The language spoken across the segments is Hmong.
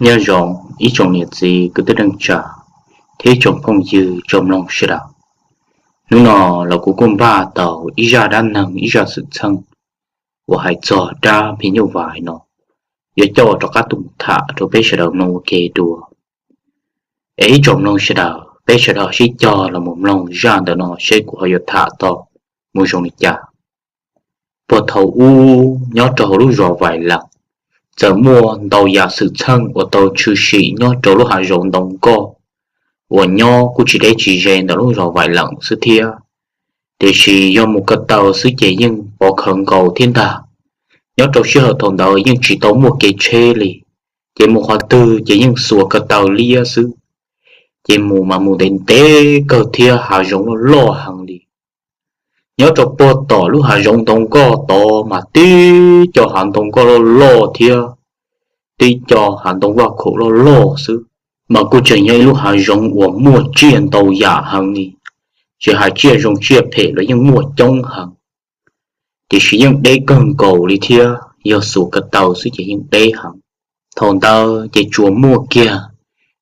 Nyob zoo ib tsoom niam txiv kwv tij neej tsa thiab ib tsoom phooj ywg tsoom mloog sawv daws. Hnub no los kuv kuj npaj tau ib zaj dab neeg, ib zaj xwm txheej uas hais txog dab phim nyuj vais no, yuav coj rov qab tuaj mus tham rau peb sawv daws mloog ua ke dua. Es ib tsoom mloog sawv daws, peb sawv daws sib cog los mus mloog zaj ntawm no seb kuv ho yuav tham tau mus zoo li cas. Puag thaum ub nyob rau hauv lub zos Vais Lees, txawm muaj ntau yam xwm txheej uas tau tshwm sim nyob rau lub hav zoov ntoo nkoj uas nyob kuj tsis deb tsis ze ntawm lub zos Vais Lees xwb thiab. Tiam sis yog mus ko taw xwb ces yeej pov khawv nkaus thiab ntag. Nyob rau sij hawm thaum ntawd yeej tsis tau muaj kev tsheb li, ces mus qhov twg ces yeej xuas ko taw liab xwb. Ces mus mas mus ntev ntev kawg thiab hav zoov loj loj heev li. Nyob rau puag tom lub hav zoov ntoo nkoj tod mas tib co hav ntoo nkoj loj loj thiab tib co hav ntoo vaj khaum loj loj xwb. Mas kuj tseem yog ib lub hav zoov uas muaj tsiaj ntau yam heev li, tsis hais tsiaj zoo tsiaj phem los yeej muaj coob heev. Tiam sis yeej deb kawg nkaus li thiab, yog xuas ko taw xwb ces yeej deb heev. Thaum ntawd ces tsuas muaj kiag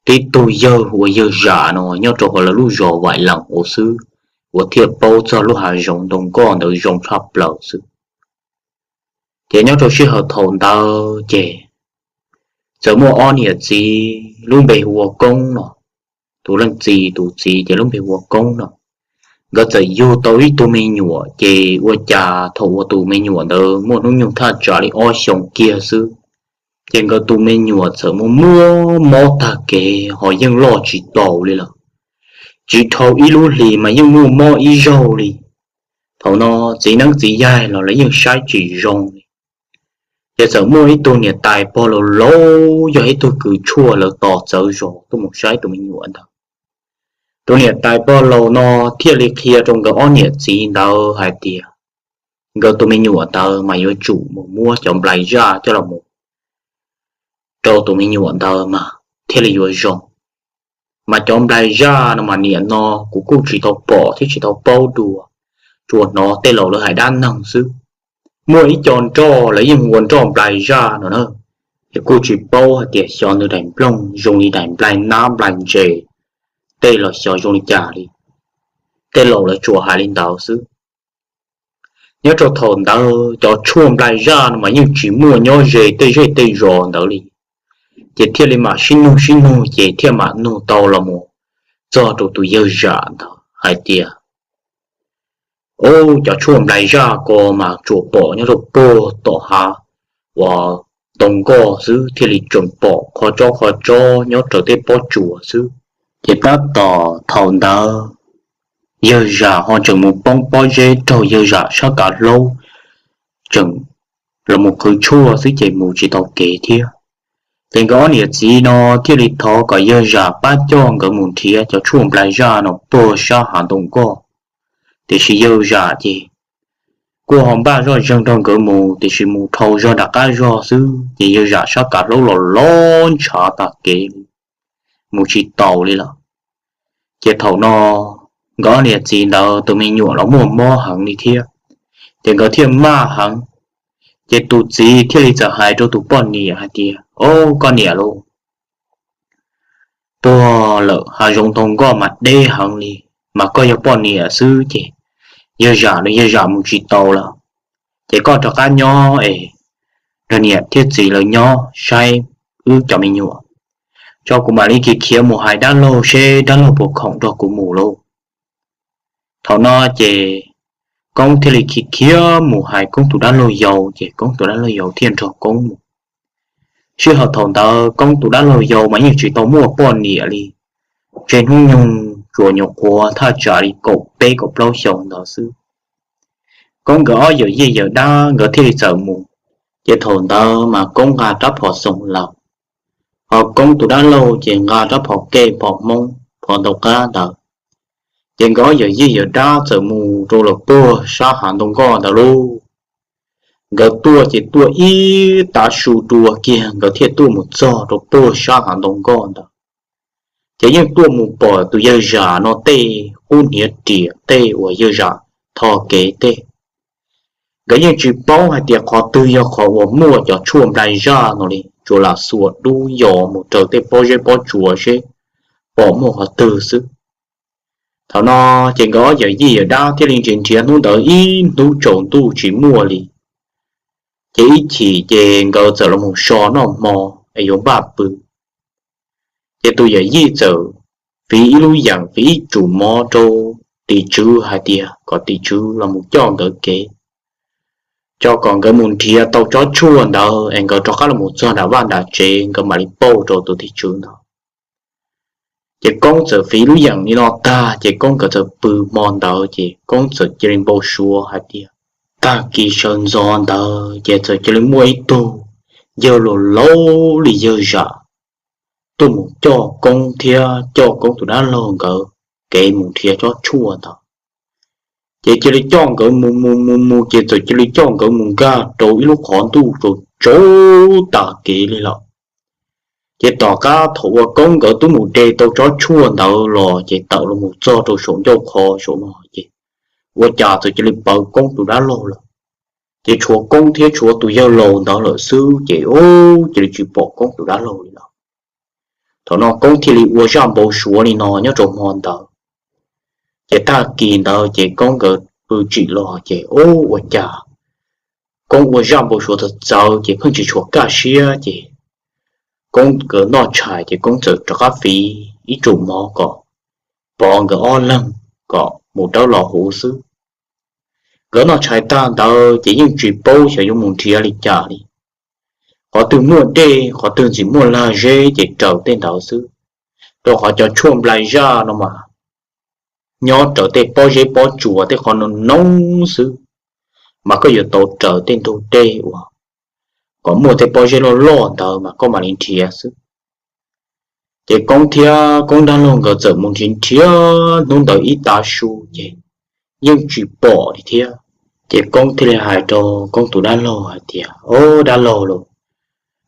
tib tug yawg ua yawg Zam no nyob rau hauv lawv lub zos Vais Lees ua xwb, uas thiaj paub txog lub hav zoov ntoo nkoj ntawd zoo tshaj plaws xwb. Ces nyob rau sij hawm thaum ntawd ces txawm muaj ob niam txiv lub npe hu ua Koob no. Tus leej txiv, tus txiv ces lub npe hu ua Koob no. Nkawd txawm yug tau ib tug me nyuam, ces ua cas thaum uas tus me nyuam ntawd muaj hnub nyoog thaj tsam li ob xyoos kiag xwb, ces nkawd tus me nyuam txawm muaj muaj mob tag kev ho yeej loj tsis taus li lawm. Tsis dhau ib lub hlis mas yeej muaj mob ib zaug li. Thaum no txiv neeb txiv yaig los lawv yeej saib tsis zoo li. Ces txawm muaj ib tug niam tais pog laus laus yog ib tug kws tshuaj lawv tos txawv zos tuaj mus saib tus me nyuam ntawd. Tus niam tais pog laus no thiaj li qhia rau nkawd ob niam txiv ntawd hais tias nkawd tus me nyuam ntawd mas yuav tsum mus muab cov nplais zaj coj los mus rau tus me nyuam ntawd mas thiaj li yuav zoo. Mas cov nplais zaj no mas niam no kuv kuj tsis tau pom thiab tsis tau paub dua, tsuas hnov tej laus lawv hais dab neeg xwb. Muaj ib co nroj lawv yeej hu ua nroj nplais zaj no na, es kuj tsis paub hais tias xyov nws daim nplooj zoo li daim nplais nab nplais ntses, tej los xyov zoo li cas li. Tej laus lawv tsuas hais li ntawd xwb. Nyob rau thaum ntawd cov tshuaj nplais zaj no mas yeej tsis muaj nyob ze tej zej tej zos ntawd li, ces thiaj li mam sib nug sib nug ces thiaj mam nug tau los mus txog rau tus yawg Zam ntawd hais tias, Ub, cov tshuaj nplais zaj ko mas tsuas pom nyob rau puag tom hav uas ntoo nkoj xwb thiaj li tseem pom qhov tsob qhov tsob nyob raws tej pob tsuas xwb. Ces tab tom thaum ntawd yawg Zam ho tseem mus poob pob zeb raug yawg Zam sab kav hlaub, tseem los mus qhwv tshuaj xwb ces mus tsis tau kev thiab. Ces nkawd ob niam txiv no thiaj li thov kom yawg Zam pab coj nkawd mus nrhiav cov tshuaj nplais zaj no puag sab hav ntoo nkoj. Tiam sis yawg Zam ces kuj ho npaj zoj zeeg nrog nkawd mus, tiam sis mus dhau zog nram qab zog xwb ces yawg Zam sab kav hlaub los lov ntshav tag kev li, mus tsis taus li lawm. Ces thaum no nkawd ob niam txiv ntawd tus me nyuam los muaj mob heev li thiab, ces nkawd thiaj maj heev. Ces tus txiv thiaj li txawm hais rau tus poj niam hais tias, Au, koj niam lauj, tuag lawm, hav zoov ntoo nkoj mas deb heev li, mas koj yog poj niam xwb ces yawg Zam no yawg Zam mus tsis tau lawm. Ces koj rov qab nyob es nrog niam thiab txiv lawv nyob saib wb cov me nyuam, tso kuv mam li khiav khiav mus hais dab laug seb dab laug puas khoom nrog kuv mus lauj. Thaum no ces Koob thiaj li khiav khiav mus hais Koob tus dab laug yau, ces Koob tus dab laug yau thiaj nrog Koob mus. Sij hawm thaum ntawd Koob tus dab laug yau mas yeej tsis tau muaj poj niam li, ntshe hnub nyoog tsuas nyuam qhuav thaj tsam li kaum peb kaum plaub xyoos ntawd xwb. Koob nkawd ob yawm yij yawm dab nkawd thiaj li txawm mus. Ces thaum ntawd mas Koob nqa rab phom xoom laus, ho Koob tus dab laug ces nqa rab phom kej phom Hmoob phom ntau qab ntawd. Ces nkawd ob yawm yij yawm dab txawm mus rau lawm puag sab hav ntoo nkoj ntawd lauj. Nkawd tuaj ces tuaj ib tav su dua kiag nkawd thiaj tuaj mus txog rau puag sab hav ntoo nkoj ntawd. Ces yeej tuaj mus pom tus yawg Zam no tej qub hniav riam tej uas yawg Zam tho kev tej. Nkawd yeej tsis paub hais tias qhov twg yog qhov uas muaj cov tshuaj nplai zaj no li, tsuas lam xuas dub yos mus raws tej pob zeb pob tsuas seb pom muaj qhov twg xwb. Thaum no ces nkawd ob yawm yij yawm dab thiaj li nrhiav nrhiav hnub ntawd ib hnub tsaus ntuj tsis muaj li. Ces ib chim ces nkawd txawm los mus so noj hmo es yuav npaj pw. Ces tus yawm yij txawm fiv ib lub yeem, fiv ib tsum mov rau tim tswv hais tias kom tim tswv los mus coj nkawd kev, tso kom nkawd mus nrhiav tau tsob tshuaj ntawd es nkawd rov qab los mus txog nram vaj nram tsev nkawd mam li pauj rau tus tim tswv ntawd. Ces Koob txawm fiv lub yeem li no tag ces Koob nkawd txawm pw hmo ntawd ces Koob txawm cia li npau suav hais tias tag kis sawv ntxov ntawd ces txawm cia li muaj ib tug yawg laus laus li yawg zam tuaj mus coj Koob thiab coj Koob tus dab laug nkawd kev mus nrhiav tsob tshuaj ntawd. Ces cia li coj nkawd mus mus mus mus ces txawm cia li coj nkawd mus nkag rau ib lub qhov ntuj rau tsaus tas kev li lawm. Ces tom qab thaum uas Koob nkawd twb mus de tau tsob tshuaj ntawd los ces tawm los mus txog rau saum ncauj qhov saum no ces ua cas txawm cia li pawv Koob tus dab laug lawm. Ces tshuav Koob thiab tshuav tus yawg laus ntawd lawm xwb ces cia li tsis pom Koob tus dab laug li lawm. Thaum no Koob thiaj li ua zaj npau suav li no nyob rau hmo ntawd. Ces tag kis ntawd ces Koob nkawd pw tsim los ces ua cas Koob ua zaj npau suav txawv txawv ces pheej tsis tshua kaj siab ces Koob nkawd noj tshais ces Koob txawm rov qab fiv ib tsum mov kom pov nkawd ob leeg kom mus dawb los huv xwb. Nkawd noj tshais tag ntawd ces yeej tsis paub xyov yuav mus nrhiav li cas li. Qhov twg muaj dej, qhov twg ntxim muaj lag zeb ces raws tej ntawd xwb, rau qhov cov tshuaj nplai zaj no mas nyob raws tej pob zeb pob tsuas tej qhov no noob xwb, mas koj yuav tau raws tej ntug dej uas kom muaj tej pob zeb loj loj ntawd mas koj mam li nrhiav xwb. Ces Koob thiab Koob dab laug nkawd txawm mus nrhiav nrhiav hnub ntawd ib tav su ces yeej tsis pom li thiab. Ces Koob thiaj li hais rau Koob tus dab laug hais tias, Au dab laug lauj,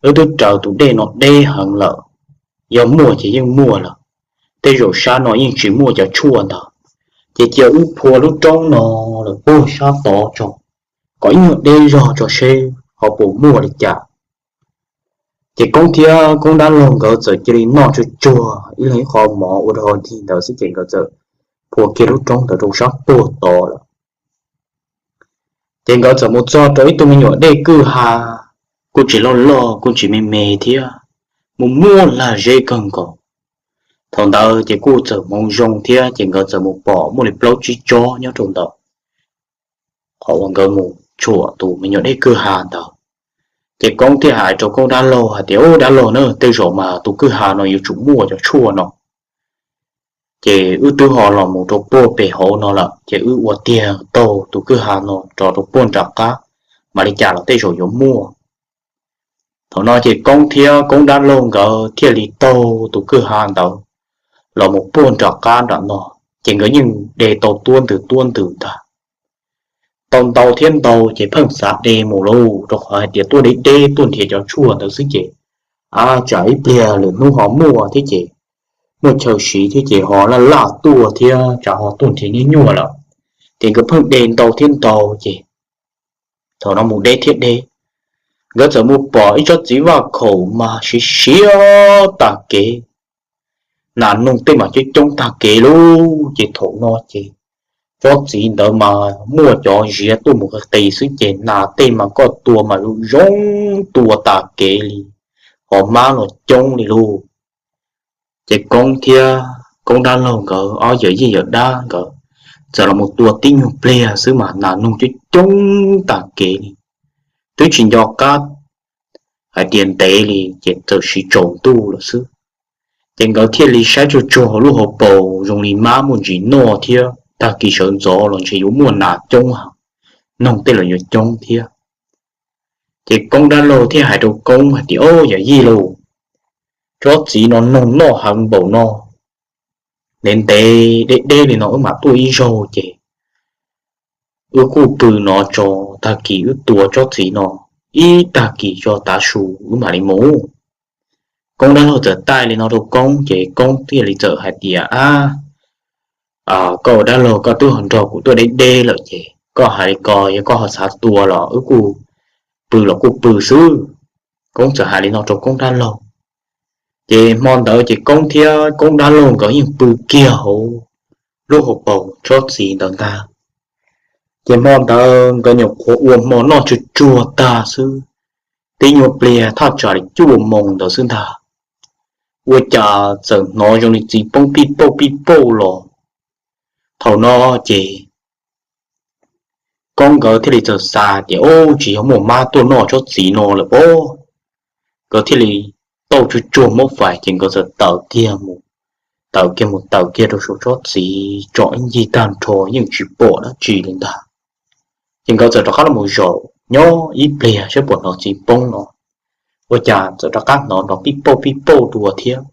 wb twb raws tus dej no deb heev lawm, yog muaj ces yeej muaj lawm, tej zaum sab no yeej tsis muaj cov tshuaj ntawd, ces cia wb phua lub roob no lawm puag sab tod tso, kom ib nyuag deb zog tso seb ho puas muaj li cas. Ces Koob thiab Koob dab laug nkawd txawm cia li noj tsuag tsuag ib leeg ib qho mov ua dog dig ntawd xwb ces nkawd txawm phua kiag lub roob ntawd rau sab puag tod lawm. Ces nkawd txawm mus txog rau ib tug me nyuam dej kwj ha, kuj tsis loj loj kuj tsis me me thiab, muaj muaj lag zeb kawg nkaus. Thaum ntawd ces kuj txawm hmoov zoo thiab ces nkawd txawm mus pom muaj li plaub tsib tsob nyob rau ntawd, qhov uas nkawd mus tshuam tus me nyuam dej kwj ha ntawd. Ces Koob thiaj hais rau Koob dab laug hais tias, Au dab laug na, tej zaum mas tus kwj ha no yuav tsum muaj cov tshuaj no, ces wb twb ho los mus rau puag pem hauv no lawm ces wb ua tiag taug tus kwj ha no rov rau puag nram qab, mam li cas los tej zaum yuav muaj. Thaum no ces Koob thiab Koob dab laug nkawd thiaj li taug tus kwj ha ntawd los mus puag nram qab nram no, ces nkawd yeej de tau tuab ntws tuab ntws ntag. Tau ntau thiab ntau ces pheej xav de mus lauj, rau qhov hais tias tuaj deb deb tuaj nrhiav cov tshuaj ntawd xwb ces, a, tsam ib pliag lwm hnub ho muaj thiab ces, muaj chaw siv thiab ces ho laj laj tuaj thiab tsam ho tuaj nrhiav nyuaj nyuaj lawm. Ces nkawd pheej de ntau thiab ntau ces thaum no mus deb thiab deb, nkawd txawm mus pom ib tsob txiv vaj khaum mas siav siav tag kev, nas noog tej mas coob coob tag kev lauj. Ces thaum no ces tsob txiv ntawd mas muaj cov ziav tuaj mus qis qis xwb ces nas tej mas koj tua mas zoo zoo tua tag kev li, qhov mab los coob li lauj. Ces Koob thiab Koob dab laug nkawd ob yawm yij yawm dab nkawd txawm los mus tua tib nyuag pliag xwb mas nas noog coob coob tag kev li, twb tsis nco qab hais tias ntev li ces txawm siv tsaus ntuj lawm xwb. Ces nkawd thiaj li saib tsuag tsuag lub hauv paus zoo li mab muaj ntsis noj thiab tag kis sawv ntxov los ntshe yuav muaj nas coob heev, noog tej los yuav coob thiab. Ces Koob dab laug thiaj hais rau Koob hais tias, Au yawm yij lauj, tsob txiv no noog noj heev npaum no, ntev ntev deb deb li no wb mam tuaj ib zaug ces wb kuj pw no tso, tag kis wb tua tsob txiv no ib tag kis tso tav su wb mam li mus. Koob dab laug txawm taij li no rau Koob ces Koob thiaj li txawm hais tias, A, koj ua dab laug koj twb ho nrog kuv tuaj deb deb lawm ces koj hais li ko yog koj ho xav tua los wb kuj pw los kuj pw xwb. Koob txawm hais li no rau Koob dab laug. Ces hmo ntawd ces Koob thiab Koob dab laug nkawd yeej pw kiag hauv lub hauv paus tsob txiv ntawd ntag. Ces hmo ntawd nkawd nyuam qhuav ua hmo noj tsuag tsuag tag xwb, tib nyuag pliag thaj tsam li cuaj moos ntawd xwb ntag, ua cas txawm hnov zoo li txiv poob pij pauj pij pauj los. Thaum no ces Koob nkawd thiaj li txawm xav tias, Ub, tsis yog muaj mab tuaj noj tsob txiv no lawm pob. Nkawd thiaj li tau tsuag tsuag muab fais ces nkawd txawm tawm kiag mus, tawm kiag mus tawm kiag rau saum tsob txiv tsom ib ncig tag nrho yeej tsis pom dab tsi li ntag. Ces nkawd txawm rov qab los zaum nyob ib pliag saib puas hnov txiv poob no, ua cas txawm rov qab hnov nrov pij pauj pij pauj dua thiab.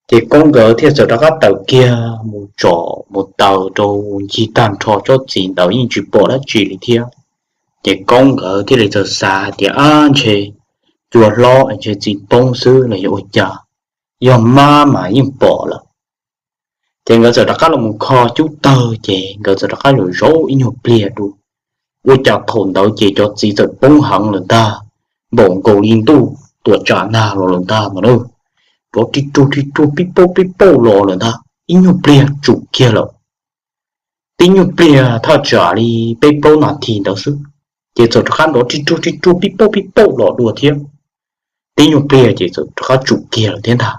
Ces Koob nkawd thiaj txawm rov qab tawm kiag mus tsom mus taws rau ncig tag nrho tsob txiv ntawd yeej tsis pom dab tsi li thiab. Ces Koob nkawd thiaj li txawm xav tias, Ab, ntshe cua hlob ntshe txiv poob xwb los yog ua cas, yog mab mas yeej pom lawm. Ces nkawd txawm rov qab los mus kho cub tawg ces nkawd txawm rov qab zaum zaum ib nyuag pliag dua, ua cas thaum ntawd ces cov txiv txawm poob heev lawm ntag, npaum nkaus li ntuj tuam tsam nag los lawm ntag no na. Nrov ri ruag ri ruag pij pauj pij pauj los lawm ntag, ib nyuag pliag tsum kiag lawm. Tib nyuag pliag thaj tsam li peb plaub nas this ntawd xwb, ces txawm rov qab nrov ri ruag ri ruag pij pauj pij pauj los dua thiab. Tib nyuag pliag ces txawm rov qab tsum kiag lawm thiab ntag.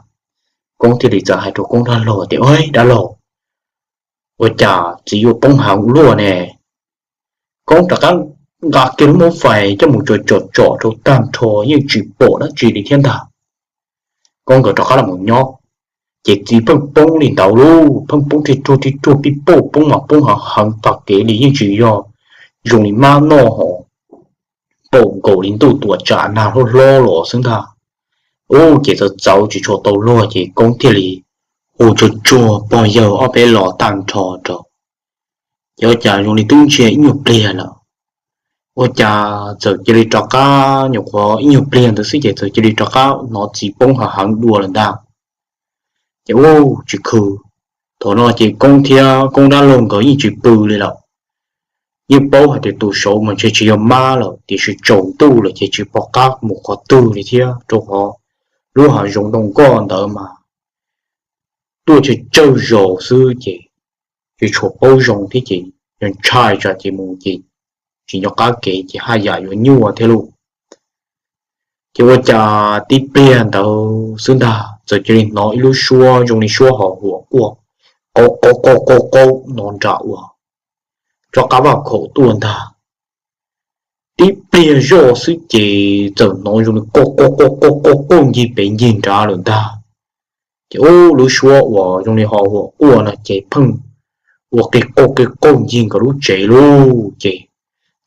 Koob thiaj li txawm hais rau Koob dab laug tias, Dab laug, ua cas txiv yuav poob heev ua luaj ne? Koob rov qab nqa kiag lub muab fais coj mus tsom tsom tsom rau tag nrho yeej tsis pom dab tsi li thiab ntag. Koob nkawd rov qab los nyob, ces txiv pheej poob li ntawd lauj, pheej poob ri ruag ri ruag pij pauj, poob mas poob heev heev tag kev li, yeej tsis yog zoo li mab noj hos, npaum nkaus li ntuj tuam tsam nag hlob hlob los xwb ntag. Ub, ces txawv txawv tsis tshua tau luag ces Koob thiaj li hu tsuag tsuag pog yawg ob peb los tag nrho rau. Ces ua cas zoo li twb ntsiag ib nyuag pliag lawm, ua cas txawm cia li rov qab, nyuam qhuav ib nyuag pliag ntawd xwb ces txawm cia li rov qab hnov txiv poob heev heev dua lawm ntag. Ces ub, tsis khw, thaum no ces Koob thiab Koob dab laug nkawd yeej tsis pw li lawm. Yeej paub hais tias tus saud mas ntshe tsis yog mab lawm, tiam sis tsaus ntuj lawm ces tsis pom qab mus qhov twg li thiab, rau qhov lub hav zoov ntoo nkoj ntawd mas tuaj tsawg tsawg zaus xwb ces tsis tshua paub zoo thiab ces yog ntshai tsam ces mus ces tsis nco qab kev ces haj yam yuav nyuaj thiab lauj. Ces ua cas tib pliag ntawd xwb ntag txawm cia li hnov ib lub suab zoo li suab ho huam quaj, qau qau qau qau qau no nram uas tsob qab vaj khaum tuaj ntag. Tib pliag zoj xwb ces txawm hnov zoo li qau qau qau qau qau qau ncig pem ncig nrad lawm ntag. Ces ub, lub suab uas zoo li ho huam quaj no ces pheej ua qi qau qi qau ncig nkawd lub tsev lauj. Ces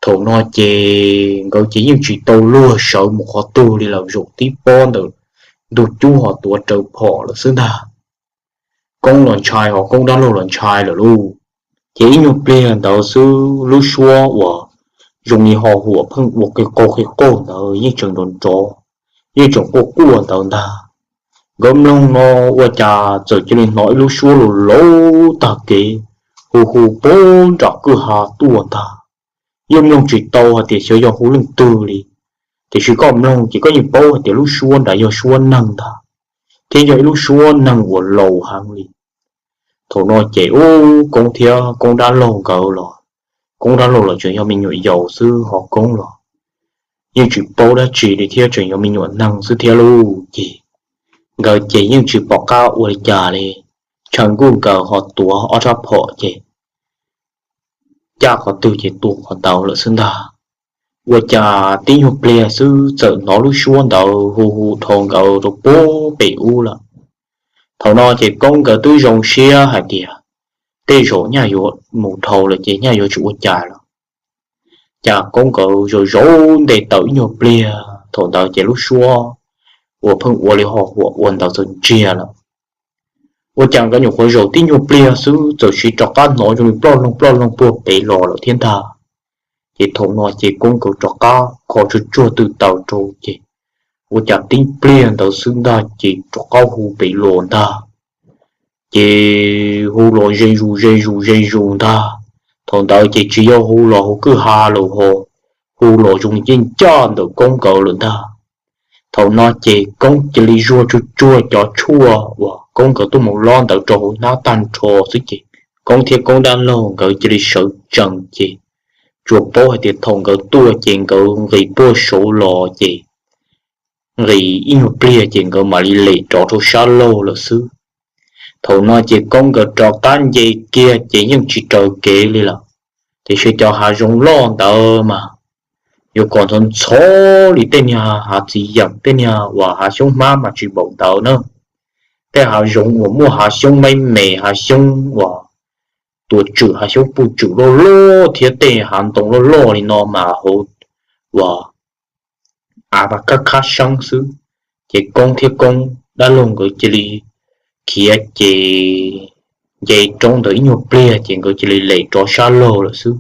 thaum no ces nkawd ces yeej tsis tau luag sawv mus qhov twg li lawm, zaum tib pob ntawm ntug cub ho tuav rawv phom lawm xwb ntag. Koob los ntshai ho Koob dab laug los ntshai lawm lauj. Ces ib nyuag pliag ntawd xwb lub suab uas zoo li ho huam pheej ua qi qau qi qau ntawd yeej tseem nrov nrov, yeej tseem quaj quaj ntawd ntag. Nkawd mloog no ua cas txawm cia li hnov ib lub suab laus laus tag kev hu hu puag nram kwj ha tuaj ntag. Yeej mloog tsis tau hais tias xyov yog hu leej twg li, tiam sis koj mloog ces koj yeej paub hais tias lub suab nrad yog suab neeg ntag, thiab yog ib lub suab neeg uas laus heev li. Thaum no ces ub, Koob thiab Koob dab laug nkawd los, Koob dab laug los tseem yog me nyuam yaus xwb ho Koob los yeej tsis paub dab tsi li thiab tseem yog me nyuam neeg xwb thiab lauj. Ces nkawd ces yeej tsis pom qab ua li cas li, tshaw nkuj nkawd ho tuav ob rab phom ces caj qhov twg ces tua qhov ntawd lawm xwb ntag. Ua cas tib nyuag pliag xwb txawm hnov lub suab ntawd hu hu dhau nkawd rau puag pem ub lawm. Thaum no ces Koob nkawd twb zoo siab hais tias tej zaum nyaj yuav mus dhau lawm ces nyaj yuav tsis ua cas lawm. Cas Koob nkawd zaum zaum nte taws ib nyuag pliag thaum ntawd ces lub suab uas pheej ua li ho huam ua ntawd txawm ntsiag lawm. Ua cas nkawd nyuam qhuav zaum tib nyuag pliag xwb txawm siv rov qab hnov zoo li ploj loog ploj loog puag pem los lawm thiab ntag. Ces thaum no ces Koob nkawd rov qab kho tsuag tsuag tw taws rau ces ua cas tib pliag ntawd xwb ntag ces rov qab hu pem los ntag. Ces hu los ze zus ze zus ze zus ntag. Thaum ntawd ces tsis yog hu los hauv kwj ha lawm ho, hu los zoo li ncaj ncaj ntawm Koob nkawd lawm ntag. Thaum no ces Koob cia li zuag tsuag tsuag cov tshuaj uas Koob nkawd tuaj mus lob ntawd rau hauv hnab tag nrho xwb ces Koob thiab Koob dab laug nkawd cia li sawv tsees ces tsuas paub hais tias thaum nkawd tuaj ces nkawd nqis puag saud los ces nqis ib nyuag pliag ces nkawd mam li lem rov rau sab laug lawm xwb. Thaum no ces Koob nkawd rov qab nce kiag ces yeej tsis raws kev li lawm. Tiam sis cov hav zoov loj ntawd mas yuav kom ntxhov ntxhov li tej niag hav txiv yeem, tej niag uas hav xyoob hmab mas tsis npaum ntawd na. Tej hav zoov uas muaj hav xyoob maib me, hav xyoob uas tuam tswm, hav xyoob puj tswm loj loj thiab tej hav ntoo loj loj li no mas hauv uas av mas kaj khab seeb xwb. Ces Koob thiab Koob dab laug nkawd cia li khiav ces nce roob ntawd ib nyuag pliag ces nkawd cia li lem rov sab laug lawm xwb.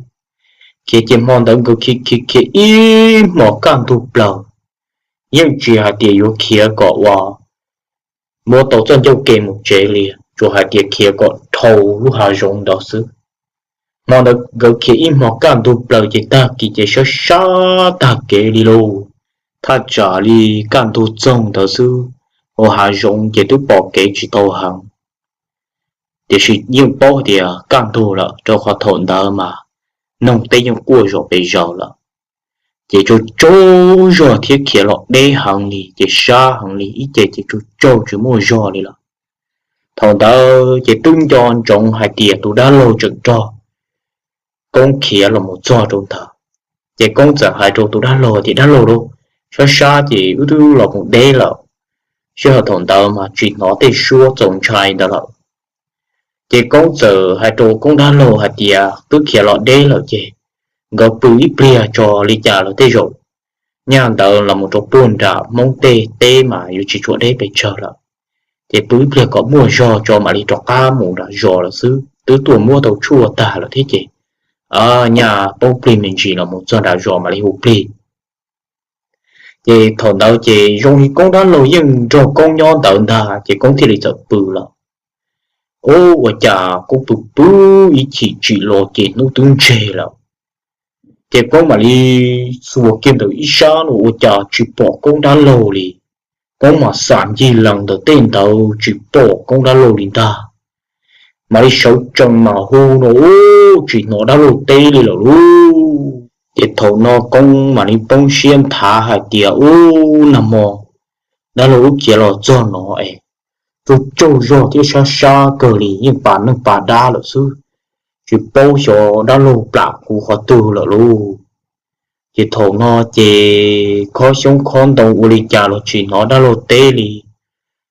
Khiav ces hmo ntawd nkawd khiav khiav khiav ib hmos kaj ntug plaws, yeej tsis hais tias yuav khiav kom uas muab tau txoj ncauj ke mus tsev li, tsuas hais tias khiav kom dhau lub hav zoov ntawd xwb. Hmo ntawd nkawd khiav ib hmos kaj ntug plaws ces tag kis ces sab sab tag kev li lauj. Thaj tsam li kaj ntug txoog ntawd xwb, hauv hav zoov ces twb pom kev tsis tau heev. Tiam sis yeej paub tias kaj ntug lawm rau qhov thaum ntawd mas noog teb yeej quaj zom pes zaws lawm. Ces tsaug tsaug zog thiab khiav los deb heev li ces sab heev li, ib ce ces tsaug tsaug tsis muaj zog li lawm. Thaum ntawd ces twb nco ntsoov hais tias tus dab laug tseem nrog Koob khiav los mus txog rau ntawd. Ces Koob txawm hais rau tus dab laug tias, Dab laug lauj, sab sab ces wb twb los mus deb lawm. Sij hawm thaum ntawd mas tsis hnov tej suab txaus ntshai ntawd lawm. Ces Koob txawm hais rau Koob dab laug hais tias twb khiav los deb lawm ces nkawd pw ib pliag tso, li cas los tej zaum nyaj ntawd los mus rau puag nram Hmoob tej teb mas yuav tsis tshua deb pes tsawg lawm. Ces pw ib pliag kom muaj zog tso mam li rov qab mus nram zos lawm xwb, twb tuaj muab tau tshuaj tag lawm thiab ces nyaj paub plig me ntsis los mus txog nram zos mam li hu plig. Ces thaum ntawd ces zoo li Koob dab laug yeej nrog Koob nyob ntawd ntag ces Koob thiaj li txawm pw lawm. Ub, ua cas Koob pw pw ib chim tsim los ces hnub twb ntseg lawm. Ces Koob mam li xuas kiag ntawm ib sab no ua cas tsis pom Koob dab laug li. Koob mam xam ncig lees ntawm tej ntawd tsis pom Koob dab laug li ntag. Mam li sawv tsees mam hu no, ub, tsis hnov dab laug teb li lawm lauj. Ces thaum no Koob mam li poob siab nthav hais tias, Ub, nag hmo dab laug wb khiav los txog no es tsaug tsaug zog thiab sab sab kawg li, yeej pas neeg pas dab lawm xwb, tsis paub xyov dab laug plam kuv qhov twg lawm lauj. Ces thaum no ces khob xyoob khob ntoo ua li cas los tsis hnov dab laug teb li,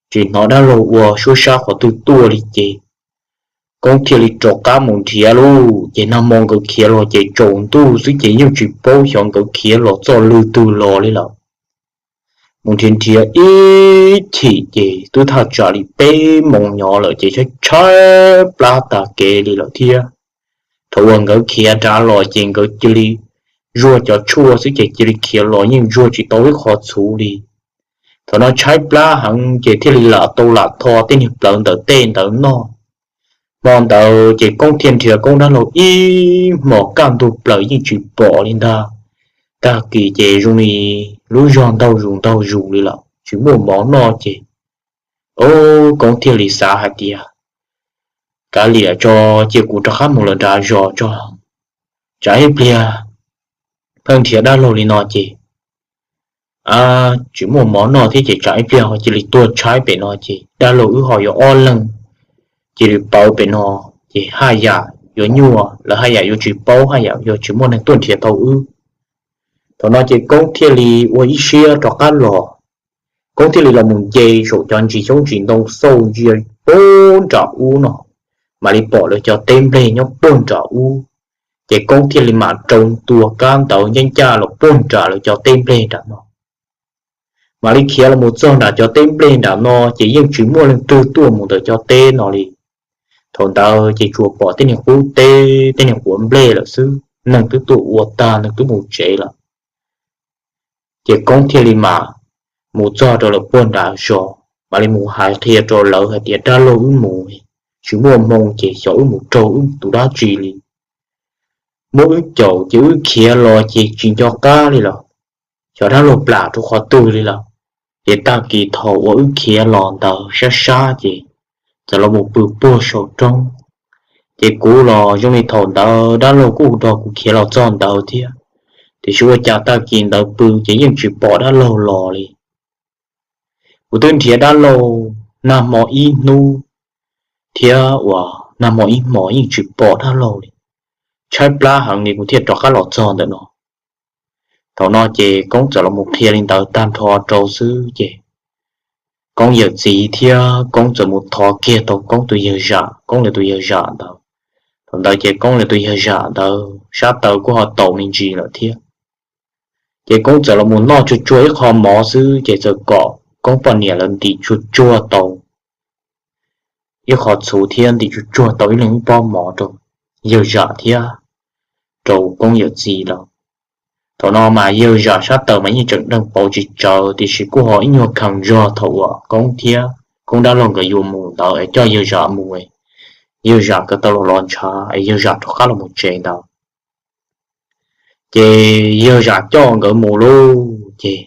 tsis hnov dab laug ua suab sab qhov twg tuaj li ces Koob thiaj li rov qab mus nrhiav lauj. Ces nag hmo nkawd khiav los ces tsaus ntuj xwb ces yeej tsis paub xyov nkawd khiav los txoj lw twg los li lawm. Mus nrhiav nrhiav ib chim ces twb thaj tsam li peb moos nyov lawm ces tshaib tshaib plab tag kev li lawm thiab. Thaum uas nkawd khiav nrad los ces nkawd cia li zuag cov tshuaj xwb ces cia li khiav los yeej zuag tsis tau ib qho txhuv li. Thaum no tshaib plab heev ces thiaj li lam tau lam tho tej niag plawv ntawm tej ntawd noj. Hmo ntawd ces Koob thiaj nrhiav Koob dab laug ib hmos kaj ntug plaws yeej tsis pom li ntag. Tag kis ces zoo li lub zog ntaug zus ntaug zus li lawm tsis muaj mov noj ces, o, Koob thiaj li xav hais tias, Kav liam tso, cia kuv rov qab mus lawm nram zos tso, tsam ib pliag pheej nrhiav dab laug li no ces tsis muaj mov noj thiab ces tsam ib pliag ho cia li tuag tshaib pem no ces dab laug wb ho yuav ob leeg cia li pawv pem no ces haj yam yuav nyuaj, lawv haj yam yuav tsis paub, haj yam yuav tsis muaj neeg tuaj nrhiav tau wb. Thaum no ces Koob thiaj li ua ib siab rov qab los. Koob thiaj li los mus nce saum cov ntsis xyoob ntsis ntoo xauj ntsia puag nram ub no, mam li pom lawv cov teb nplej nyob puag nram ub. Ces Koob thiaj li mam rau ntua kab ntawd ncaj ncaj los puag nram lawv cov teb nplej nram no. Mam li khiav los mus txog nram cov teb nplej nram no ces yeej tsis muaj leej twg tuaj mus ntawm cov teb no li. Thaum ntawd ces tsuas pom tej niag qub teb, tej niag quav nplej lawm xwb, neeg twb tuaj ua tag, neeg twb mus tsev lawm. Ces Koob thiaj li mam mus txog rau lawv puag nram zos, mam li mus hais qhia rau lawv hais tias, Dab laug wb mus, tsis muaj hmoo ces xyov wb mus raug wb tus dab tsi li. Muab wb caum ces wb khiav los ces tsis nco qab li lawm, xyov dab laug plam rau qhov twg li lawm. Ces tag kis thaum uas wb khiav los ntawd sab sab ces txawm los mus pw puag saum roob. Ces kuv los zoo li thaum ntawd dab laug kuj nrog kuv khiav los txog ntawd thiab, tiam sis ua cas tag kis ntawd pw ces yeej tsis pom dab laug los li. Kuv twb nrhiav dab laug nag hmo ib hnub thiab uas nag hmo ib hmos yeej tsis pom dab laug li. Tshaib plab heev li kuv thiaj rov qab los txog ntawm no. Thaum no ces Koob txawm los mus qhia li ntawd tag nrho rau xwb ces Koob yawm txiv thiab Koob txawm mus thov kiag tau Koob tus yawg Zam, Koob lawv tus yawg Zam ntawd. Thaum ntawd ces Koob lawv tus yawg Zam ntawd sab taw kuj ho taus me ntsis lawm thiab. Ces Koob txawm los mus noj tsuag tsuag ib qho mov xwb ces txawm kom Koob poj niam lawv ntim tsuag tsuag tau ib qho txhuv thiab ntim tsuag tsuag tau ib leeg ib pob mov rau yawg Zam thiab rau Koob yawm txiv lawm. Thaum no mas yawg Zam sab taw mas yeej tseem deeg pauv tsis tsawv tiam sis kuj ho ib nyuag khees zog thaum uas Koob thiab Koob dab laug nkawd yuav mus ntawd es coj yawg Zam mus, yawg Zam nkawd tau los los ntshav es yawg Zam rov qab los mus tsev ntawd. Ces yawg Zam coj nkawd mus lauj, ces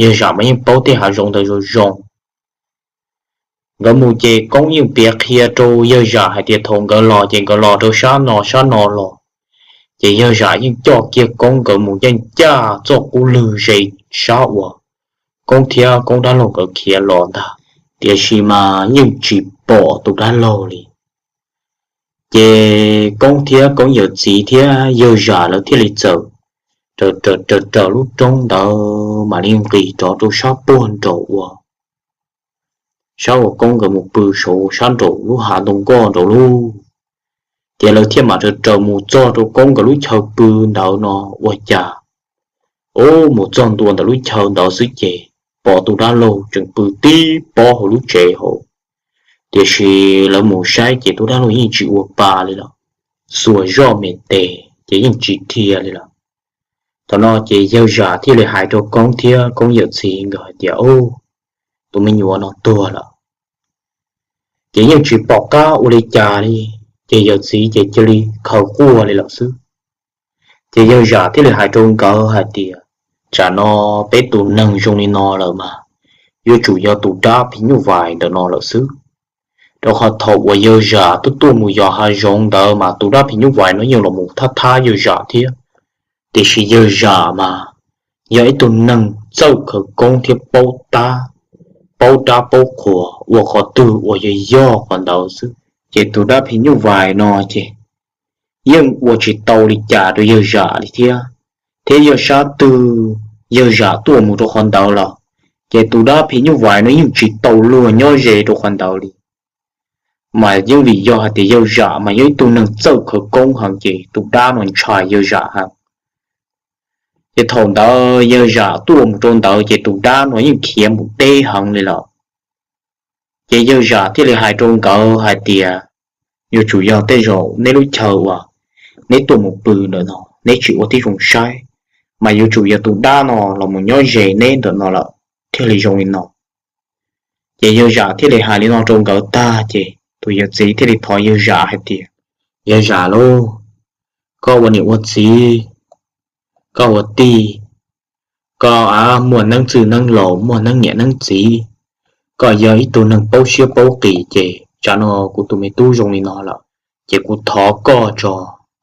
yawg Zam mas yeej paub tej hav zoov ntawd zoo zoo. Nkawd mus ces Koob yeej piav qhia rau yawg Zam hais tias thaum nkawd los ces nkawd los rau sab no sab no los. Ces yawg Zam yeej coj kiag Koob nkawd mus ncaj ncaj txoj qub lwg ze sab uas Koob thiab Koob dab laug nkawd khiav los ntag, tiam sis mas yeej tsis pom tus dab laug li. Ces Koob thiab Koob yawm txiv thiab yawg Zam lawv thiaj li txawm raws raws raws lub roob ntawd mam li nqis rov rau sab puag nraum uas sab uas Koob nkawd mus pw saud sab nraum lub hav ntoo nkoj nraud lauj. Ces lawv thiaj mam raws raws mus txog rau Koob nkawd lub chaw pw ntawd no ua cas, ub, mus txog ntua ntawm lub chaw ntawd xwb ces pom tus dab laug tseem pw tib pob hauv lub tsev hauv. Tiam sis lawv mus saib ces tus dab laug yeej tsis ua pa li lawm, xuas zoj me tes ces yeej tsis dhia li lawm. Thaum no ces yawg Zam thiaj li hais rau Koob thiab Koob yawm txiv nkawd hais tias, ub, tus me nyuam no tuag lawm. Ces yeej tsis pom qab ua li cas li, ces yawm txiv ces cia li khaws quaj li lawm xwb. Ces yawg Zam thiaj li hais rau nkawd hais tias, tsam no peb tus neeg zoo li no lawm mas yuav tsum yog tus dab phim nyuj vais ntawm no lawm xwb. Rau qhov thaum uas yawg Zam tuaj tuaj mus yos hav zoov ntawd mas tus dab phim nyuj vais no yeej los mus thab thab yawg Zam thiab. Tiam sis yawg Zam mas yog ib tug neeg txawj khawv koob thiab paub tab, paub dab paub qhuas ua qhov twg uas yog yog qhov ntawd xwb. Ces tus dab phim nyuj vais no ces yeej ua tsis tau li cas rau yawg Zam li thiab. Thiab yog sab twg yawg Zam tuaj mus rau qhov ntawd los ces tus dab phim nyuj vais no yeej tsis tau luag nyob ze rau qhov ntawd li. Mas yeej vim yog hais tias yawg Zam mas yog ib tug neeg txawj khawv koob heev ces tus dab no ntshai yawg Zam heev. Ces thaum ntawd yawg Zam tuaj mus rau ntawd ces tus dab no yeej khiav mus deb heev li lawm. Ces yawg Zam thiaj li hais rau nkawd hais tias, yuav tsum yog tej zaum neb lub chaw uas neb tuaj mus pw ntawm no neb tsis ua tib zoo saib, mas yuav tsum yog tus dab no los mus nyob ze neb ntawm no lawm thiaj li zoo li no. Ces yawg Zam thiaj li hais li no rau nkawd tag ces tus yawm txiv thiaj li thov yawg Zam hais tias, yawg Zam lauj, koj ua niam ua txiv, koj ua tij, koj muaj neeb txwj neeb laus muaj neeb niam neeb txiv, koj yog ib tug neeg paub siab paub qis ces tsam no kuv tus me tub zoo li no lawm, ces kuv thov koj tso,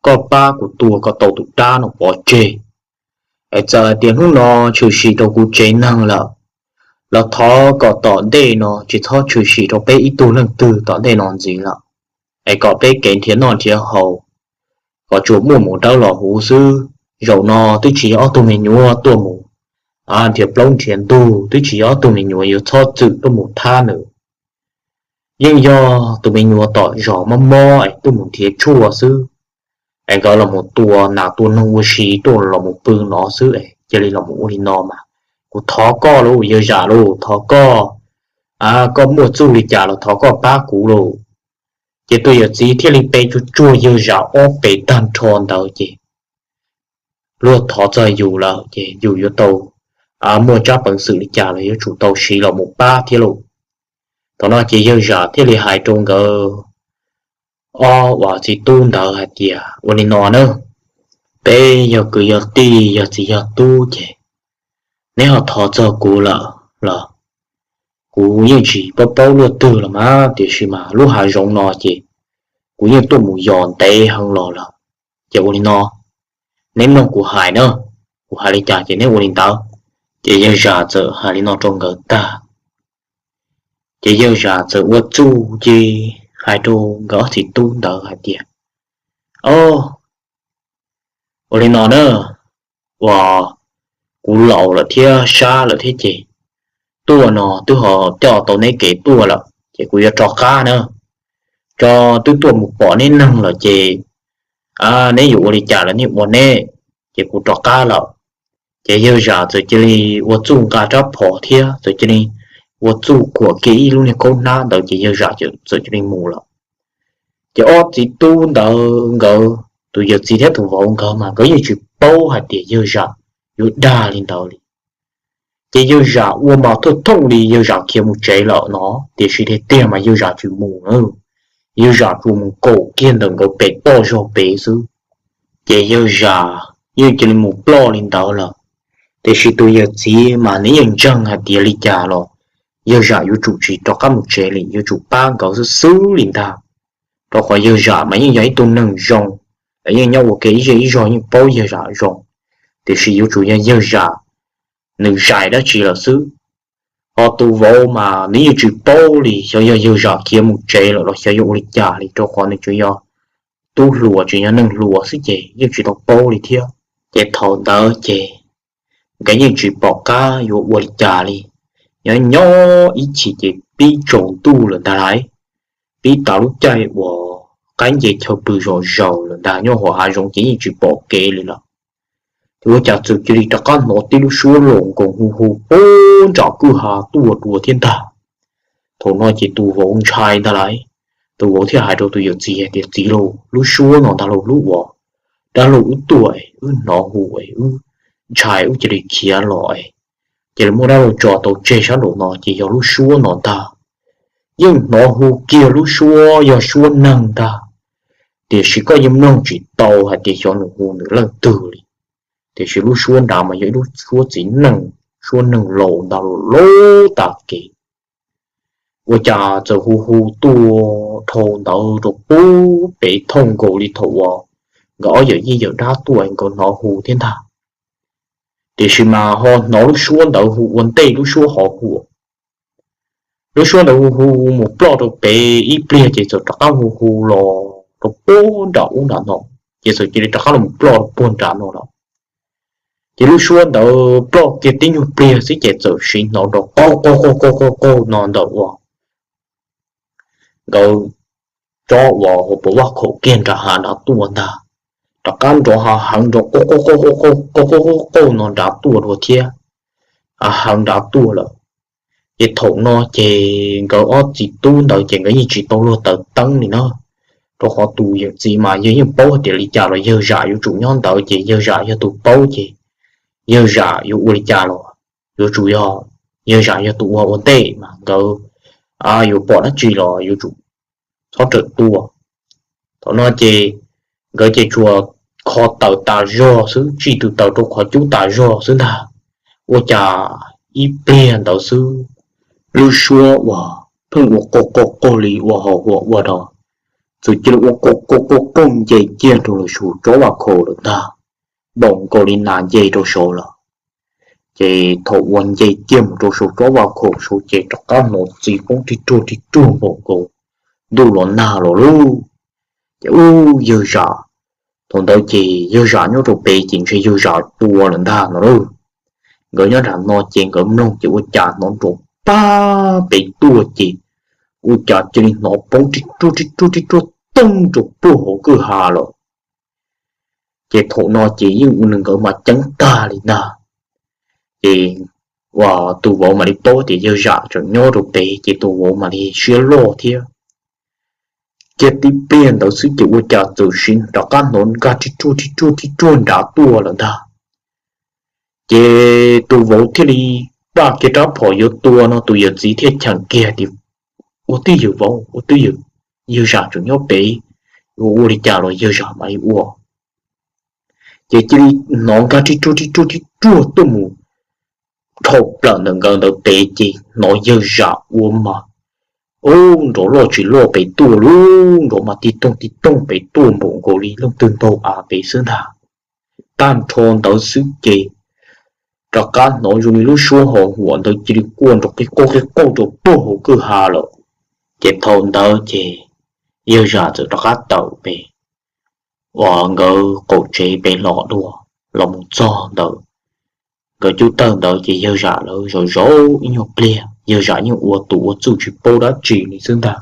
koj pab kuv tua kom tau tus dab no pov tseg. Es txawm hais tias hnub no tshwm sim rau kuv tsev neeg lawm, los thov kom tom ntej no tsis txhob tshwm sim rau peb ib tug leej twg tom ntej no ntxiv lawm, es kom peb kev nrhiav noj nrhiav haus kom tsuas muaj mus dawb los huv xwb. Zaum no twb tsis yog ob tug me nyuam tuaj mus nrhiav plaub nrhiav ntug, twb tsis yog ob tug me nyuam yuav txhob txwm tuaj mus thab nws. Yeej yog tus me nyuam tom zos mob mob es tuaj mus nrhiav tshuaj xwb, es nkawd los mus tua nas tua noog ua si tuaj los mus pw no xwb es cia li los mus ua li no mas. Kuv thov koj lauj, yawg Zam lauj, thov koj, koj muaj txuj li cas los thov koj pab kuv lauj. Ces tus yawm txiv thiaj li pe tsuag tsuag yawg Zam ob pes tag nrho ntawd ces luag thov txog yus lawm ces yus yuav tau muaj tsab peev xwm li cas los yuav tsum tau siv los mus pab thiab lauj. Thaum no ces yawg Zam thiaj li hais rau nkawd ob uas txiv tub ntawd hais tias, ua li no na, peb yog kwv yog tij yog txiv yog tub ces neb ho thov txog kuv lawm los Kuv yeej tsis paub paub luaj twg los mas, tiam sis mas lub hav zoov no ces kuv yeej tuaj mus yos ntev heev los lawm. Ces ua li no, neb mloog kuv hais na, kuv hais li cas ces neb ua li ntawd. Ces yawg Zam txawm hais li no rau nkawd tag, ces yawg Zam txawm ua txuj ces hais rau nkawd ob txiv tub ntawd hais tias, O, ua li no na, uas kuv laus lawm thiab sab lawm thiab ces tuaj no twb ho coj tau neb kev tuaj lawm ces kuv yuav rov qab na. Tso, twb tuaj mus pom neb neeg lawm ces neb yuav ua li cas los nej ua neb, ces kuv rov qab lawm. Ces yawg Zam txawm cia li ua txuj nqa rab phom thiab txawm cia li ua txuj kuam kiag ib lub niag khaub hnab ntawd ces yawg Zam txawm cia li mus lawm. Ces ob txiv tub ntawd nkawd tus yawm txiv thiab tus vauv nkawd mas nkawd yeej tsis paub hais tias yawg Zam yuav dag li ntawd li. Ces yawg Zam ua mas thooj thooj li yawg Zam khiav mus tsev lawm no, tiam sis tiag tiag mas yawg Zam tsis mus na, yawg Zam tsuas mus kaum kiag ntawm nkawd pem toj zog pem xwb. Ces yawg Zam yeej cia li mus ploj li ntawd lawm. Tiam sis tus yawm txiv mas nws yeej ntseeg hais tias li cas los yawg Zam yuav tsum tsis rov qab mus tsev li, yuav tsum pab nkawd xwb xwb li ntag. Rau qhov yawg Zam mas yeej yog ib tug neeg zoo, yeej nyob ua ke ib zej ib zog yeej paub yawg Zam zoo, tiam sis yuav tsum yog yawg Zam nws zais dab tsi lawm xwb. Ho tus vauv mas nws yeej tsis paub li xyov yog yawg Zam khiav mus tsev lawm los xyov yog ua li cas li, rau qhov nws tseem yog tub hluas tseem yog neeg hluas xwb ces yeej tsis tau paub li thiab. Ces thaum ntawd ces nkawd yeej tsis pom qab yuav ua li cas li. Nyob nyob ib chim ces pib tsaus ntuj lawm ntag lauj, pib tas lub caij uas qaib nce chaw pw zom zaws lawm ntag, nyob hauv hav zoov ces yeej tsis pom kev li lawm. Ces ua cas txawm cia li rov qab hnov tib lub suab los nkoos hu hu puag nram kwj ha tuaj dua thiab ntag. Thaum no ces tus vauv ntshai ntag lauj, tus vauv thiaj hais rau tus yawm txiv hais tias, Txiv lauj, lub suab no ntag lauj, lub uas dab laug wb tuaj es wb hnov hu es wb ntshai wb cia li khiav los es cia li muab dab laug tso tau tseg sab nraum no ces yog lub suab no ntag. Yeej hnov hu kiag lub suab yog suab neeg ntag, tiam sis koj yeej mloog tsis tau hais tias xyov nws hu nws leej twg li. Tiam sis lub suab nrad mas yog ib lub suab txiv neej, suab neeg laus ntag, laus tas kev. Ua cas txawm hu hu tuaj dhau ntawd rau puag pem thooj nkaus li thaum uas nkawd ob yawm yij yawm dab tuaj nkawd hnov hu thiab ntag. Tiam sis mas ho hnov lub suab ntawd hu ua ntej lub suab ho hu. Lub suab ntawd hu hu mus ploj rau pem ib pliag ces txawm rov qab hu hu los rau puag nram ub nram no, ces txawm cia li rov qab los ploj rau puag nram no lawm. Ces lub suab ntawd ploj kiag tib nyuag pliag xwb ces txawm sim hnov nrov qaug qaug qaug qaug qaug qaug no ntawm uas nkawd tsob uas hauv paus vaj khaum kiag nram hav nrad tuaj ntag. Rov qab nrov hav heev nrov qaug qaug qaug qaug qaug qaug qaug qaug no nrad tuaj dua thiab, hav heev nrad tuaj lawm. Ces thaum no ces nkawd ob txiv tub ntawd ces nkawd yeej tsis tau luag taws teeb li na, rau qhov tus yawm txiv mas yawg yeej paub tias li cas los yawg zam yuav tsum nyob ntawd ces yawg zam yog tus paub ces yawg zam yuav ua li cas los yuav tsum yog yawg zam yog tus ua ua ntej mas nkawd yuav pom dab tsi los yuav tsum txhob rawm tuaj. Thaum no ces nkawd ces tsuas kho taws tas zog xwb, tsij tus taws rau qhov cub tas zog xwb ntag. Ua cas ib pliag ntawd xwb, lub suab uas pheej ua qaug qaug qaug li ua haus huam ua dog, txawm cia li ua qaug qaug qaug qaug nce kiag rau lawm saum tsob vaj khaum lawm ntag, npaum nkaus li nas nce rau saud lawm. Ces thaum uas nce kiag mus rau saum tsob vaj khaum saud ces rov qab hnov txi poob rig ruag rig ruag npaum nkaus ntuj los nag los lauj. Ces ub yawg zam, thaum ntawd ces yawg zam nyob rau pem ces ntshe yawg zam tua lawm ntag no lauj. Nkawd nyob nram no ces nkawd mloog ces ua cas hnov nrov pag pem tuaj ces ua cas cia li hnov poob rig ruag rig ruag rig ruag tooj rau puag hauv kwj ha lawm. Ces thaum no ces yeej ua rau nkawd mas ceeb tag li ntag. Ces tus vauv mam li paub tias yawg zam tseem nyob rau pem ces tus vauv mam li siab loj thiab. Kiag tib pliag ntawd xwb ces ua cas txawm sim rov qab hnov nkag rig ruag rig ruag rig ruag nrad tuaj lawm ntag. Ces tus vauv thiaj li npaj kiag rab phom yuav tua no tus yawm txiv thiaj cheem kiag tias, Ua twj ywm vauv, ua twj ywm, yawg zam tseem nyob pem, yuav ua li cas los yawg zam mam li ua. Ces cia li hnov nkag rig ruag rig ruag rig ruag tuaj mus dhau plaws ntawm nkawd ntawd pem ces hnov yawg Zam ua mas ub nrov loj tsis loj pem tuaj, lub nrov mas tib tooj tib tooj pem tuaj npaum nkaus li leej twg ntaug av pem xwb ntag. Tag nrho ntawd xwb ces rov qab hnov zoo li lub suab hos huam ntawd cia li quaj nrov qig qauj qig qauj rau puag hauv kwj ha lawm. Ces thaum ntawd ces yawg Zam txawm rov qab tawm pem uas nkawd qaum tsev pem los dua, los mus txog ntawd nkawd cub tawg ntawd ces yawg Zam lawv zaum zaum ib nyuag pliag, yawg Zam yeej ua tus ua txuj tsis paub dab tsi li xwb ntag.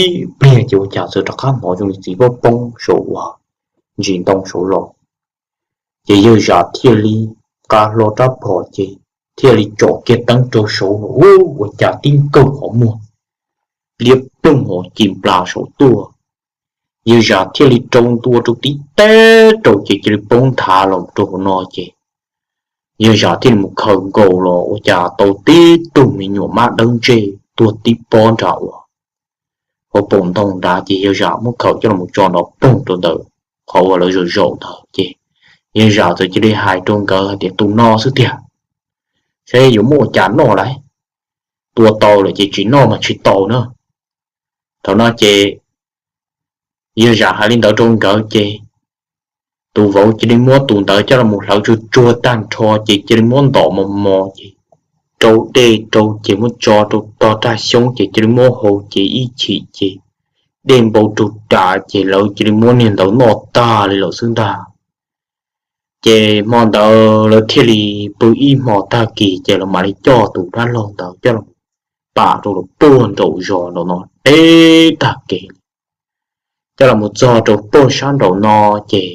Ib pliag ces ua cas txawm rov qab hnov zoo li txiv poob poob saum uas ntsis ntoo saud los. Ces yawg Zam thiaj li nqa hlo rab phom ces thiaj li tsom kiag teeb rau saud los ua cas tib nkaug qhov muag liab ploog hos ci nplas saud tuaj. Yawg Zam thiaj li rau ntua rau tib teb rau ces cia li poob nthav los rau hauv no ces yawg Zam thiaj li mus khaws nkaus los ua cas tau tib tug me nyuam mab dawb ntsej tuag tib pob nram uas hauv paus ntoo nrad ces yawg Zam muab khaws coj los tso nrov poog rau ntawm qhov uas lawv zaum zaum ntawd ces yawg Zam txawm cia li hais rau nkawd hais tias tus no xwb tiag, saib yuav muab ua cas noj lauj, tua tau lawm ces tsis noj mas tsis tau na. Thaum no ces yawg Zam hais li ntawd rau nkawd ces tus vauv cia li muab tus ntawd coj los hlawv tsuag tsuag tag nrho ces cia li muab ntom mos mos ces rau dej rau ces muab tso rau tog raj xyoob ces cia li muab hau ces ib chim ces dej npau rug ras ces lawv cia li muab niag ntawd noj tag li lawm xwb ntag. Ces hmo ntawd lawv thiaj li pw ib hmo tag kis ces lawv mam li coj tus dab laug ntawd coj los pam rau lawv puag nraum zos nraum no deb tag kev li. Coj los mus txog rau puag sab nraum no ces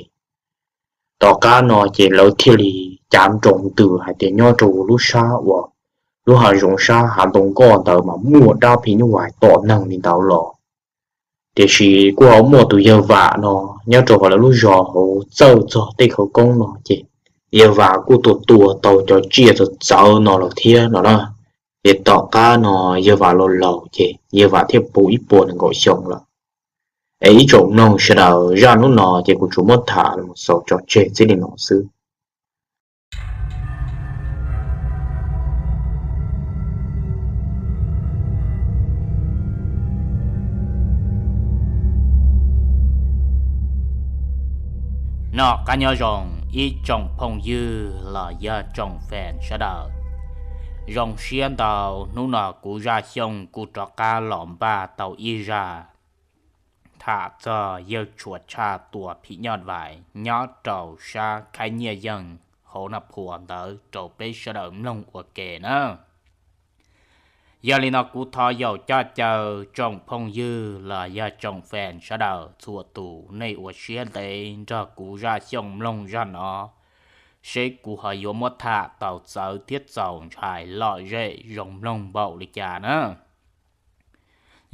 tom qab no ces lawv thiaj li cav nroos ntws hais tias nyob rau lub sab uas lub hav zoov sab hav ntoo nkoj ntawd mas muaj dab phim nyuj vais tom neeg li ntawd los. Tiam sis kuj ho muaj tus yawg Vam no nyob rau hauv lawv lub zos hauv txawj txog tej khawv koob no ces yawg Vam kuj tua tua tau cov tsiaj txawv txawv no lawm thiab no na. Ces tom qab no yawg Vam los laus ces yawg Vam thiaj puv ib puas nees nkaum xyoo lawm. Es ib tsoom mloog sawv daws, zaj hnub no ces kuv tsuas muab tham los xaus tso tseg txij li no xwb. Noj qab nyob zoo ib tsoom phooj ywg los yog tsoom fans sawv daws. Zoo siab ntau hnub no kuv Zaj Xyooj kuj rov qab los npaj tau ib zaj tham txog yawg tshuas tshaj tua phim nyuj vais nyob rau sab Khaib Nyiaj Yeej hauv Naj Phua ntawd rau peb sawv daws mloog ua ke na. Yog li no kuv thov yaum coj caw tsoom phooj ywg los yog tsoom fans sawv daws txhua tus nej ua siab ntev nrog kuv Zaj Xyooj mloog zaj no, seb kuv ho yuav muab tham tau txawv thiab txaus ntshai lom zem zoo mloog npaum li cas na.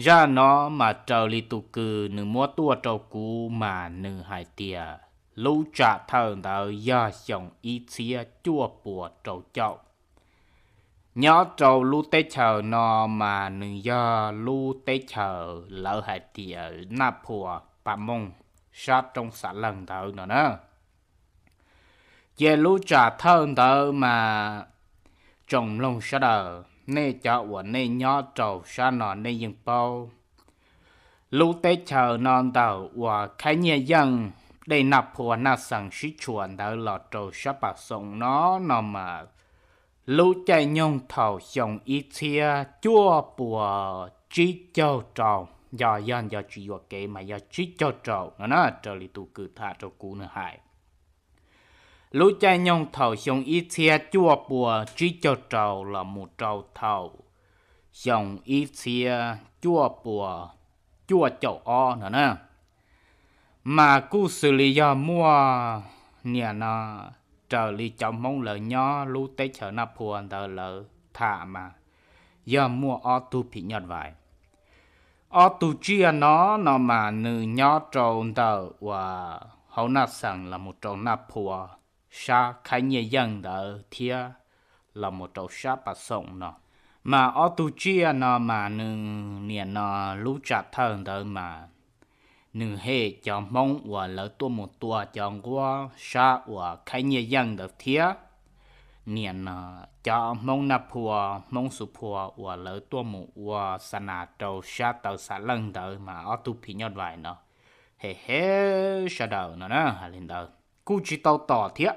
Zaj no mas raws li tus kws nws muab tuaj rau kuv mas nws hais tias lub tsam thawj ntawd yog xyoo ib txhiab cuaj puas rau caum. Nyob rau lub teb chaws no mas nws yog lub teb chaws lawv hais tias Naj Phua Paj Mooj sab roob Xav Leej ntawd no na. Ces lub tsam thawj ntawd mas tsoom mloog sawv daws, nej cov uas nej nyob rau sab no nej yeej paub. Lub teb chaws no ntawm uas Khaib Nyiaj Yeej, dej Naj Phua Naj Xees sib tshuam ntawd los rau sab Pas Xoom no, no mas lub caij nyoog thaum xyoo ib txhiab cuaj puas tsib caug rau, nco yog nco tsis yuam kev mas yog tsib caug rau no na, raws li tus kws tham rau kuv nws hais. Lub caij nyoog thaum xyoo ib txhiab cuaj puas tsib caug rau los mus rau thaum xyoo ib txhiab cuaj puas cuaj caum ob no na, mas kuj xws li yog muaj niam no, raws li cov Hmoob lawv nyob lub teb chaws Naj Phua ntawd lawv tham mas yog muaj ob tug phim nyuj vais. Ob tug tsiaj no, no mas nws nyob rau ntawm uas hauv Naj Xees los mus rau Naj Phua sab Khaib Nyiaj Yeej ntawd thiab los mus rau sab Pas Xoom no. Mas ob tug tsiaj no mas nws niam no lub tsam thawj ntawd mas nws hem cov Hmoob uas lawv tuaj mus tua cov nquab sab uas Khaib Nyiaj Yeej ntawd thiab. niam no cov Hmoob Naj Phua, Hmoob Xus Phua uas lawv tuaj mus ua xa nas rau sab taw Xa Leej ntawd mas ob tug phim nyuj vais no hem hem sawv daws no na. Hais li ntawd kuj tsis tau tom thiab,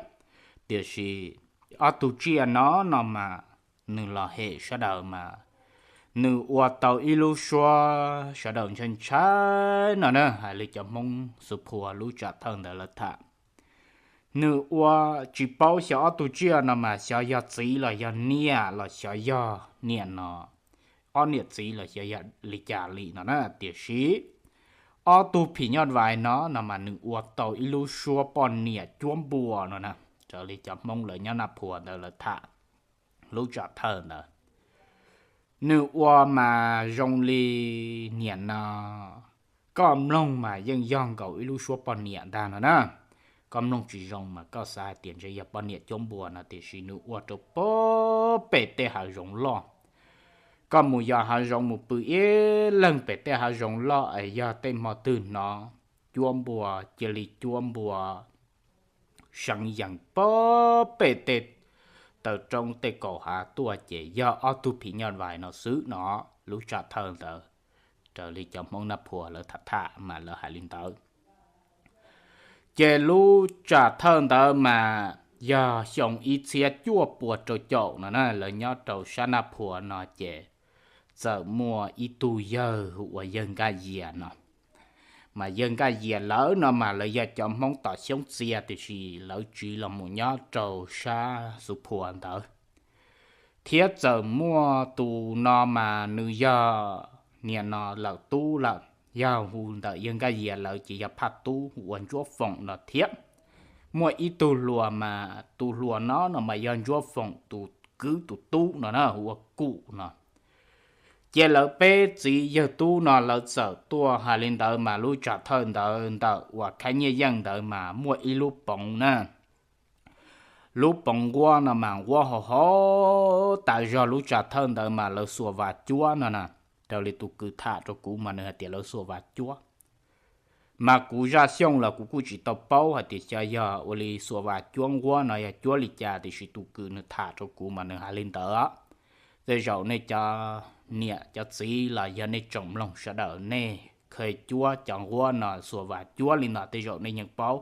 tiam sis ob tug tsiaj no no mas nws los hem sawv daws mas nws ua tau ib lub suab sawv daws ntshai ntshai no na. Hais li cov Hmoob Xus Phua lub tsam thawj ntawd lawv tham, nws ua tsis paub xyov ob tug tsiaj no mas xyov yog txiv los yog niam los xyov yog niam no, ob niam txiv los xyov yog li cas li no na. Tiam sis ob tug phim nyuj vais no no mas nws ua tau ib lub suab poj niam cuab npua no na. Raws li cov Hmoob lawv nyob Naj Phua ntawd lawv tham lub tsam thawj ntawd, nws ua mas zoo li niam no, koj mloog mas yeej yog nkaus ib lub suab poj niam ntag no na. Koj mloog tsis zoo mas koj xav hais tias ntshe yog poj niam cuab npua no, tiam sis nws ua rau pem tej hav zoov loj. Koj mus yos hav zoov mus pw ib leeg pem tej hav zoov loj es yog tej hmo twg hnov cuab npua, cia li cuab npua seev yees pem tej taw roob tej kaum hav tuaj ces yog ob tug phim nyuj vais no xwb no. Lub tsam thawj ntawd, raws li cov Hmoob Naj Phua lawv tham tham mas lawv hais li ntawd. Ces lub tsam thawj ntawd mas yog xyoo ib txhiab cuaj pua rau caum no na, lawv nyob rau sab Naj Phua no ces txawm muaj ib tug yawg hu ua yawg Nkaj Yias no. Mas yawg Nkaj Yias lawv no mas lawv yog cov Hmoob tom Xyoob Txias tiam sis lawv tsiv los mus nyob rau sab Xus Phua ntawd. Thiab txawm muaj tus no mas nws yog niam no lawm tub lawm, yog hu ntawm yawg Nkaj Yias lawv ces yog Phaj Tub hu ua Ntsuab Foom no thiab. Muaj ib tug hluas mas tus hluas no no mas yog Ntsuab Foom tus kwv tus tub no na hu ua Kum no. Ces lawv peb txiv yawg tub no lawv txawm tuaj hais li ntawd mas lub tsam thawj ntawd ntawm uas Khaiv Nyiaj Yeej ntawd mas muaj ib lub poov na. Lub poov nquab no mas nquab hau hau tas zog, lub tsam thawj ntawd mas lawv xuas vas cuab no na. Raws li tus kwv tham rau kuv mas nws hais tias lawv xuas vas cuab. Mas kuv Zaj Xyooj los kuv kuj tsis tau paub hais tias xyov yog ua li xuas vas cuab nquab no yog cuab li cas, tiam sis tus kwv nws tham rau kuv mas nws hais li ntawd. Tej zaum nej cov niam cov txiv los yog nej tsoom mloog sawv daws nej kheev cuab cov nquab no xuas vas cuab li no tej zaum nej yeej paub.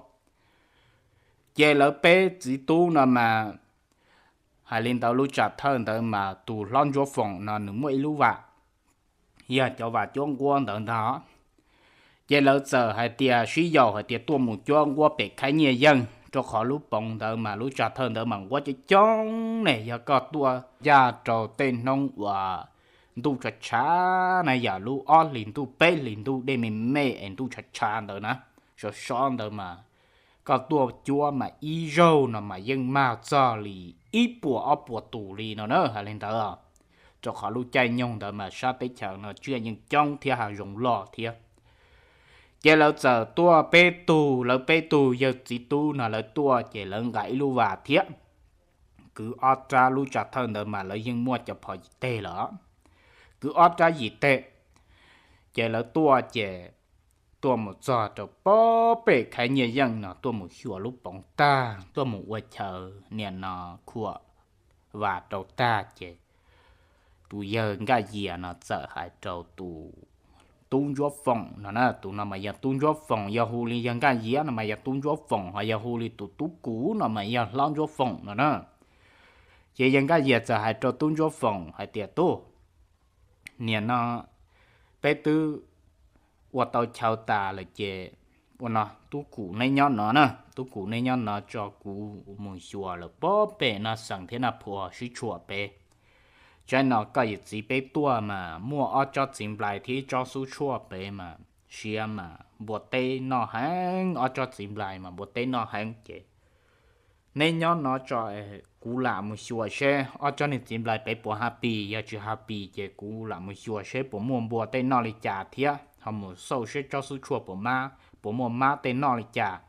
Ces lawv peb txiv tub no mas hais li ntawd lub tsam thawj ntawd mas tus hlob Ntsuab Foom no nws muaj ib lub vas, yog cov vas cuab nquab ntawd ntag. Ces lawv txawm hais tias sib yaum hais tias tuaj mus cuab nquab pem Khaiv Nyiaj Yeej, rau qhov lub poov ntawd mas lub tsam thawj ntawd mas nquab coob coob ne, yog koj tuaj ncaj rau tej hnub uas ntuj tshav tshav na, yam lub ob hlis ntuj peb hlis ntuj dej me me es ntuj tshav tshav ntawd na, sov sov ntawd mas koj tuaj cuab mas ib zaug no mas yeej mag txog li ib puas ob puas tus li no na, hais li ntawd. Rau qhov lub caij nyoog ntawd mas sab teb chaws no tsiaj yeej coob thiab hav zoov loj thiab. Ces lawv txawm tuaj peb tug, lawv peb tug yawg txiv tub no lawv tuaj ces lawv nqa ib lub vas thiab. Kwv ob rab, lub tsam thawj ntawd mas lawv yeej muaj cov phom yim teg lawm, kwv ob rab yim teg. Ces lawv tuaj ces tuaj mus txog rau pem Khaiv Nyiaj Yeej no tuaj mus xyuas lub poov tag, tuaj mus ua chaw niam no khuam vas rau tag ces tus yawg Nkaj Yias no txawm hais rau tus tub Ntsuab Foom no na, tus no mas yog tub Ntsuab Foom, yog hu li yawg Nkaj Yias no mas yog tub Ntsuab Foom, ho yog hu li tus tub Kuv no mas yog hlob Ntsuab Foom no na. Ces yawg Nkaj Yias txawm hais rau tub Ntsuab Foom hais tias, Tub, niam no peb twb ua tau chaw tas lawm ces ua no, tub Kuv neb nyob no na, tub Kuv neb nyob no tso kuv mus xyuas lawm pem no xeem thiab Naj Phua sib tshuam pem. Tsaib no koj yawm txiv peb tuaj mas muaj ob tsob txiv nplais thiab ib tsob xub tshuaj pem mas siav mas npua teb noj heev, ob tsob txiv nplais mas npua teb noj heev ces neb nyob no tso, kuv lam mus xyuas seb ob tsob niag txiv nplais pem puas hav pis, yog tsis hav pis ces kuv lam mus xyuas seb puas muaj npua tej noj li cas thiab ho mus xauj seb tsob xub tshuaj puas mab, puas muaj mab tej noj li cas.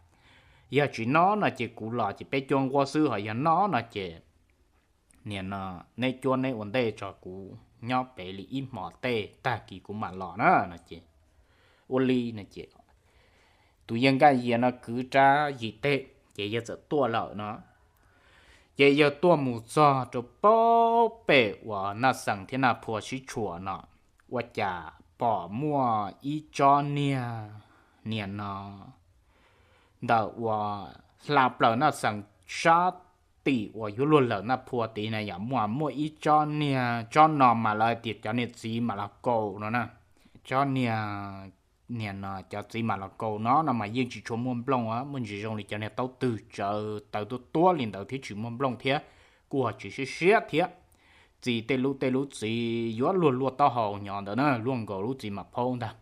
Yog tsis noj no ces kuv los ces peb cuab nquab xwb, ho yog noj no ces niam no neb cuab neb ua ntej tso, kuv nyob pem li ib hmos tej, tag kis kuv mam los na no ces ua li no ces tus yawg Nkaj Yias no kwv rab yim teg ces yawg txawm tuaj lawm no. Ces yawg tuaj mus txog rau pem uas Naj Xeem thiab Naj Phua sib tshuam no, ua cas pom muaj ib tsob niag, niag no ntawm uas hla plaws Naj Xeem sab tim uas yuav luag lawm Naj Phua tid na yom, muaj, muaj ib tsob niag, tsob no mas lawv hais tias cov niag txiv mas los kaus no na. Tsob niag, niag no cov txiv mas los kaus no no mas yeej tsis tshua muaj nplooj, muaj ntsis zoo li cov niag taub twg tsawv taws tuab tuab li ntawd thiab tsis muaj nplooj thiab, kuj ho tsis siab siab thiab. Txiv tej lub, tej lub txiv yuav luag luaj taub hau nyob ntawd na, luaj nkaus lub txiv mas phaub ntag.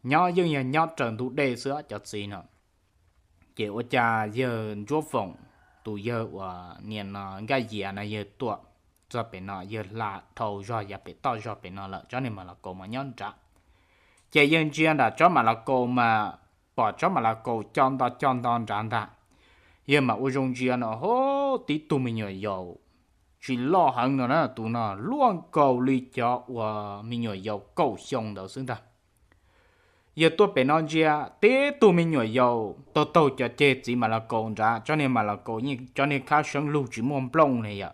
Nyob yeej yog nyob raws ntug dej xwb cov txiv no. Ces ua cas yawg Ntsuab Foom, tus yawg uas niag no Nkaj Yias no yawg tuaj txog pem no, yawg hla dhau zog yav pem toj zog pem no lawm, tsob niag mas los kaus mas nyob nrad. Ces yawg ntsia nram tsob mas los kaus mas pom tsob mas los kaus co nto co nto nrad ntag. Yawg mam ua zoo ntsia no, ho tib tug me nyuam yaus tsis loj heev no na, tus no luaj nkaus li cov uas me nyuam yaus kaum xyoo ntawd xwb ntag. Yawg tuaj pem no ntsia, tib tug me nyuam yaus taug taug cov ceg txiv mas los kaus nrad, tsob niag mas los kaus yeej cov niag khab seeb lug tsis muaj nplooj ne yom.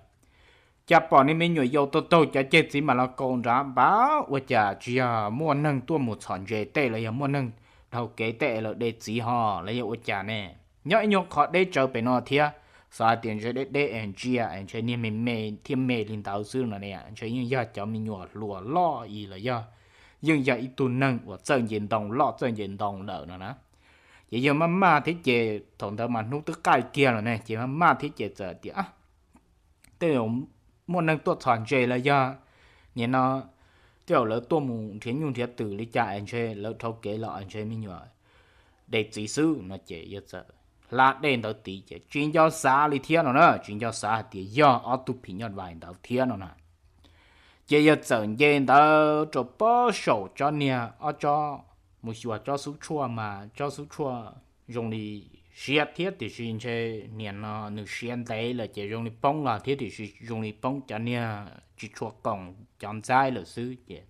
Cas pom niag me nyuam yaus taug taug cov ceg txiv mas los kaus nrad, npab ua cas tsis yog muaj neeg tuaj mus txhom ntses tej los yog muaj neeg dhau kev tej es lawv de txiv ho los yog ua cas ne? Nyob ib nyuag qhov deb tsawv pem no thiab, xav hais tias ntshe deb deb es ntsia es ntshe niag me me thiaj me li ntawd xwb no ne, ntshe yeej yog cov me nyuam hluas loj i los yog yeej yog ib tug neeg uas txawj nce ntoo loj txawj nce ntoo lawm no na. Ces yawg maj maj thiab ces thaum ntawd mas hnub twb qaij kiag lawm ne, ces maj maj thiab ces txawm tias tej zaum muaj neeg tuaj txhom ntses los yog nim no tej zaum lawv tuaj mus nrhiav nyuj nrhiav twm li cas es ntshe lawv dhau kev los es ntshe me nyuam de txiv xwb no ces yawg txawm hla dej ntawd tid ces tsis nco xav li thiab no na, tsis nco xav hais tias yog ob tug phim nyuj vais ntawd thiab no na. Ces yawg txawm nce ntawd rau pob saum tsob niag ob tsob, mus xyuas tsob xub tshuaj mas tsob xub tshuaj zoo li siav thiab tiam sis ntshe nim no nws siav ntev lawm ces zoo li poob los thiab tiam sis zoo li poob cov niag tsis tshua qoom cov ntxaib lawm xwb ces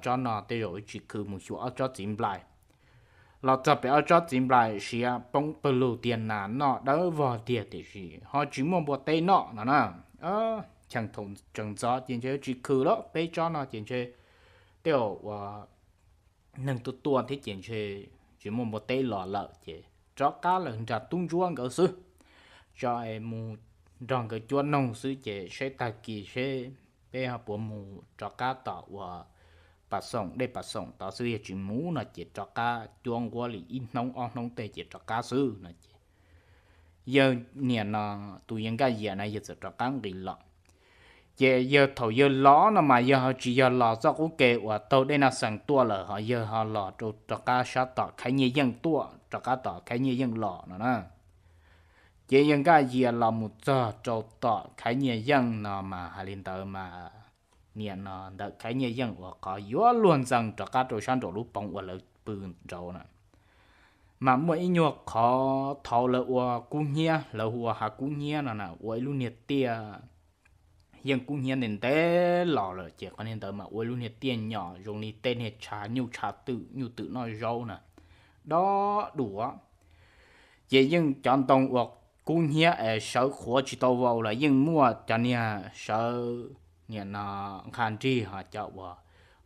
tsob no tej zaum tsis khw, mus xyuas ob tsob txiv nplais. Los txog pem ob tsob txiv nplais siav poob pawg lug tiag, nas noj dawb vog tiag tiam sis ho tsis muaj npua teb noj no na. Cheem thaum tseem ntxov ces ntshe tsis khw lawm, peb tsob no ces ntshe tej zaum ua neeg tuaj tua thiab ces ntshe tsis muaj npua teb los lawm ces rov qab lawm nram tub ntsuab nkawd xwb. Tso es mus nrog nkawd cuab noog xwb ces saib tag kis seb peb ho puas mus rov qab tom uas pas xoom, dej pas xoom tod xwb, yog tsis mus no ces rov qab cuab nquab li ib hnub ob hnub tej ces rov qab xwb no ces yawg niam no, tus yawg Nkaj Yias no yawg txawm rov qab nqis los. Ces yawg thaum yawg los no mas yawg ho tsis yog los txoj qub ke uas taug dej Naj Xees tuaj lawm, ho yawg ho los rau rov qab sab tom Khaiv Nyiaj Yeej tuaj, rov qab tom Khaiv Nyiaj Yeej los no na. Ces yawg Nkaj Yias los mus txog rau tom Khaiv Nyiaj Yeej no mas hais li ntawd mas niam no ntawm Khaiv Nyiaj Yeej uas qhov yuav luag ntxees rov qab rau sab nraum lub poov uas lawv pw nraud na, mas muaj ib nyuag qhov thaud lawv ua kub hnyiab, lawv hu ua hav kub hnyiab no na, ua ib lub niag tiaj yeej kub hnyiab ntev ntev los lawm ces qhov niag ntawd mas ua ib lub niag tiaj nyom zoo li tej niag tshav nyuj tshav twm nyuj twm noj zaub na, dob duav. Ces yeej cov ntoo uas kub hnyiab es sawv qhuav tsis tau vau los yeej muaj cov niag sawv niam no nqha nrig, ho cov uas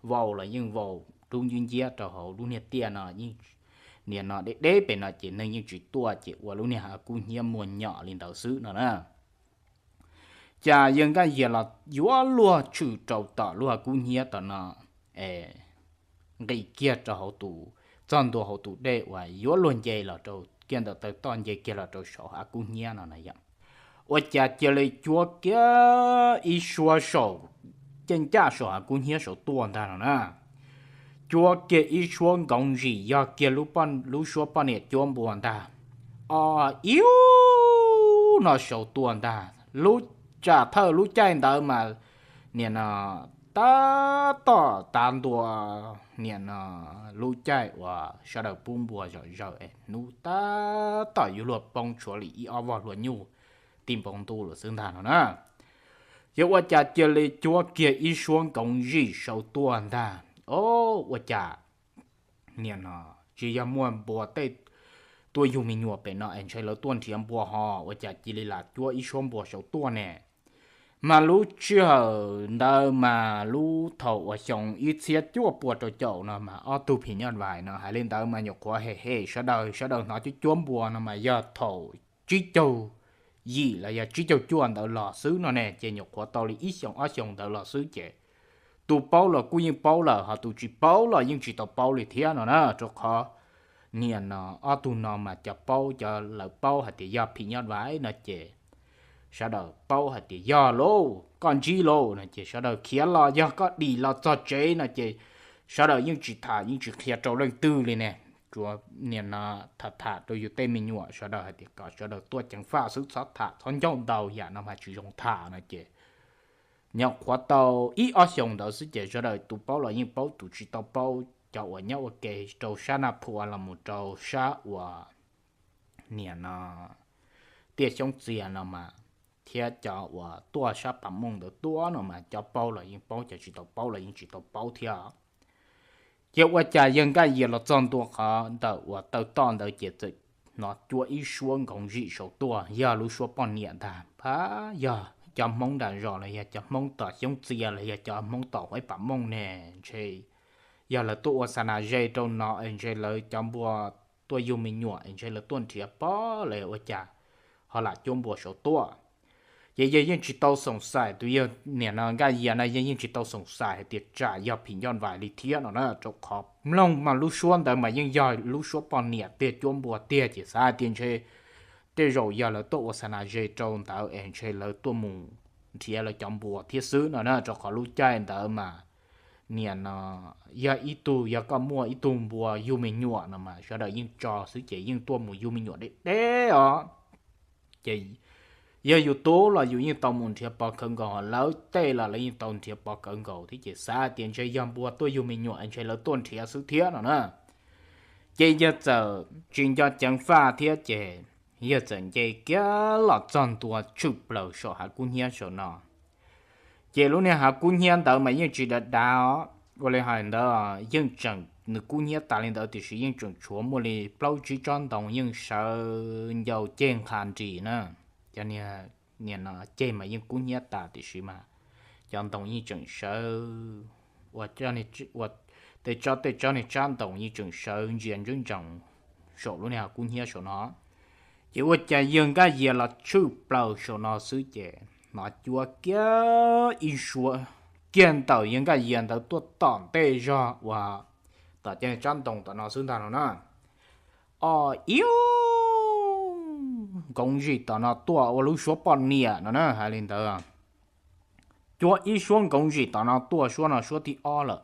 vau los yeej vau dub nciab nciab rau hauv lub niag tiaj no, yeej niam no deb deb pem no ces neeg yeej tsis tuaj ces ua lub niag hav kub hnyiab muag nyom li ntawd xwb no na. Cas yawg Nkaj Yias los yuav luag tshwm rau tom lub hav kub hnyiab tom no es nqis kiag rau hauv tus, txog ntua hauv tus dej uas yuav luag nce los rau kiag ntawm taw toj nce kiag los rau saum hav kub hnyiab no na yom. Ua cas cia li cuab kiag ib suab saum, ceeb ncaj saum hav kub hnyiab saud tuaj ntag no na. Cuab kiag ib suab nkoov zim yog kiag lub suab poj niam cuab npua ntag. O, iub no saud tuaj ntag. Lub tsam thawj lub caij ntawd mas niam no tab tom tav ntua, niam no lub caij uas sawv daws pub npua zom zaws es hnub tab tom yuav luag poob tshuav li ib ob voj hlua nyuj ti npoo ntuj lawm xwb ntag no na. Yog ua cas cia li cuab kiag ib suab nkoov zim saud tuaj ntag. O, ua cas niam no tsis yog muaj npua tej tuaj yug me nyuam pem no es ntshe lawv tuaj nrhiav npua ho ua cas cia li lam cuab ib suab npua saud tuaj ne. Mas lub sij hawm ntawd mas lub thaum uas xyoo ib txhiab cuaj pua rau caum no mas ob tug phim nyuj vais no hais li ntawd mas nyuam qhuav hem hem sawv daws, sawv daws hnov cuab cuab npua no mas yog thaum tsib caug yim los yog tsib caug cuaj ntawd los xwb no ne, ces nyuam qhuav tau li ib xyoos ob xyoos ntawd los xwb ces tus paub los kuj yeej paub lawm, ho tus tsis paub los yeej tsis tau paub li thiab no na, rau qhov niam no ob tug no mas cov paub, cov lawv paub hais tias yog phim nyuj vais no ces sawv daws paub hais tias yog lauj, koj ntsib lauj no ces sawv daws khiav los, yog koj dim los txog tsev no ces sawv daws yeej tsis tham yeej tsis qhia rau leej twg li ne. Tsuas niam no tham tham rau yus tej me nyuam, sawv daws hais tias kom sawv daws tuaj ceev faj xwb, txhob tham txhob ncauj ntau, yam no mas tsis zoo tham no ces nyuam qhuav tau ib ob xyoos ntawd xwb ces sawv daws tus paub los yeej paub, tus tsis tau paub, cov uas nyob ua ke rau sab Naj Phua los mus rau sab uas niam no Tiaj Xyoob Txias no mas, thiab cov uas tuaj sab Pam Mooj ntawd tuaj no mas cov paub los yeej paub, cov tsis tau paub los yeej tsis tau paub thiab. Ces ua cas yawg Nkaj Yias los txog ntua qhov ntawm uas taw toj ntawd ces txawm hnov cuab ib suab nkoov zim saud tuaj, yog lub suab poj niam ntag. Pab yog cov Hmoob nram zos los yog cov Hmoob tom Xyoob Txias los yog cov Hmoob tom Huaib Pam Mooj ne, ntshe yog lawv tuaj ua xa nas ze rau no es ntshe lawv cov npua tuaj yug me nyuam es ntshe lawv tuaj nrhiav pob los ua cas ho lam cuab npua saud tuaj. Ces yawg yeej tsis tau xoom xaim, tus yawg niam no Nkaj Yias no yawg yeej tsis tau xoom xaim hais tias tsam yog phim nyuj vais li thiab no na, rau qhov mloog mas lub suab ntawd mas yeej yog lub suab poj niam tiag cuab npua tiag, ces xav hais tias ntshe tej zaum yog lawv tuaj ua xa nas ze rau ntawd es ntshe lawv tuaj mus nrhiav lawv cov npua thiab xwb no na, rau qhov lub caij ntawd mas niam no yog ib tug, yog koj muaj ib tug npua yug me nyuam no mas sawv daws yeej tso xwb ces yeej tuaj mus yug me nyuam deb deb os. Ces yog yus tub los yus yeej tau mus nrhiav pov khawv nkaus, ho lawv tej los lawv yeej tau nrhiav pov khawv nkaus thiab, ces xav tias ntshe yog npua tuaj yug me nyuam ntshe lawv tuaj nrhiav xwb thiab no na. Ces yawg txawm tsis nco ceev faj thiab ces yawg txawm nce kiag los txog ntua tshwm plaws saum hav kub hnyiab saum no. Ces lub niag hav kub hnyiab ntawd mas yeej tsis dav dav os, ua li hais ntawd yeej tseem, nws kub hnyiab tas li ntawd tiam sis yeej tseem tshuav muaj li plaub tsib tsob ntoo yeej sawv ncau ceg nqha nris na. Cov niag, niag no ceg mas yeej kub hnyiab tas tiam sis mas cov ntoo yeej tseem sawv, ua, ua tej tsob tej tsob niag tsab ntoo yeej tseem sawv ntsia ntsoov ntsoov saum lub niag hav kub hnyiab saum no. Ces ua cas yawg Nkaj Yias los tshwm plaws saum no xwb ces hnov cuab kiag ib suab kiag ntawm yawg Nkaj Yias ntawd tuaj tom ntej zog uas tom cov niag tsab ntoo tom no xwb ntag no na. O, iu, nkoov zim tom no tuaj ua lub suab poj niam no na, hais li ntawd. Cuab ib suab nkoov zim tom no tuaj, suab no suab thib ob lawm.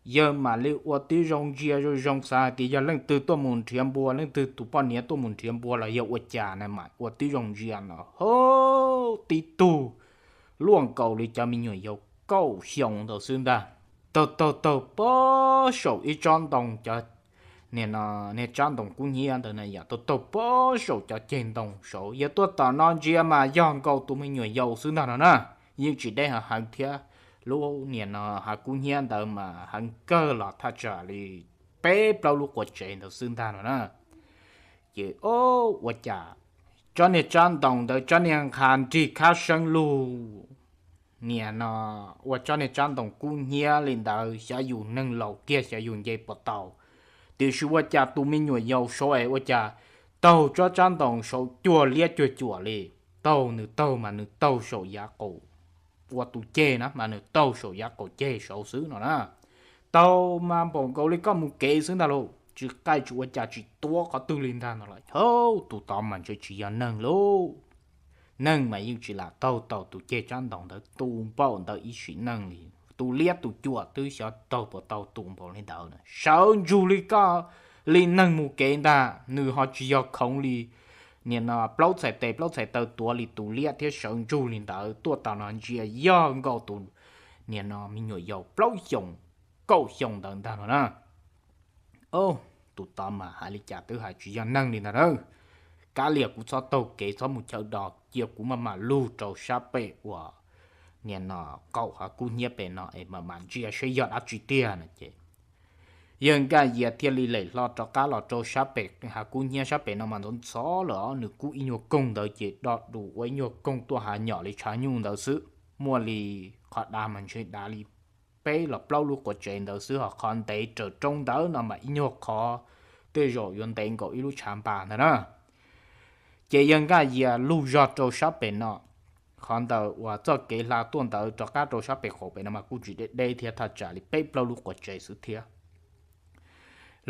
Yawg mam li ua tib zoo ntsia zoo zoo xav hais tias yog leej twg tuaj mus nrhiav npua, leej twg tus poj niam tuaj mus nrhiav npua los yog ua cas na, mam ua tib zoo ntsia no ho tib tug luaj nkaus li cov me nyuam yaus kaum xyoo ntawd xwb ntag. Taug taug taug pob saum ib tsob ntoo, cov niag no, niag tsab ntoo kub hnyiab ntawd na yom, taug taug pob saum cov ceg ntoo saud. Yog tuaj tom no ntsia mas yog nkaus tus me nyuam yaus xwb ntag no na, yeej tsis deb heev heev thiab. Lub niag no hav kub hnyiab ntawd mas heev kawg los thaj tsam li peb plaub lub quav tsev ntawd xwb ntag no na. Ces o, ua cas tsob niag tsab ntoo ntawd tsob niag nqha nrig khab seeb lug. Niag no ua tsob niag tsab ntoo kub hnyiab li ntawd xyov yus neeg laus kiag xyov yus nce puas tau. Tiam sis ua cas tus me nyuam yaus saud es ua cas taug tsob tsab ntoo saud cuag liab cuag cuam li. Taug nws taug mas nws taug saum yav qaum, ua tus ceg na mas nws taug saum yav qaum ceg saud xwb no na. Taug mas npaum nkaus li koj mus kev xwb ntag lauj, tsis qaij tsis ua cas tsis tuav qhov twg li ntag no los. Hauj, tus tod mas ntshe tsis yog neeg lauj. Neeg mas yeej tsis lam taug tau tus ceg tsab ntoo ntawd tu npaum ntawd ib sim neej li. Tus liab tus cuam twb xyov taug puas tau tu npaum li ntawd na. Sawv ntsug li koj, li neeg mus kev ntag, nws ho tsis yog khoov li niag no plaub txhais tes plaub txhais taw tuav li tus liab thiab sawv ntsug li ntawd tuaj tom no ntsia yog nkaus tus niag no me nyuam yaus plaub xyoos kaum xyoo ntawd ntag no na. O, tus tod mas hais li cas twb hais tsis yog neeg li ntag na. Kav liam kuv txhob taug kev txhob mus chaw do, cia kuv maj mam lug rau sab pem uas niag no qaum hav kub hnyiab pem no es mam mam ntsia seb yog dab tsi tiag no ces Yawg Nkaj Yias thiaj li lem hlo rov qab los rau sab pem hav kub hnyiab sab pem no mas ntxhov ntxhov lawm os, nws kub ib nyuag koog ntawd ces do dus ua ib nyuag koog tuaj hav nyom li tshav nyuj ntawd xwb, muaj li qhov dav mas ntshe dav li peb los plaub lub quav tsev ntawd xwb, ho qhov ntev raws roob ntawd no mas ib nyuag qhov tej zaum yuav ntev nkaus ib lub tshav npas ntawd na. Ces yawg Nkaj Yias lug zog rau sab pem no, qhov ntawd uas txoj kev hla tuaj ntawd rov qab rau sab pem qaum pem no mas kuj tsis deb deb thiab, thaj tsam li peb plaub lub quav tsev xwb thiab.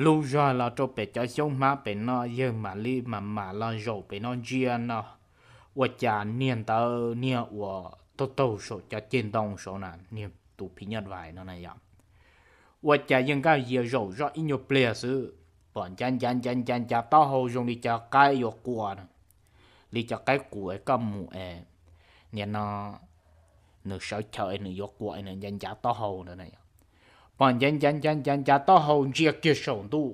Lug zog los rau pem cov xyoob hmab pem no, yawg mam li mam mam los zaum pem no ntsia no, ua cas niag ntawd niag uas taug taug saum cov ceg ntoo saud na, niag tus phim nyuj vais no na yom, ua cas yawg Nkaj Yias zaum zoj ib nyuag pliag xwb, pom ncav ncav ncav ncav ncav taub hau zoo li cov qaib yuav qua, li cov qaib qus es koj mus es nim no nws sawv chaw es nws yuav qua es nws ncav ncav taub hau ntawd na yom. Pom ncav ncav ncav ncav ncav taub hau ntsia kiag saum ntuj,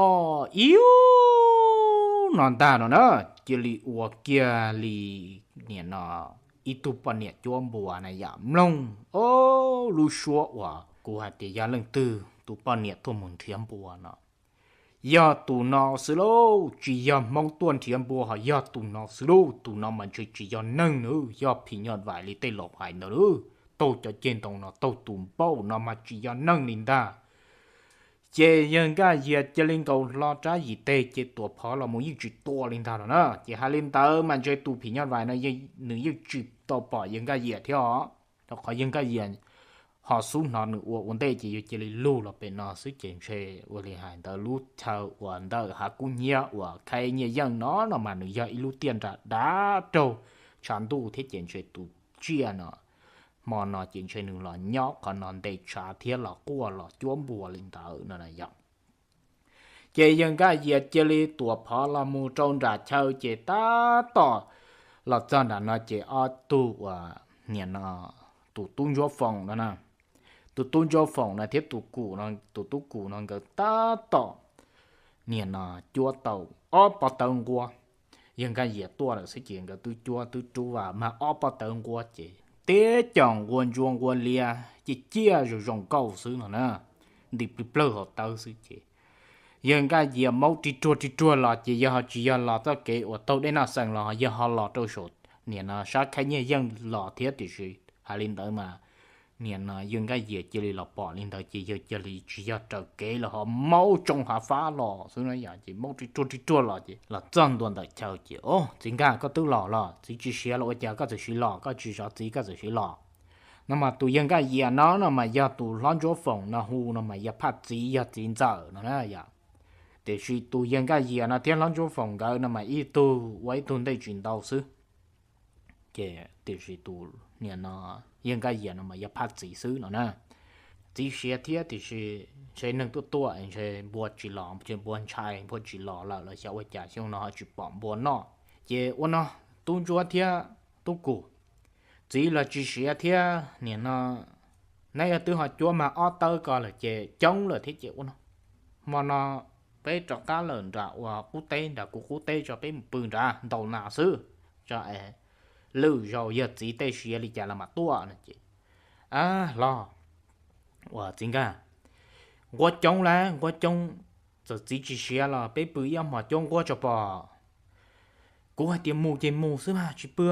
o, ib no ntag no na, cia li ua kiag li nim no ib tug poj niam cuab npua na yom, mloog, o, lub suab uas kuv hais tias yog leej twg tus poj niam tuaj mus nrhiav npua no. Yog tus no xwb lauj, tsis yog Hmoob tuaj nrhiav npua ho yog tus no xwb lauj, tus no mas ntshe tsis yog neeg nawb, yog phim nyuj vais li tej laus hais ntawd lauj, taug cov ceg ntoo no taug tus npauj no mas tsis yog neeg li ntag. Ces yawg Nkaj Yias cia li nkaus hlo rab yim teg ces tuam phov los mus yeej tsis tua li ntag no na. Ces hais li ntawd mas ntshe tus phim nyuj vais no nws yeej tsis tau pom yawg Nkaj Yias thiab os, rau qhov yawg Nkaj Yias ho xub hnov nws ua ua ntej ces yawg cia li lug los pem no xwb ces ntshe ua li hais ntawd lub chaw uas ntawm hav kub hnyiab uas Khaib Nyiaj Yeej no no mas nws yog ib lub tiaj nram dav raug tshav ntuj thiab ces ntshe tus tsiaj no hmo no ces ntshe nws los nyob qhov no ntes tshav thiab los quaj los cuab npua li ntawd no na yom. Ces yawg Nkaj Yias cia li tuam phov los mus rau nram chaw ces tab tom los txog nram no ces ob tug uas niam no, tus tub Ntsuab Foom no na, tus tub Ntsuab Foom no thiab tus kum no, tus tub kum no nkawd tab tom niam no cuab tau ob pob tawb nquab. Yawg Nkaj Yias tuaj lawm xwb ces nkawd twb cuab twb rub vas mag ob pob tawb nquab ces teb cos nqua ntsuab nqua liab ciaj ciaj zoo zoo nkauj xwb no na, nti plig plawg hauv tawb xwb ces yawg Nkaj Yias maub ris ruag ris ruag los ces yawg ho tsis yog los txoj kev uas taug dej Naj Xees los, yawg ho los rau saum niam no sab Khaib Nyiaj Yeej los thiab tiam sis hais li ntawd mas niam no yawg Nkaj Yias cia li los pom li ntawd ces yawg cia li tsis yog raws kev los ho maub tsoo hav fab los xwb no yom, ces maub ris ruag ris ruag los ces los txog ntua ntawm chaw ces, o, txiv Nkaj, koj twb los los, txiv tsis siav los ua cas koj txawm siv los, koj tsis zov txiv koj txawm siv los? No mas tus yawg Nkaj Yias no no mas yog tus hlob Ntsuab Foom no hu no mas yog phaj txiv, yog txiv ntxawm no na yom. Tiam sis tus yawg Nkaj Yias no thiab hlob Ntsuab Foom nkawd no mas ib tug ua ib tug ntej tsis ntau xwb. Ces tiam sis tus niam no yawg Nkaj Yias no mas yog phaj txiv xwb no na. Txiv siav thiab tiam sis ntshe neeg tuaj tuaj ntshe npua tsis los, npua ntshai npua tsis los lawm los xyov ua cas xyoo no ho tsis pom npua noj. Ces ua no, tub Ntsuab thiab tub Kum, txiv los tsis siav thiab niam no, neb yog twb ho cuab mag ob tawb ko lawm ces coob lawm thiab ces ua no, hmo no peb rov qab lawm nram uas qub teb, nram kuv qub teb tso, peb mus pw nrad ntaus nas xwb tso es lwm zaus yog txiv tej siav li cas los mam tuaj no ces, a, hlob, uas txiv Nkaj, nquab coob lawm, nquab coob, txawm txiv tsis siav los peb pw ib ob hmos cuab nquab tso pom. Kuv hais tias mus ces mus xwb mas tsis pw,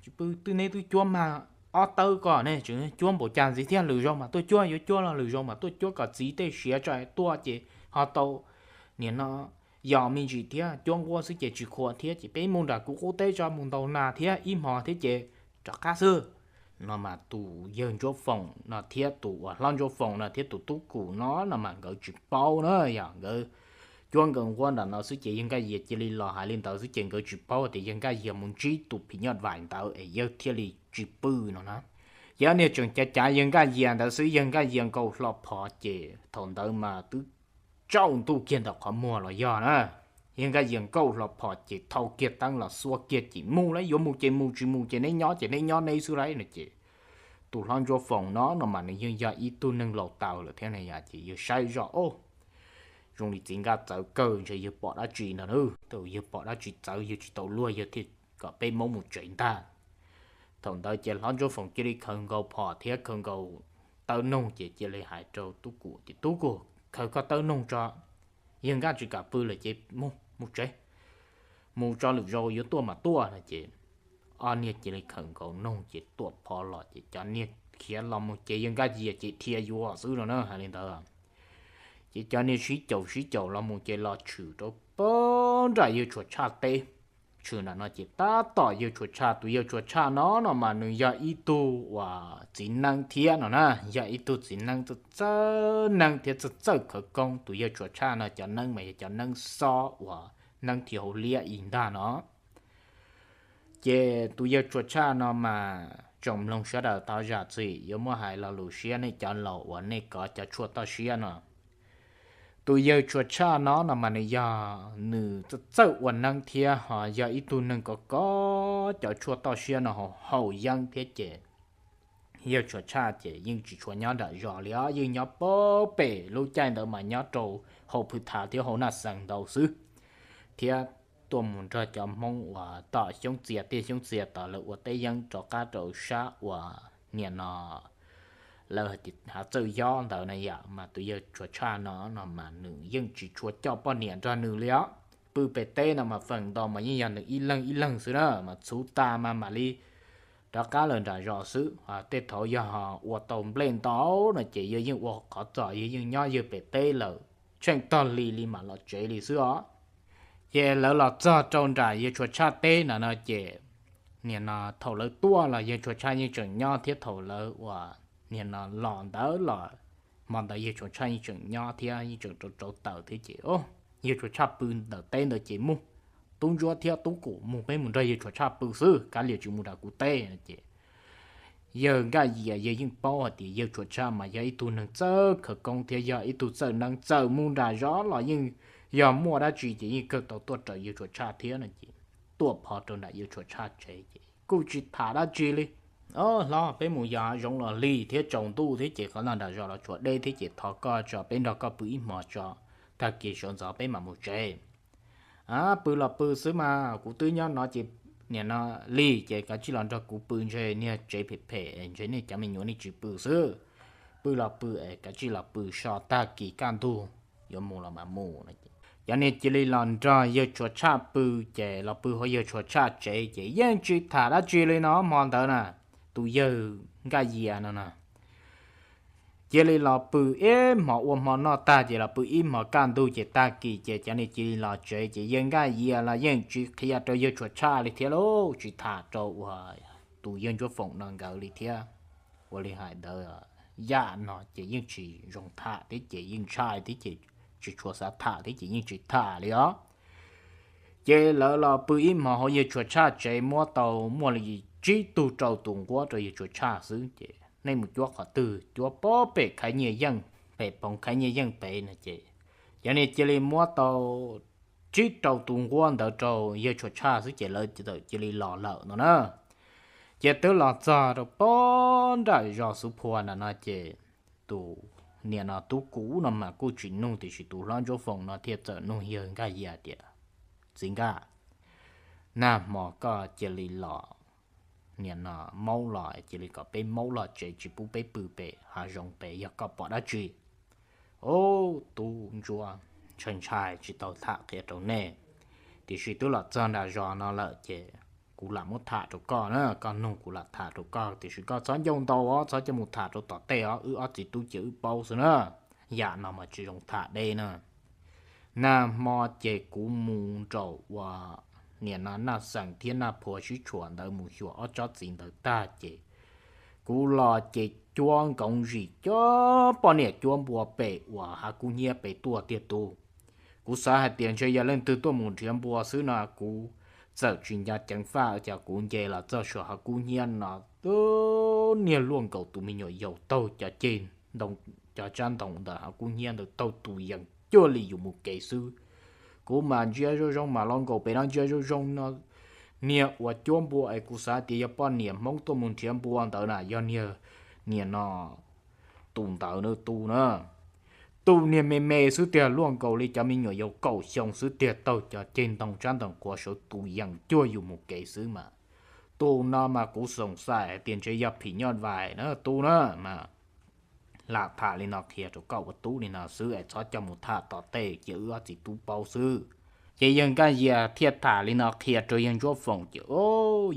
tsis pw twb neb twb cuab mag ob tawb ko ne, tseem cuab npaum cas ntxiv thiab, lwm zaus mam tuaj cuab, yuav cuab los lwm zaus mam tuaj cuab kom txiv tej siav tso tuaj ces ho tau niam no yos me ntsis thiab, cuab nquab xwb ces tsis qhuas thiab ces peb mus nram kuv qub teb tso, mus ntaus nas thiab ib hmos thiab ces rov qab xwb. No mas tus yawg Ntsuab Foom no thiab tus uas hlob Ntsuab Foom no thiab tus tub Kum no no mas nkawd tsis paub na yom, nkawd cuab nkawd nquab nram no xwb ces yawg Nkaj Yias cia li los hais li ntawd xwb ces nkawd tsis paub tias yawg Nkaj Yias mus ntsib tus phim nyuj vais ntawd es yawg thiaj li tsis pw no na. Ces ob niag tseem cav cav yawg Nkaj Yias ntawd xwb, yawg Nkaj Yias nkaus hlo phom ces thaum ntawd mas twb tsaus ntuj kiag ntawm qhov muag los yog na. Yawg Nkaj Yias nkaus hlo phom ces thau kiag teeb los xuas kiag ces mus lauj, yuav mus ces mus, tsis mus ces neb nyob ces neb nyob neb xwb lauj no ces tus hlob Ntsuab Foom no no mas nws yeej yog ib tug neeg laus taws lawm thiab na yom, ces yawg saib zoj, o, zoo li txiv Nkaj txawv kawg, ntshe yawg pom dab tsi no na, yawg pom dab tsi txawv yawg tsis tau luag yawg thiaj kom peb maub mus tsev ntag. Thaum ntawd ces hlob Ntsuab Foom cia li khaws nkaus phom thiab khaws nkaus tawb noog ces cia li hais rau tub Kum tias, tub Kum, khaws koj tawb noog tso, yawg Nkaj tsis kam pw lawm ces mus mus tsev, mus tso lwm zaus yuav tuaj mas tuaj no ces ob niag cia li khawm nkaus noog ces tuaj phov los ces cov niag khiav los mus ces yawg Nkaj Yias ces dhia yuav xwb no na hais li ntawd. Ces cov niag sib caum sib caum los mus ces los tshwm rau pem nram yawg Tshuas Tshaj teb. Tshwm nram no ces tab tom yawg Tshuas Tshaj, tus yawg Tshuas Tshaj no no mas nws yog ib tug uas txiv neeb thiab no na, yog ib tug txiv neeb txawj txawj neeb thiab txawj txawj khawv koob. Tus yawg Tshuas Tshaj no cov neeb mas yog cov neeb xob uas neeb thim hauv liab ib ntag no. Ces tus yawg Tshuas Tshaj no mas tsoom mloog sawv daws tau zam txim yuav muab hais lo lus siab nej cov laus uas nej kov cov tshuaj toj siab no. Tus yawg Tshuas Tshaj no no mas nws yog nws txawj ua neeb thiab ho yog ib tug neeg kov kov cov tshuaj toj siab no haus yeeb thiab ces yawg Tshuas Tshaj ces yeej tsis tshua nyob nram zos li os, yeej nyob pem lub caij ntawd mas nyob rau hauv Phwv Thav thiab hauv Naj Xees ntau xwb, thiab tuaj mus nrog cov Hmoob uas tom xyoob txias tiaj xyoob txias tom lawv ua teb yeeb rov qab rau sab uas niam no lawv hav txawj yob ntawd na yom. Mas tus yawg Tshuas Tshaj no no mas nws yeej tsis tshua coj poj niam nrog nws li os. Pw pem teb no mas feem ntau mas yeej yog nws ib leeg ib leeg xwb na, mas txhuv tas mas mam li rov qab lawm nram zos xwb. Tej thaud yog ua tau nplej ntau no ces yawg yeej ua qhov txos, yawg yeej nyob yawg pem teb lawm, tsheej tog hli li mam los tsev li xwb os. Ces lawv los txog rau nram yawg Tshuas Tshaj teb no no ces niam no thaum lawv tuaj los yawg Tshuas Tshaj yeej tseem nyob thiab, thaum lawv uas niam no los ntawd los hmo ntawd yawg Tshuas Tshaj yeej tseem nyob thiab yeej tseem rauv rauv taws thiab ces yawg Tshuas Tshaj pw ntawm teb ntawd ces mus, Tub Ntsuab thiab Tub Kum mus, peb mus nrog yawg Tshuas Tshaj pw xwb, kav liam tsis mus nram kuv teb no ces yawg Nkaj Yias yawg yeej paub hais tias yawg Tshuas Tshaj mas yog ib tug neeg txawj khawv koob thiab yog ib tug txawj neeb, txawm mus nram zos los yeej yog muaj dab tsi ces yeej kawg tau tuaj raws yawg Tshuas Tshaj thiab no ces tuaj phov rau nram yawg Tshuas Tshaj tsev ces kuj tsis tham dab tsi li. Hlob, peb mus yos hav zoov los lig thiab tsaus ntuj thiab ces qhov no nram zos los tshuav deb thiab ces thov koj tso peb nrog koj pw ib hmos tso, tag kis sawv ntxov peb mam mus tsev. A, pw los pw xwb mas, kuv twb nyob no ces niam no lig ces kav tsij los nrog kuv pw, ntshe niag tsev phem phem ntshe nej cov me nyuam nej tsis pw xwb. Pw los pw es kav tsij los pw so, tag kis kaj ntug yuav mus los mas mus. Cov niag cia li los nrog yawg Tshuas Tshaj pw ces los pw hauv yawg Tshuas Tshaj tsev ces yeej tsis tham dab tsi li no hmo ntawd na. Tus yawg Nkaj Yias no na cia li los pw ib hmos, ua hmo noj tag ces los pw ib hmos kaj ntug ces tag kis ces cov niag cia li los tsev ces yawg Nkaj Yias los yeej tsis qhia rau yawg Tshuas Tshaj li thiab lauj, tsis tham rau uas tus yawg Ntsuab Foom no nkawd li thiab. Ua li hais ntawd, yam no ces yeej tsis zoo tham thiab ces yeej ntshai thiab ces tsis tshua xav tham thiab ces yeej tsis tham li os. Ces lawv los pw ib hmos hauv yawg Tshuas Tshaj tsev muab tau muaj li tsib tug rau tus nquab rau yawg Tshuas Tshaj xwb ces nej mus cuab qhov twg, cuab pem Khaiv Nyiaj Yeej, pem Phoov Khaiv Nyiaj Yeej pem no ces cov niag cia li muab tau tsib rau tus nquab ntawd rau yawg Tshuas Tshaj xwb ces lawv txawm cia li los lawm no na. Ces twb los txog rau pem nram zos Xuv Phua nram no ces tus niam no Tub Kuv no mas kuj tsis nug, tiam sis tus hlob Ntsuab Foom no thiaj txawm nug yawg Nkaj Yias tias, Txiv Nkaj, nag hmo koj cia li los, niam no maub los cia li kom peb maub los tsev tsis pub peb pw pem hav zoov pem, yog koj pom dab tsi? Au, tub Ntsuab, ntshai ntshai tsis tau tham qhia rau nej, tiam sis twb los txog nram zos no lawm ces kuv lam muab tham rau koj na, koj nug kuv lam tham rau koj, tiam sis koj txhob ncauj ntau os, txhob coj mus tham rau tom tej os, wb ob txiv tub cia wb paub xwb na. Yam no mas tsis zoo tham deb na. Nag hmo ces kuv mus nraum uas niam no Naj Xeem thiab Naj Phua sib tshuam ntawd mus xyuas ob tsob txiv ntawd tag ces kuv los ces cuab nkoov zim cuab poj niam cuab npua pem uas hav kub hnyiab pem tuaj tiag tub. Kuv xav hais tias ntshe yog leej twg tuaj mus nrhiav npua xwb no, kuv txawm tsis nco ceev faj, cas kuv nce los txog saum hav kub hnyiab no, niag luaj nkaus tus me nyuam yaus taug cov ceg ntoo, cov tsab ntoo ntawm hav kub hnyiab ntawd taug tus yees cuag li yus mus kev xwb. Kuv mas ntsia zoo zoo mas luaj nkaus pem no, ntsia zoo zoo no, niag uas cuab npua es kuv xav tias yog poj niam Hmoob tuaj mus nrhiav npua ntawd na, yog niag niam no tus ntawd na, tus na, tus niag me me xwb tiag, luaj nkaus li cov me nyuam yaus kaum xyoo xwb tiag, taug cov ceg ntoo tsab ntoo quav saud tus yees cuag yus mus kev xwb mas. Tus no mas kuv xoom xaim hais tias ntshe yog phim nyuj vais na tus na mas. lam tham li no qhia rau koj ua tub li no xwb es txhob coj mus tham tom tej cia wb ob txiv tub paub xwb. Ces yawg Nkaj Yias thiaj tham li no qhia rau yawg Ntsuab Foom ces, o,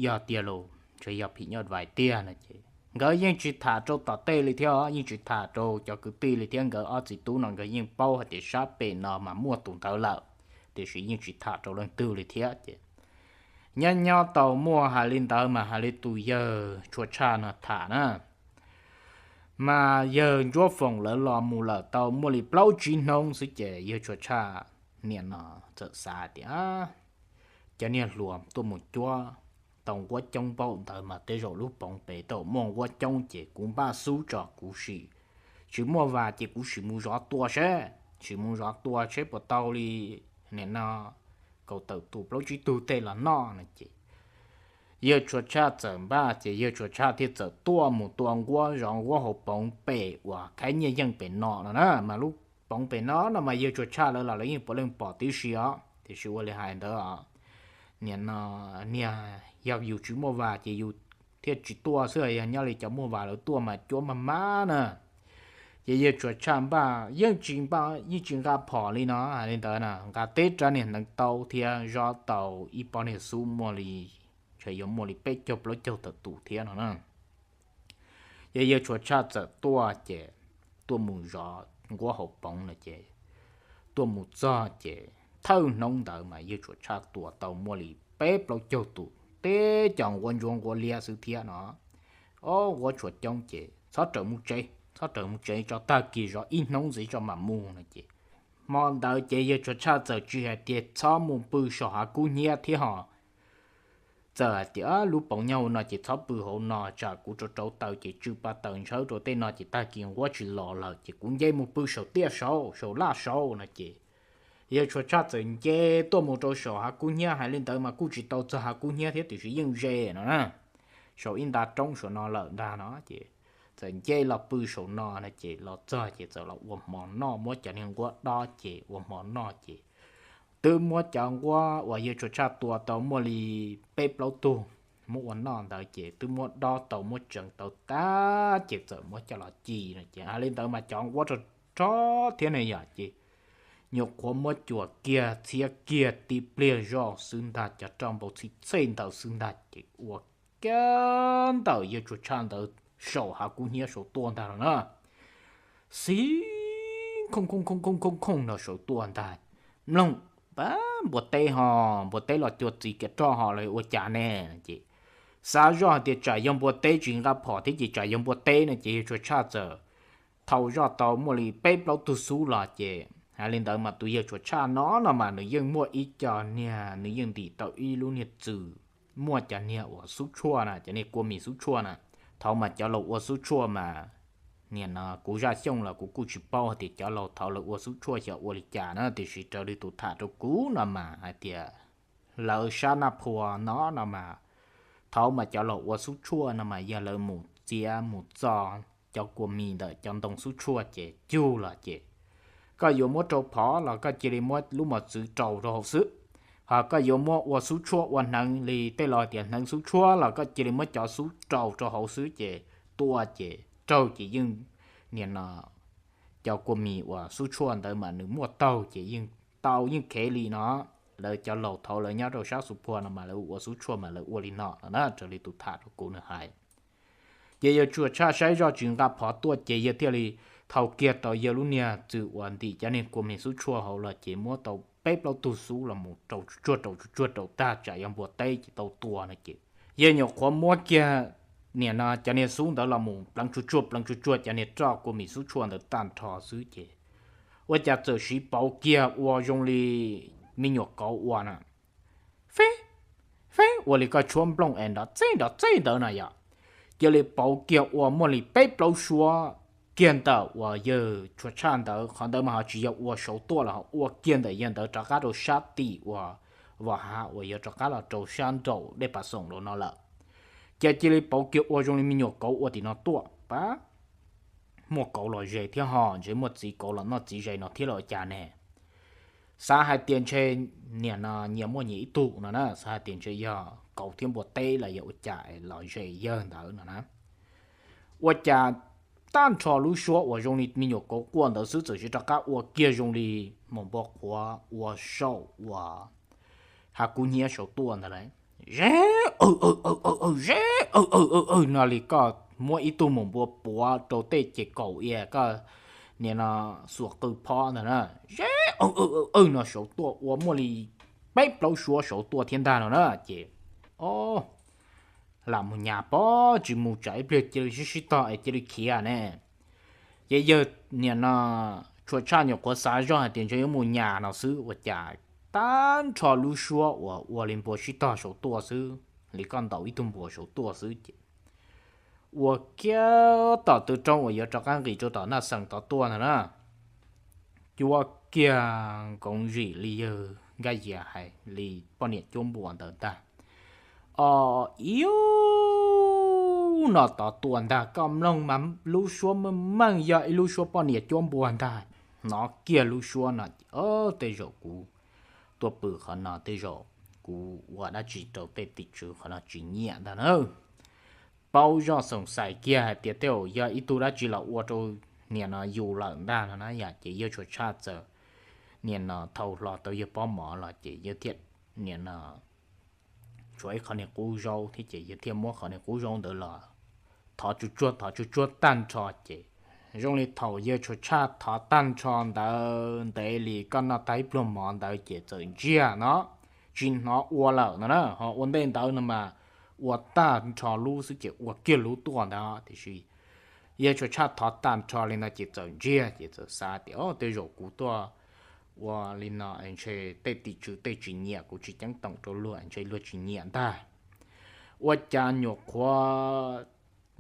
yog tiag los ntshe yog phim nyuj vais tiag no ces nkawd yeej tsis tham rau tom tej li thiab, yeej tsis tham rau cov kwv tij li thiab. Nkawd ob txiv tub no nkawd yeej paub hais tias sab pem no mas muaj tus ntawd lawm, tiam sis yeej tsis tham rau leej twg li thiab ces nyob nyob tau muaj hais li ntawd mas hais li tus yawg Tshua Tshaj no tham na, mas yawg Ntsuab Foom lawv los mus lawm tau muaj li plaub tsib hnub xwb ces yawg Tshua Tshaj niam no txawm xav tias cov niag hluas tuaj mus cuab tau nquab coob npaum ntawd mas tej zaum lub poov pem tau muaj nquab coob ces kuv npaj xub tso kuv sim, tsis muaj vas ces kuv sim mus zov tua seb, sim mus zov tua seb puas tau li nim no kaum tawm tus plaub tsib tug tej los noj no ces yawg Tshua Tshaj txawm npaj ces yawg Tshua Tshaj thiaj txawm tuaj mus tua nquab zov nquab hauv poov pem uas khaib nyiaj yeej pem no no na. Mas lub poov pem no no mas yawg Tshua Tshaj lawv los lawv yeej puav leej pom tib si os, tiam sis ua li hais ntawd os, nim no niag yog yus tsis muaj vas ces yus thiaj tsis tuaj xwb, yog nyob li cov muaj vas lawv tuaj mas cuab maj mab na. Ces yawg Tshua Tshaj npaj yeej tsis npaj yeej tsis nqa phom li no hais li ntawd na, nqa teb rab niag hneev taub thiab zov tau ib pob niag xub muaj li, ntshe yuav muaj li peb caug plaub caug tawm tus thiab no na. Ces yawg Tshua Tshaj txawm tuaj ces tuaj mus zov nquab hauv poov no ces tuaj mus txog ces thawj hnub ntawd mas yawg Tshua Tshaj tua tau muaj li peb plaub caug tus, teb cov nquab ntsuab nquab liab xwb thiab no. Ob nquab tshuav coob ces txhob raws mus tsev, txhob raws mus tsev tso, tag kis zov ib hnub ntxiv tso mam mus no ces hmo ntawd ces yawg Tshua Tshaj txawm tsis hais tias txhob mus pw saum hav kub hnyiab thiab ho txawm hais tias lub poov nyob hauv no ces txhob pw hauv no tsam kuv rau rauv taws ces tsw pa taws ntshawb rau tej no ces tag kis nquab tsis los lawm ces kuv nce mus pw saum tiaj saud saum laj saud no ces yawg Tshua Tshaj txawm nce tuaj mus rau saum hav kub hnyiab. Hais li ntawd mas kuj tsis tau txog hav kub hnyiab thiab tiam sis yeej ze no na, saum ib nta roob saum no lawm ntag no ces txawm nce los pw saum no no ces los txog ces txawm los ua hmo noj, muab cov niag nquab dob ces ua hmo noj ces twb muab cov nquab uas yawg Tshua Tshaj tua tau muaj li peb plaub tug muab ua noj ntawd ces twb muab dob tau muab tseev tau tag ces txawm muab coj los ci no ces hais li ntawd mas cov nquab rog rog thiab ne yom ces nyuam qhuav muab cuam kiag txhiab kiag tib pliag zoj xwb ntag, cov roj npau txhij txhej ntawd xwb ntag ces ua kiag ntawm yawg Tshua Tshaj ntawd saum hav kub hnyiab saud tuaj ntag no na. Xib khooj khooj khooj khooj khooj no saud tuaj ntag, mloog, pab npua teb ho, npua teb los cua txiv kiag roj ho los ua cas ne ces xav zoj hais tias tsam yog npua teb tsis nqa phom thiab ces tsam yog npua teb no ces yawg Tshua Tshaj txawm thau zoj tau muaj li peb plaub tug xub los ces hais li ntawd mas tus yawg Tshua Tshaj no no mas nws yeej muaj ib co niag, nws yeej ntim tau ib lub niag txwm muaj cov niag uas xub tshuaj na, cov niag kua mis xub tshuaj na. Thaum mas cov laus ua xub tshuaj mas, nim no kuv Zaj Xyooj los kuv kuj tsis paub hais tias cov laus thaum lawv ua xub tshuaj xyov ua li cas na, tiam sis raws li tus tham rau kuv no mas hais tias lawv sab Naj Phua no no mas thaum mas cov laus ua xub tshuaj no mas yog lawv mus txiav mus txo cov kua mis ntawm cov ntoo xub tshuaj ces cug los ces koj yuav muab rau phom los koj cia li muab lub mos txwv rau rau hauv xwb. Ho koj yuav muab ua xub tshuaj ua hneev li tej laus tias hneev xub tshuaj los koj cia li muab cov xub rau rau hauv xwb ces tua ces raug ces yeej, nim no cov kua mis uas xub tshuaj ntawd mas nws muaj taug ces yeej tau yeej khev li no. Lawv cov laus thaum lawv nyob rau sab Xus Phua no mas lawv ua xub tshuaj mas lawv ua li no no na, raws li tus tham rau kuv nws hais. Ces yawg Tshua Tshaj saib zoj tsis nqa phom tuaj ces yawg thiaj li thau kiag tau yawg lub niag txwm uas ntim cov niag kua mis xub tshuaj hauv los ces muab tau peb plaub tug xub los mus rau tsuag rau tsuag rau tag tsam yog npua teb ces tau tua no ces yawg nyuam qhuav muab kiag, nim no cov niag xub ntawd los mus pleev tsuag tsuag pleev tsuag tsuag cov niag roj kua mis xub tshuaj ntawd tag nrho xwb ces ua cas txawm siv pauv kiag ua zoo li me nyuam kauv ua na, feb feb ua li koj tshuab nplooj es nrov txej nrov txej ntawd no yom. Cia li pauv kiag ua muaj li peb plaub suab kiag ntawm uas yawg Tshua Tshaj ntawd. Qhov ntawd mas ho tsis yog ua saud tuaj los ho ua kiag ntawm yawg ntawd rov qab rau sab tim uas Vam Hav uas yuav rov qab los rau sab nraum Dej Pas Xoom rau no lawm. Ces cia li pauv kiag ua zoo li me nyuam kauv ua tim no tuaj pab. Muaj kauv los ze thiab ho, ntshe muaj txiv kauv los noj txiv ze no thiab los ua cas ne. Xav hais tias ntshe nim no nyias muaj nyias ib tug no na, xav hais tias ntshe yog kauv thiab npua teb los yog ua cas los ze yawg ntawd no na. Ua cas tag nrho lub suab uas zoo li me nyuam kauv quaj ntawd xwb txawm siv rov qab ua kiag zoo li maum npua qhuav ua saum uas hav kub hnyiab saud tuaj ntawd lawm. Zeb, aw aw aw aw aw, zeb, aw aw aw aw no li koj muab ib tug maum npua puav rau tej ces kaum ia koj niam no xuas qw phob ntawd na. Zeb, aw aw aw aw no saud tuaj ua muaj li peb plaub suab saud tuaj thiab ntag no na ces, o, lam mus nyas pob tsis mus tsam ib pliag cia li sib sib tog es cia li khiav ne. Ces yawg niam no Tshua Tshaj nyuam qhuav xav zoj hais tias ntshe yuav mus nyas no xwb ua cas tag nrho lub suab uas ua li npua sib tog saud tuaj xwb, li koj ntaus ib tug npua saud tuaj xwb ces ua kiag tom tw roob uas yuav rov qab nqis rau tom Naj Xeem tod tuaj ntag na. Cuab kiag nkoov zim li yawg Nkaj Yias hais li poj niam cuab npua ntawd ntag. O, ib no tod tuaj ntag, koj mloog mas lub suab meej meej yog ib lub suab poj niam cuab npua ntag. Hnov kiag lub suab no, o, tej zaum kuv tuaj pw qhov no tej zaum kuv ua dab tsi rau tej tim tswv qhov no tsis nyiam ntag na. Paub zoj xoom xais kiag hais tias tej zaum yog ib tug dab tsi los ua rau niam no yus lawm ntag no na yom, ces yawg Tshua Tshaj txawm niam no thau hlo tau yawg pob mov los ces yawg thiaj niam no tshuav ib qho niag qub zaub thiab ces yawg thiaj muab qhov niag qub zaub ntawd los thov tsuag tsuag thov tsuag tsuag tag nrho ces zoo li thaum yawg Tshua Tshaj thov tag nrho ntawd ntev li koj noj tag ib pluag mov ntawd ces txawm ntsiag no, tsis hnov ua lawm no na. Ho ua ntej ntawd no mas ua tag nrho lub xwb ces ua kiag lub tuaj ntawd tiam sis yawg Tshua Tshaj thov tag nrho li no ces txawm ntsiag ces txawm xav tias, o, tej zaum kuv tuaj ua li no ntshe tej tim tswv tej tsis nyiam, kuv tsis ceeb toom rau luag ntshe luag tsis nyiam ntag. Ua cas nyuam qhuav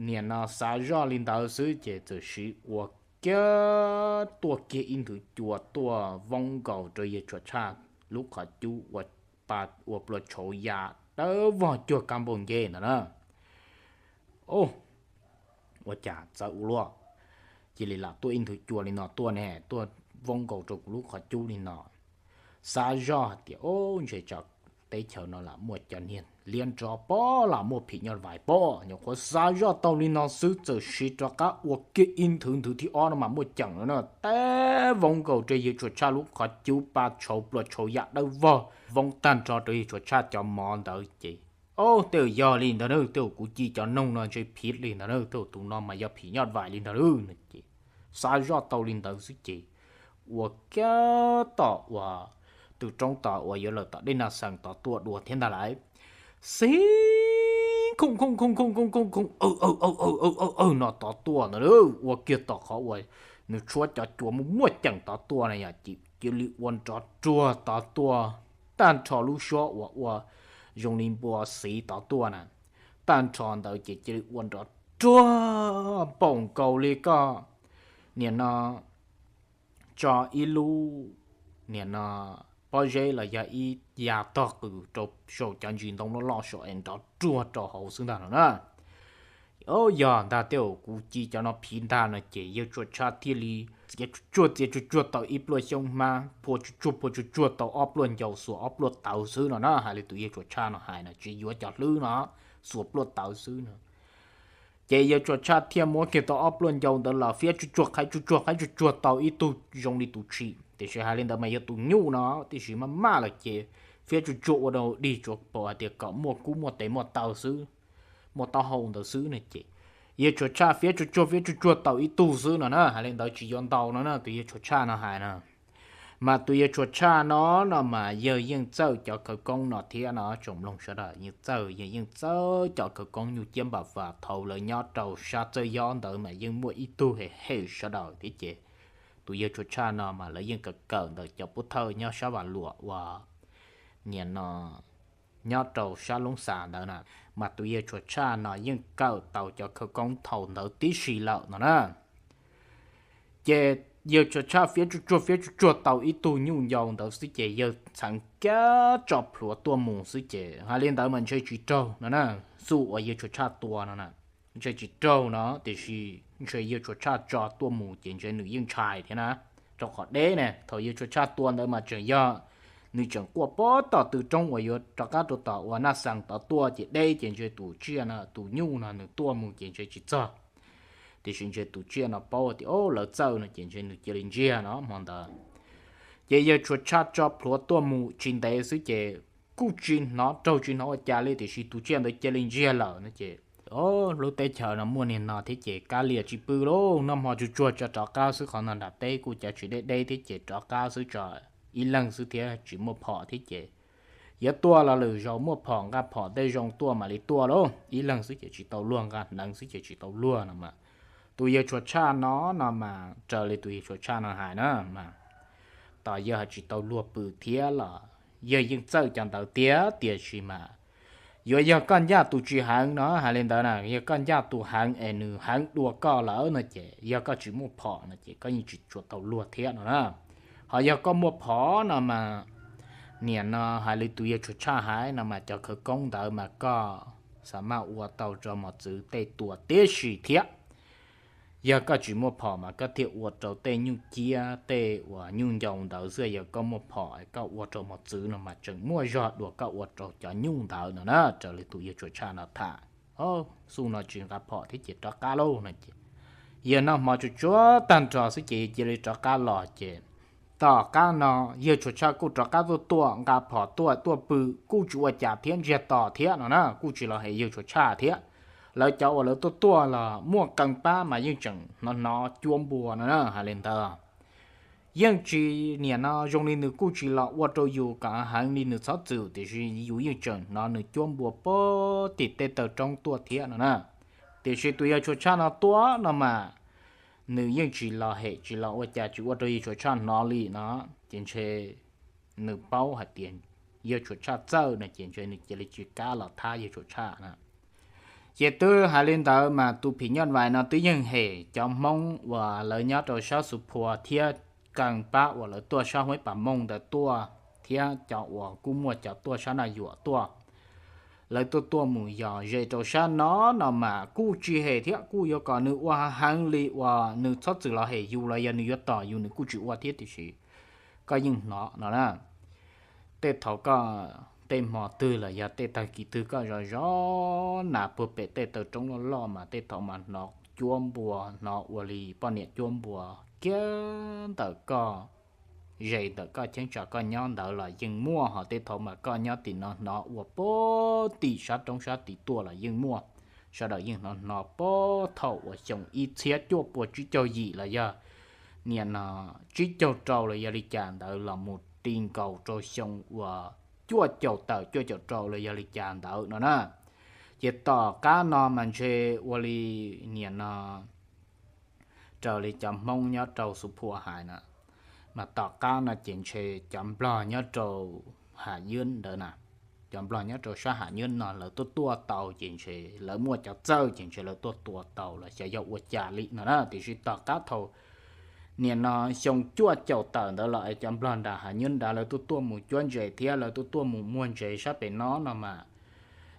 niam no xav zoj li ntawd xwb ces txawm siv ua kiag tuaj kiag ib nthwv cua tuaj voob nkaus rau yawg Tshua Tshaj lub qhov cub ua pa ua plua tshauv ya dawb vog cuag kab npauj ncej ntawd na. O, ua cas txawv ua luaj, cia li lam tuaj ib nthwv cua li no tuaj ne, tuaj voob nkaus rau kuv lub qhov cub li no. Xav zoj hais tias, o, ntshe tsam teb chaws no lam muaj cov niag liab nrov pob, lam muaj phim nyuj vais pob, nyuam qhuav xav zoj tau li no xwb txawm siv rov qab ua kiag ib nthwv, nthwv thib ob no mas muaj ceem no na, teb voob nkaus rau yawg Tshua Tshaj lub qhov cub pa tshauv plua tshauv ya dawb vog, voob tag nrho rau yawg Tshua Tshaj cov mov ntawd ces, o, tej zaum yog li ntawd na, tej zaum kuv ci cov noog no ntshe phiv li ntawd na, tej zaum tus no mas yog phim nyuj vais li ntawd na ces xav zoj tau li ntawd xwb ces ua kiag tom uas tw roob tom uas yuav lawm tom dej Naj Xeem tod tuaj dua thiab ntag lauj. Xib khooj khooj khooj khooj khooj khooj khooj aw aw aw aw aw aw aw no tod tuaj ntawd, ua kiag tom qhov uas nws tshuab cov cua muaj muaj ceem tod tuaj na yom, cia li ua nrov ruag tod tuaj tag nrho lub suab uas ua zoo li npua xiv tod tuaj na. Tag nrho ntawd ces cia li ua nrov ruag npaum nkaus li koj niam no tso ib lub niam no pob zeb los yog ib ya tog qws rau saum cov ntsis ntoo loj loj saum es nrov ruag rau hauv xwb ntag no na. O, yog ntag, tej zaum kuv ci cov no phiv ntag no ces yawg Tshua Tshaj thiaj li txiav tsuag tsuag txiav tsuag tsuag tau ib pluaj xyoob hmab, phua tsuag tsuag phua tsuag tsuag tau ob pluaj ncau xuas ob pluaj tawv xwb no na, hais li tus yawg Tshua Tshaj no hais no tsis yuav cov hlwb no, xuas pluaj tawv xwb no. Ces yawg Tshua Tshaj thiaj muab kiag tau ob pluaj ncau ntawd los fiab tsuag tsuag qhaib tsuag tsuag qhaib tsuag tsuag tau ib tug zoo li tus tshis, tiam sis hais li ntawd mas yog tus nyuj no, tiam sis maj maj lawm ces fiab tsuag tsuag ua rau dig tsuav paum hais tias kom muaj kub muaj tes muaj taw xwb, muaj taub hau ntawd xwb no ces yawg Tshua Tshaj fiab tsuag tsuag fiab tsuag tsuag tau ib tug xwb no na, hais li ntawd tsis yuav ntau no na, tus yawg Tshua Tshaj no hais na. Mas tus yawg Tshua Tshaj no no mas yawg yeej txawj cov khawv koob no thiab no, tsoom mloog sawv daws, yeej txawj, yawg yeej txawj cov khawv koob nyuj ciab npam vas thaum lawv nyob rau sab Txawj Yob ntawd mas yeej muaj ib tug hem hem sawv daws thiab ces tus yawg Tshua Tshaj no mas lawv yeej kawm kawm ntawm cov pub thawj nyob sab Vam Luam uas niam no nyob rau sab Loob Xas ntawd na, mas tus yawg Tshua Tshaj no yeej kawm tau cov khawv koob thaum ntawd tib si lawm no na. Ces yawg Tshua Tshaj fiab tsuag tsuag fiab tsuag tsuag tau ib tug nyuj ncau ntawd xwb ces yawg txheev kiag tso plhuav tuaj mus xwb ces hais li ntawd mas ntshe tsis raug no na, xub uas yawg Tshua Tshaj tua no na, ntshe tsis raug no, tiam sis ntshe yawg Tshua Tshaj tso tuaj mus ces ntshe nws yeej ntshai thiab na. Rau qhov deb ne, thaum yawg Tshua Tshaj tua ntawd mas tseem yog nws tseem quaj pob tom tw roob uas yuav rov qab rau tom uas Naj Xees tod tuaj ces deb ces ntshe tus tsiaj no tus nyuj no nws tuaj mus ces ntshe tsis txog. Tiam sis ntshe tus tsiaj no paub tias o lawv txawj no ces ntshe nws cia li ntsiag no hmo ntawd. Ces yawg Tshua Tshaj tso plhuav tuaj mus tsis ntev xwb ces kuj tsis hnov raug tsis hnov ua cas li, tiam sis tus tsiaj ntawd cia li ntsiag lawm no ces o lub teb chaws no muaj niag no thiab ces kav liam tsis pw lauj, noj hmo tsuag tsuag tso rov qab xwb, qhov no nram teb kuj cov tsis deb deb thiab ces rov qab xwb tso ib leeg xwb thiab tsis muaj phom thiab ces yuav tuaj los lwm zaus muaj phom nqa phom tej zoo tuaj mam li tuaj lauj, ib leeg xwb ces tsis tau luag, nqa hneev xwb ces tsis tau luag no mas. Tus yawg Tshua Tshaj no no mas raws li tus yawg Tshua Tshaj no hais na mas, tos yawg hais tsis tau luag pw thiab los yawg yeej txawj cov ntawd tiag tiam sis mas yuav yog koj ncaj tus tsis heev no hais li ntawd na, yog koj ncaj tus heev es nws heev dua koj lawm no ces yog koj tsis muaj phom no ces koj yeej tsis tshua tau luag thiab no na. Ho yog koj muaj phom no mas, niam no hais li tus yawg Tshua Tshaj hais no mas cov khawv koob ntawd mas koj xav maj ua tau rau mos txwv tej tua tib si thiab. Yog koj tsis muaj phom mas koj thiaj ua rau tej nyuj ciab tej uas nyuj ncau ntawd xwb, yog koj muaj phom koj ua rau mos txwv no mas tseem muaj zog dua koj ua rau cov nyuj ntawd no na, raws li tus yawg Tshua Tshaj no tham. Xub no tsis nqa phom thiab ces rov qab lauj no ces yawg noj hmo tsuag tsuag tag nrho xwb ces yawg cia li rov qab los ces tom qab no yawg Tshua Tshaj kuj rov qab tuaj tuaj nqa phom tuaj tuaj pw, kuj tsis ua cas thiab, ntsiag to thiab no na, kuj tsis los hem yawg Tshua Tshaj thiab. Lawv cov uas lawv tuaj tuaj los muaj qee pab mas yeej tseem hnov hnov cuab npua no na, hais li ntawd. Yeej tsis, niam no zoo li nws kuj tsis los ua rau yus kom heev li nws txhob txwm, tiam sis yus yeej tseem hnov nws cuab npua puag tim tej taw roob tuaj thiab no na. Tiam sis tus yawg Tshua Tshaj no tuaj no mas nws yeej tsis los hem tsis los ua cas, tsis ua rau yawg Tshua Tshaj hnov li no, ces ntshe nws paub hais tias yawg Tshua Tshaj txawj no ces ntshe nws cia li tsis kam los thab yawg Tshua Tshaj na. Ces twb hais li ntawd mas tus phim nyuj vais no twb yeej hem cov Hmoob uas lawv nyob rau sab Xus Phua thiab qee pab uas lawv tuaj sab Huaib Pas Mooj ntawd tuaj, thiab cov uas kuj muaj cov tuaj sab Naj Yuam tuaj, lawv tuaj tuaj mus yos ze rau sab no no mas kuj tsis hem thiab, kuj yuav kom nws ua heev li uas nws txhob txwm los hem yus los yog nws yuav tom yus nws kuj tsis ua thiab, tiam sis koj yeej hnov no na. Tej thaum koj, tej hmo twg los yog tej tag kis twg koj zov zov nas puag pem tej taw roob loj loj mas tej thaum mas hnov cuab npua, hnov ua li poj niam cuab npua kiag ntawm koj, ze ntawm koj cheeb tsam koj nyob ntawd los yeej muaj, ho tej thaum mas koj nyob tim no hnov ua puag tim sab roob sab tid tuaj los yeej muaj. Sawv daws yeej hnov hnov puag thaum uas xyoo ib txhiab cuaj pua tsib caug yim los yog niam no tsib caug rau los yog li cas ntawd los mus ti nkaus rau xyoo uas cuaj caum tawm cuaj caum rau los yog li cas ntawd no na. Ces tom qab no mas ntshe ua li niam no raws li cov Hmoob nyob rau Xus Phua hais na, mas tom qab no ces ntshe cov Nplog nyob rau Ham Nyuj ntawd na, cov Nplog nyob rau sab Ham Nyuj no lawv tuaj tuaj tau ces ntshe lawv muaj cov txawj ces ntshe lawv tuaj tua tau los xyov yog ua cas li no na. Tiam sis tom qab thaum niam no xyoo cuaj caum tawm ntawd los es cov Nplog nram Ham Nyuj nrad lawv tuaj tuaj mus cuab ntses thiab lawv tuaj tuaj mus muag ntses sab pem no no mas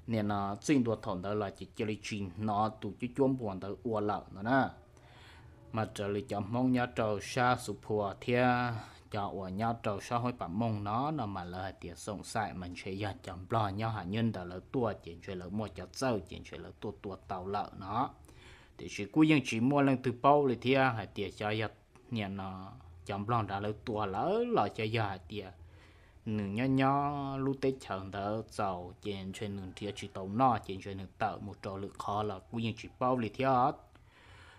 niam no txij ntua thaum ntawd los ces cia li tsis hnov tus cuab cuab npua ntawd ua lawm no na. Mas raws li cov Hmoob nyob rau sab Xus Phua thiab cov uas nyob rau sab Huaib Pam Mooj no no mas lawv hais tias xoom xaim mas ntshe yog cov Nplog nyob Ham Nyuj ntawd lawv tuaj ces ntshe lawv muaj cov txawj ces ntshe lawv tuaj tua tau lawm no. Tiam sis kuj yeej tsis muaj leej twg paub li thiab hais tias xyov yog niam no cov Nplog nrad lawv tua lawm los xyov yog hais tias nws nyob nyob lub teb chaws ntawd txaus ces ntshe nws nrhiav tsis tau noj ces ntshe nws tawm mus rau lwm qhov los kuj yeej tsis paub li thiab.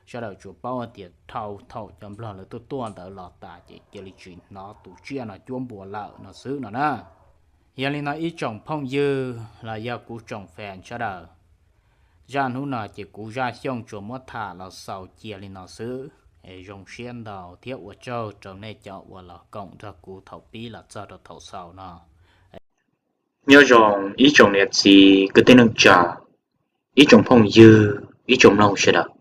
Sawv daws tsuas paub hais tias dhau thaum cov Nplog lawv tuaj tuaj ntawd los tas ces cia li tsis hnov tus tsiaj no cuab npua lawm no xwb no na. Yog li no ib tsoom phooj ywg los yog kuv tsoom fans sawv daws, zaj hnub no ces kuv Zaj Xyooj tsuas muab tham los xaus cia li no xwb es zoo siab ntau thiab ua tsaug rau nej cov uas los koom nrog kuv thaum pib los txog rau thaum xaus no. Nyob zoo ib tsoom niam txiv kwv tij neej tsa, ib tsoom phooj ywg, ib tsoom mloog sawv daws.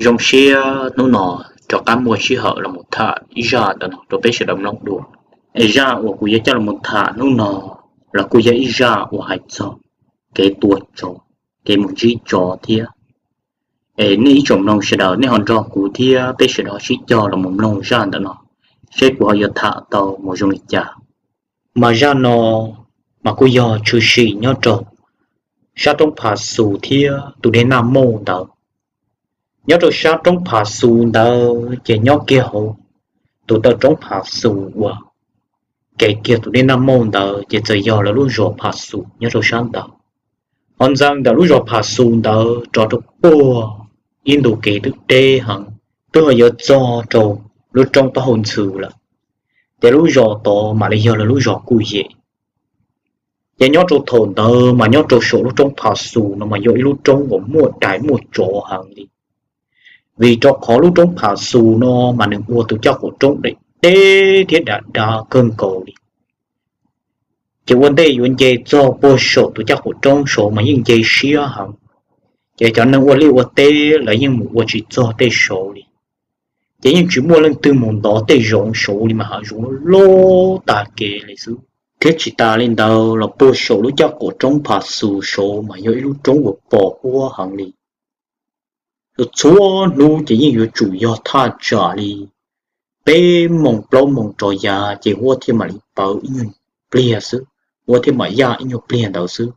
Zoo siab hnub no rov qab muaj sij hawm los mus tham ib zaj ntawm no rau peb sawv daws mloog dua. Es zaj uas kuv yuav coj los mus tham hnub no los kuj yog ib zaj uas hais txog kev tua tsov, kev mus ntsib tsov thiab. Es nej ib tsoom mloog sawv daws nej ho nrog kuv thiab peb sawv daws sib cog los mus mloog zaj ntawm no, seb kuv ho yuav tham tau mus zoo li cas. Mas zaj no mas kuj yog tshwm sim nyob rau sab roob Phav Xus thiab tus dej Naj Mauj ntawd. Nyob rau sab roob Phav Xus ntawd ces nyob kiag hauv tus taw roob Phav Xus uas kev kiag tus dej Naj Mauj ntawd ces txawm yog lawv lub zos Phav Xus nyob rau sab ntawd. Ho ntxeev ntawm lub zos Phav Xus ntawd rov rau puag ib ntu kev twb deb heev, twb ho yuav txog rau lub roob taub hau ntxhw lawm. Ces lub zos tod mam li yog lawv lub zos Kuj Yem. Ces nyob rau thaum ntawd mas nyob rau saum lub roob Phav Xus no mas yog ib lub roob uas muaj dais muaj tsov heev li. Vim rau qhov lub roob Phav Xus no mas nws ua tus caj qaum roob deb deb thiab dav dav kawg nkaus li. Ces ua ntej yuav nce txog puag saum tus caj qaum roob saud mas yeej nce siab heev. Ces cov neeg ua liaj ua teb lawv yeej mus ua tsis txog tej saud li. Ces yeej tsis muaj leej twg mus ntov tej zoov saud li mas hav zoov loj tag kev li xwb. Thiab tsis tas li ntawd los puag saum lub caj qaum roob Phav Xus saud mas yog ib lub roob uas pos huab heev li. Txhua hnub ces yeej yuav tsum yog thaj tsam li peb moos plaub moos rov yav ces huab thiaj mam li pawv ib nyuag pliag xwb, huab thiaj mam yaj ib nyuag pliag ntawd xwb.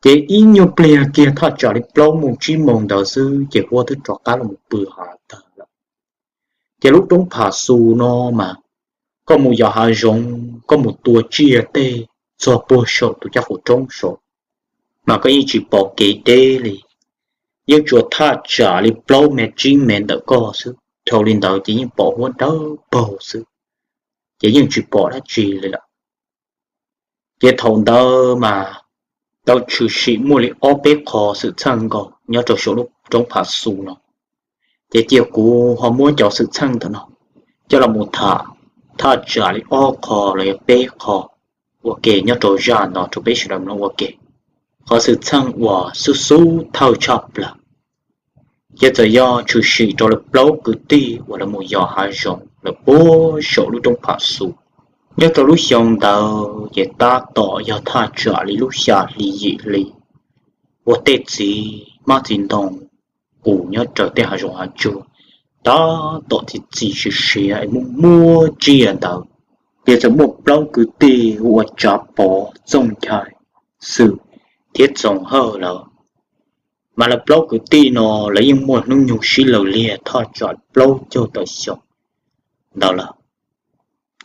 Ces ib nyuag pliag kiag thaj tsam li plaub moos tsib moos ntawd xwb ces huab twb rov qab los pw hav tag lawm. Ces lub roob Phav Xus no mas koj mus yos hav zoov, koj mus tua tsiaj tej txog puag saum tus caj qaum roob saud mas koj yeej tsis pom kev deb li. Yeej tsuas thaj tsam li plaub mev tsib mev ntawm koj xwb, dhau li ntawd ces yeej pom huab dawb paug xwb, ces yeej tsis pom dab tsi li lawm. Ces thaum ntawd mas tau tshwm sim muaj li ob peb qho xwm txheej nkaus nyob rau saum lub roob Phav Xus no. Ces cia kuv ho muab cov xwm txheej ntawm no coj los mus tham thaj tsam li ob qho los yog peb qho ua ke nyob rau zaj no rau peb sawv daws mloog ua ke. Qhov xwm txheej uas xub xub thawj tshaj plaws ces txawm yog tshwm sim rau lawv plaub kwv tij uas lawv mus yos hav zoov lawv puag saum lub roob Phav Xus. Nyob rau lub xyoo ntawd ces tab tom yog thaj tsam li lub xya hli yim hli, ua tej txiv hmab txiv ntoo qus nyob raws tej hav zoov hav tsuag, tab tom txi txiv siav siav es muaj muaj tsiaj ntawd. Ces txawm muaj plaub kwv tij hu ua Tsav Pov, Txooj Nchai, Xwm thiab Txoov Hawj lawm. Mas lawv plaub kwv tij no lawv yeej muaj hnub nyoog sib law liag thaj tsam plaub caug tawm xyoo ntawd lawm.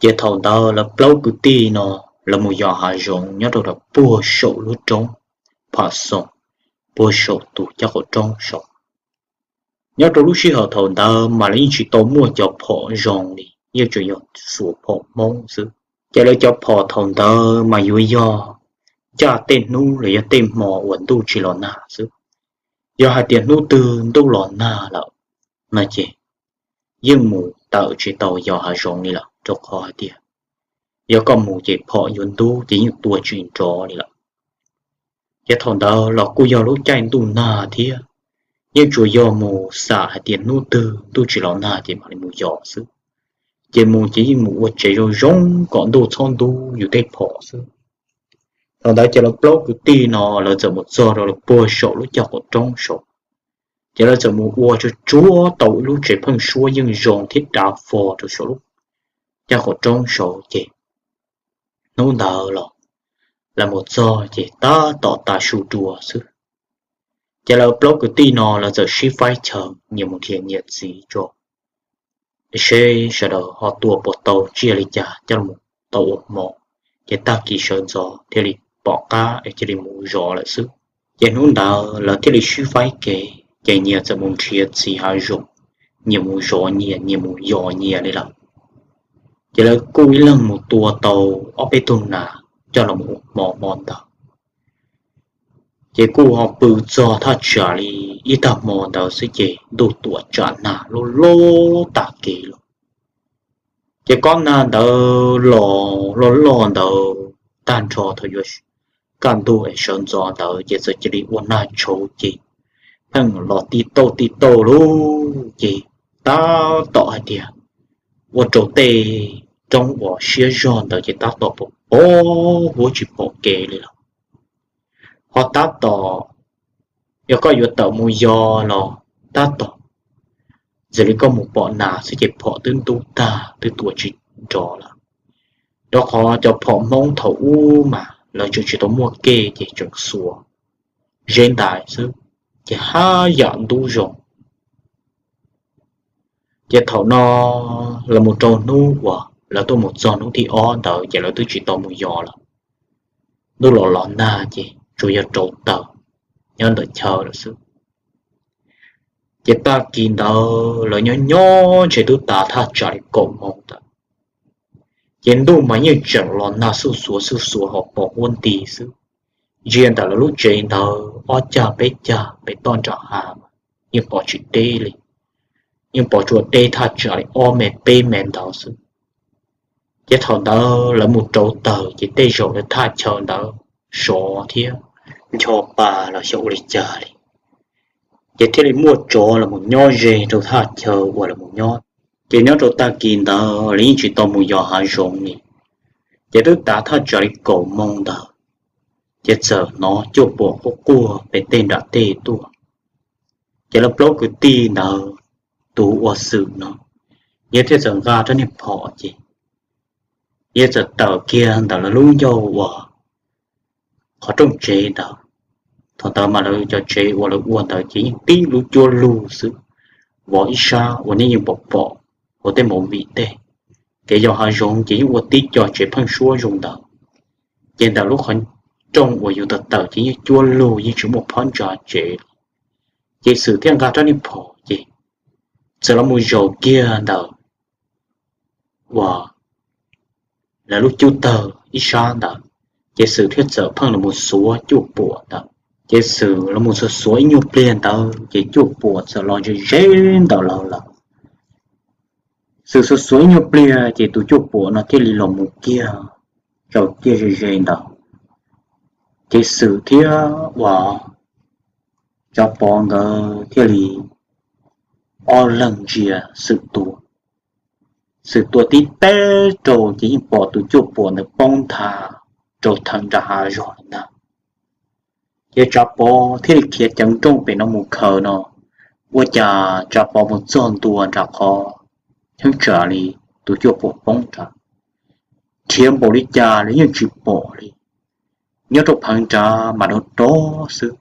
Ces thaum ntawd lawv plaub kwv tij no lawv mus yos hav zoov nyob rau puag saum lub roob Phav Xus, puag saum tus caj qaum roob saud. Nyob rau lub sij hawm thaum ntawd mas lawv yeej tsis tau muaj cov phom zoo li, yeej tsuas yog xuas phom Hmoob xwb. Ces lawv cov phom thaum ntawd mas yuav yog caj tej hnub los yog tej hmo uas ntuj tsis los nag xwb. Yog hais tias hnub twg ntuj los nag lawm no ces yeej mus tawm tsis tau yos hav zoov li lawm, rau qhov hais tias yog koj mus ces phom yuav ntub ces yeej tua tsis nrov li lawm. Ces thaum ntawd los kuj yog lub caij ntuj nag thiab, yeej tsuas yog mus xam hais tias hnub twg ntuj tsis los nag ces mam li mus yos xwb. Ces mus ces yeej mus ua tsev zoo zoo kom ntuj txhob ntub yus tej phom xwb. Thaum ntawd ces lawv plaub kwv tij no lawv txawm mus txog rau lawv puag saum lub caj qaum roob saud. Ces lawv txawm mus ua tsuag tsuag tau ib lub tsev pheeb suab yeej zoo thiab dav fo rau saum lub caj qaum roob saud ces hnub ntawd los lawv mus txog ces tab tom tas su dua xwb. Ces lawv plaub kwv tij no lawv txawm sib faib chaw nyias mus nrhiav nyias txiv tso, seb sawv daws ho tua puas tau tsiaj li cas coj los tau ua hmo, ces tag kis sawv ntxov thiaj li pom qab es cia li mus zov lawm xwb. Ces hnub ntawd lawv thiaj li sib faib kev ces nyias txawm mus nrhiav txiv hav zoov, nyias mus zov nyias, nyias mus yos nyias li lawm. Ces lawv kuj ib leeg mus tua tau ob peb tug nas coj los ua hmo hmo ntawd. Ces kuj ho pw txog thaj tsam li ib tag hmo ntawd xwb ces ntuj tuam tsam nag loj loj tag kev lawm. Ces kob nag ntawd los loj loj ntawd tag nrho thaum yuav kaj ntug es sawv ntxov ntawd ces txawm cia li ua nag tshauv ces pheej los ti tauj ti tauj lawm ces tab tom hais tias ua rau tej roob uas siab zog ntawd ces tab tom pos pos huab tsis pom kev li lawm. Ho tab tom yog koj yuav tawm mus yos los tab tom, txawm li koj mus pom nas xwb ces phom twb ntub tag twb tua tsis nrov lawm. Rau qhov cov phom Hmoob thaum ub mas lawv tseem tsis tau muaj kej ces tseem xuas zeb ntais xwb, ces haj yam ntub zoo. Ces thaum no lawv mus rau hnub uas lawv tuaj mus txog hnub thib ob ntawd ces lawv twb tsis tau mus yos lawm. Ntuj los los nag ces tsuas yog rauv taws nyob ntawm chaw lawm xwb. Ces tag kis ntawd lawv nyob nyob ntshe twb tas thaj tsam li kaum moos ntawd, ces ntuj mas yeej tseem los nag xuj xuav xuj xuav ho pos huab nti xwb. Ntsia ntawm lawv lub tsev ntawd ob cag peb cag pem toj nram hav, yeej pos tsis deb li, yeej pos tsuas deb thaj tsam li ob mev peb mev ntawd xwb. Ces thaum ntawd lawv mus rauv taws ces tej zaum lawv thaj chaw ntawd sov thiab ncho pa los xyov ua li cas li, ces thiaj li muaj tsov los mus nyob ze rau thaj chaw uas lawv mus nyob. Ces nyob rau tag kis ntawd lawv yeej tsis tau mus yos hav zoov li, ces twb tav thaj tsam li kaum moos ntawd, ces txawm hnov cuaj puam quaj quaj pem tej nram tej tuaj. Ces lawv plaub kwv tij ntawd, tus ua Xwm no, yawg thiaj txawm nqa rab niag phom ces yawg txawm tawm kiag ntawm lawv lub ncauj uas qhov rooj tsev ntawd. Thaum ntawd mas lawv cov tsev uas lawv ua ntawd ces yeej tib lub cuab lug xwb, vov ib sab uas nej yeej pom pom hauv tej movie tej. Kev yos hav zoov ces yeej ua tib co tsev pheeb suab zoo ntawd, ces ntawm lub qhov rooj uas yus tawm tawm ces yeej cuab lug yeej tsis muaj phab ntsa tsev. Ces Xwm thiaj nqa rab niag phom ces txawm los mus zaum kiag ntawm uas lawv lub cub tawg ib sab ntawd, ces Xwm thiaj txawm pheej los mus xuav cuaj puam ntawd. Ces Xwm los mus xuav xuav ib nyuag pliag ntawd ces cuaj puam txawm los ze ze ntawm lawv lawm. Xwm xuav xuav ib nyuag pliag ces tus cuaj puam no thiaj li los mus kiag, tsaws kiag ze ze ntawd. Ces Xwm thiab uas Tsav Pov nkawd thiaj li ob leeg ntsia Xwm tua. Xwm tua tib teg rau ces yeej pom tus cuaj puam ntawd poob nthav rau theem nram hav zog ntag. Ces Tsav Pov thiaj li khiav ceev nrooj pem no mus khaws no, ua cas Tsav Pov mus txog ntua nram qhov cheeb tsam li tus cuaj puam poob nrad, nrhiav npaum li cas los yeej tsis pom li. Nyob rau pheev nrad mas dov dov xwb,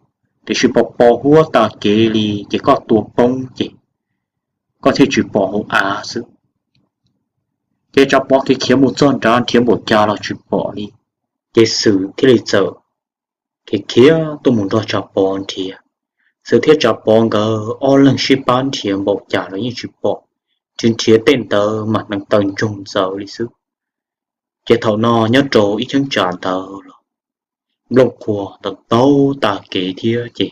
tiam sis pos pos huab tas kev li ces koj tua poob ces koj thiaj tsis pom hauv av xwb. Ces Tsav Pov khiav khiav mus txog nrad nrhiav npaum cas los tsis pom li. Ces Xwm thiaj li txawm khiav khiav tuaj mus nrog Tsav Pov nrhiav. Xwm thiab Tsav Pov nkawd ob leeg sib pab nrhiav npaum cas los yeej tsis pom, nrhiav nrhiav tej ntawd mas hneev taw ntsoog ntxaws li xwb. Ces thaum no nyob rau ib cheeb tsam ntawd los nplooj qhuav ntau ntau tag kev thiab ces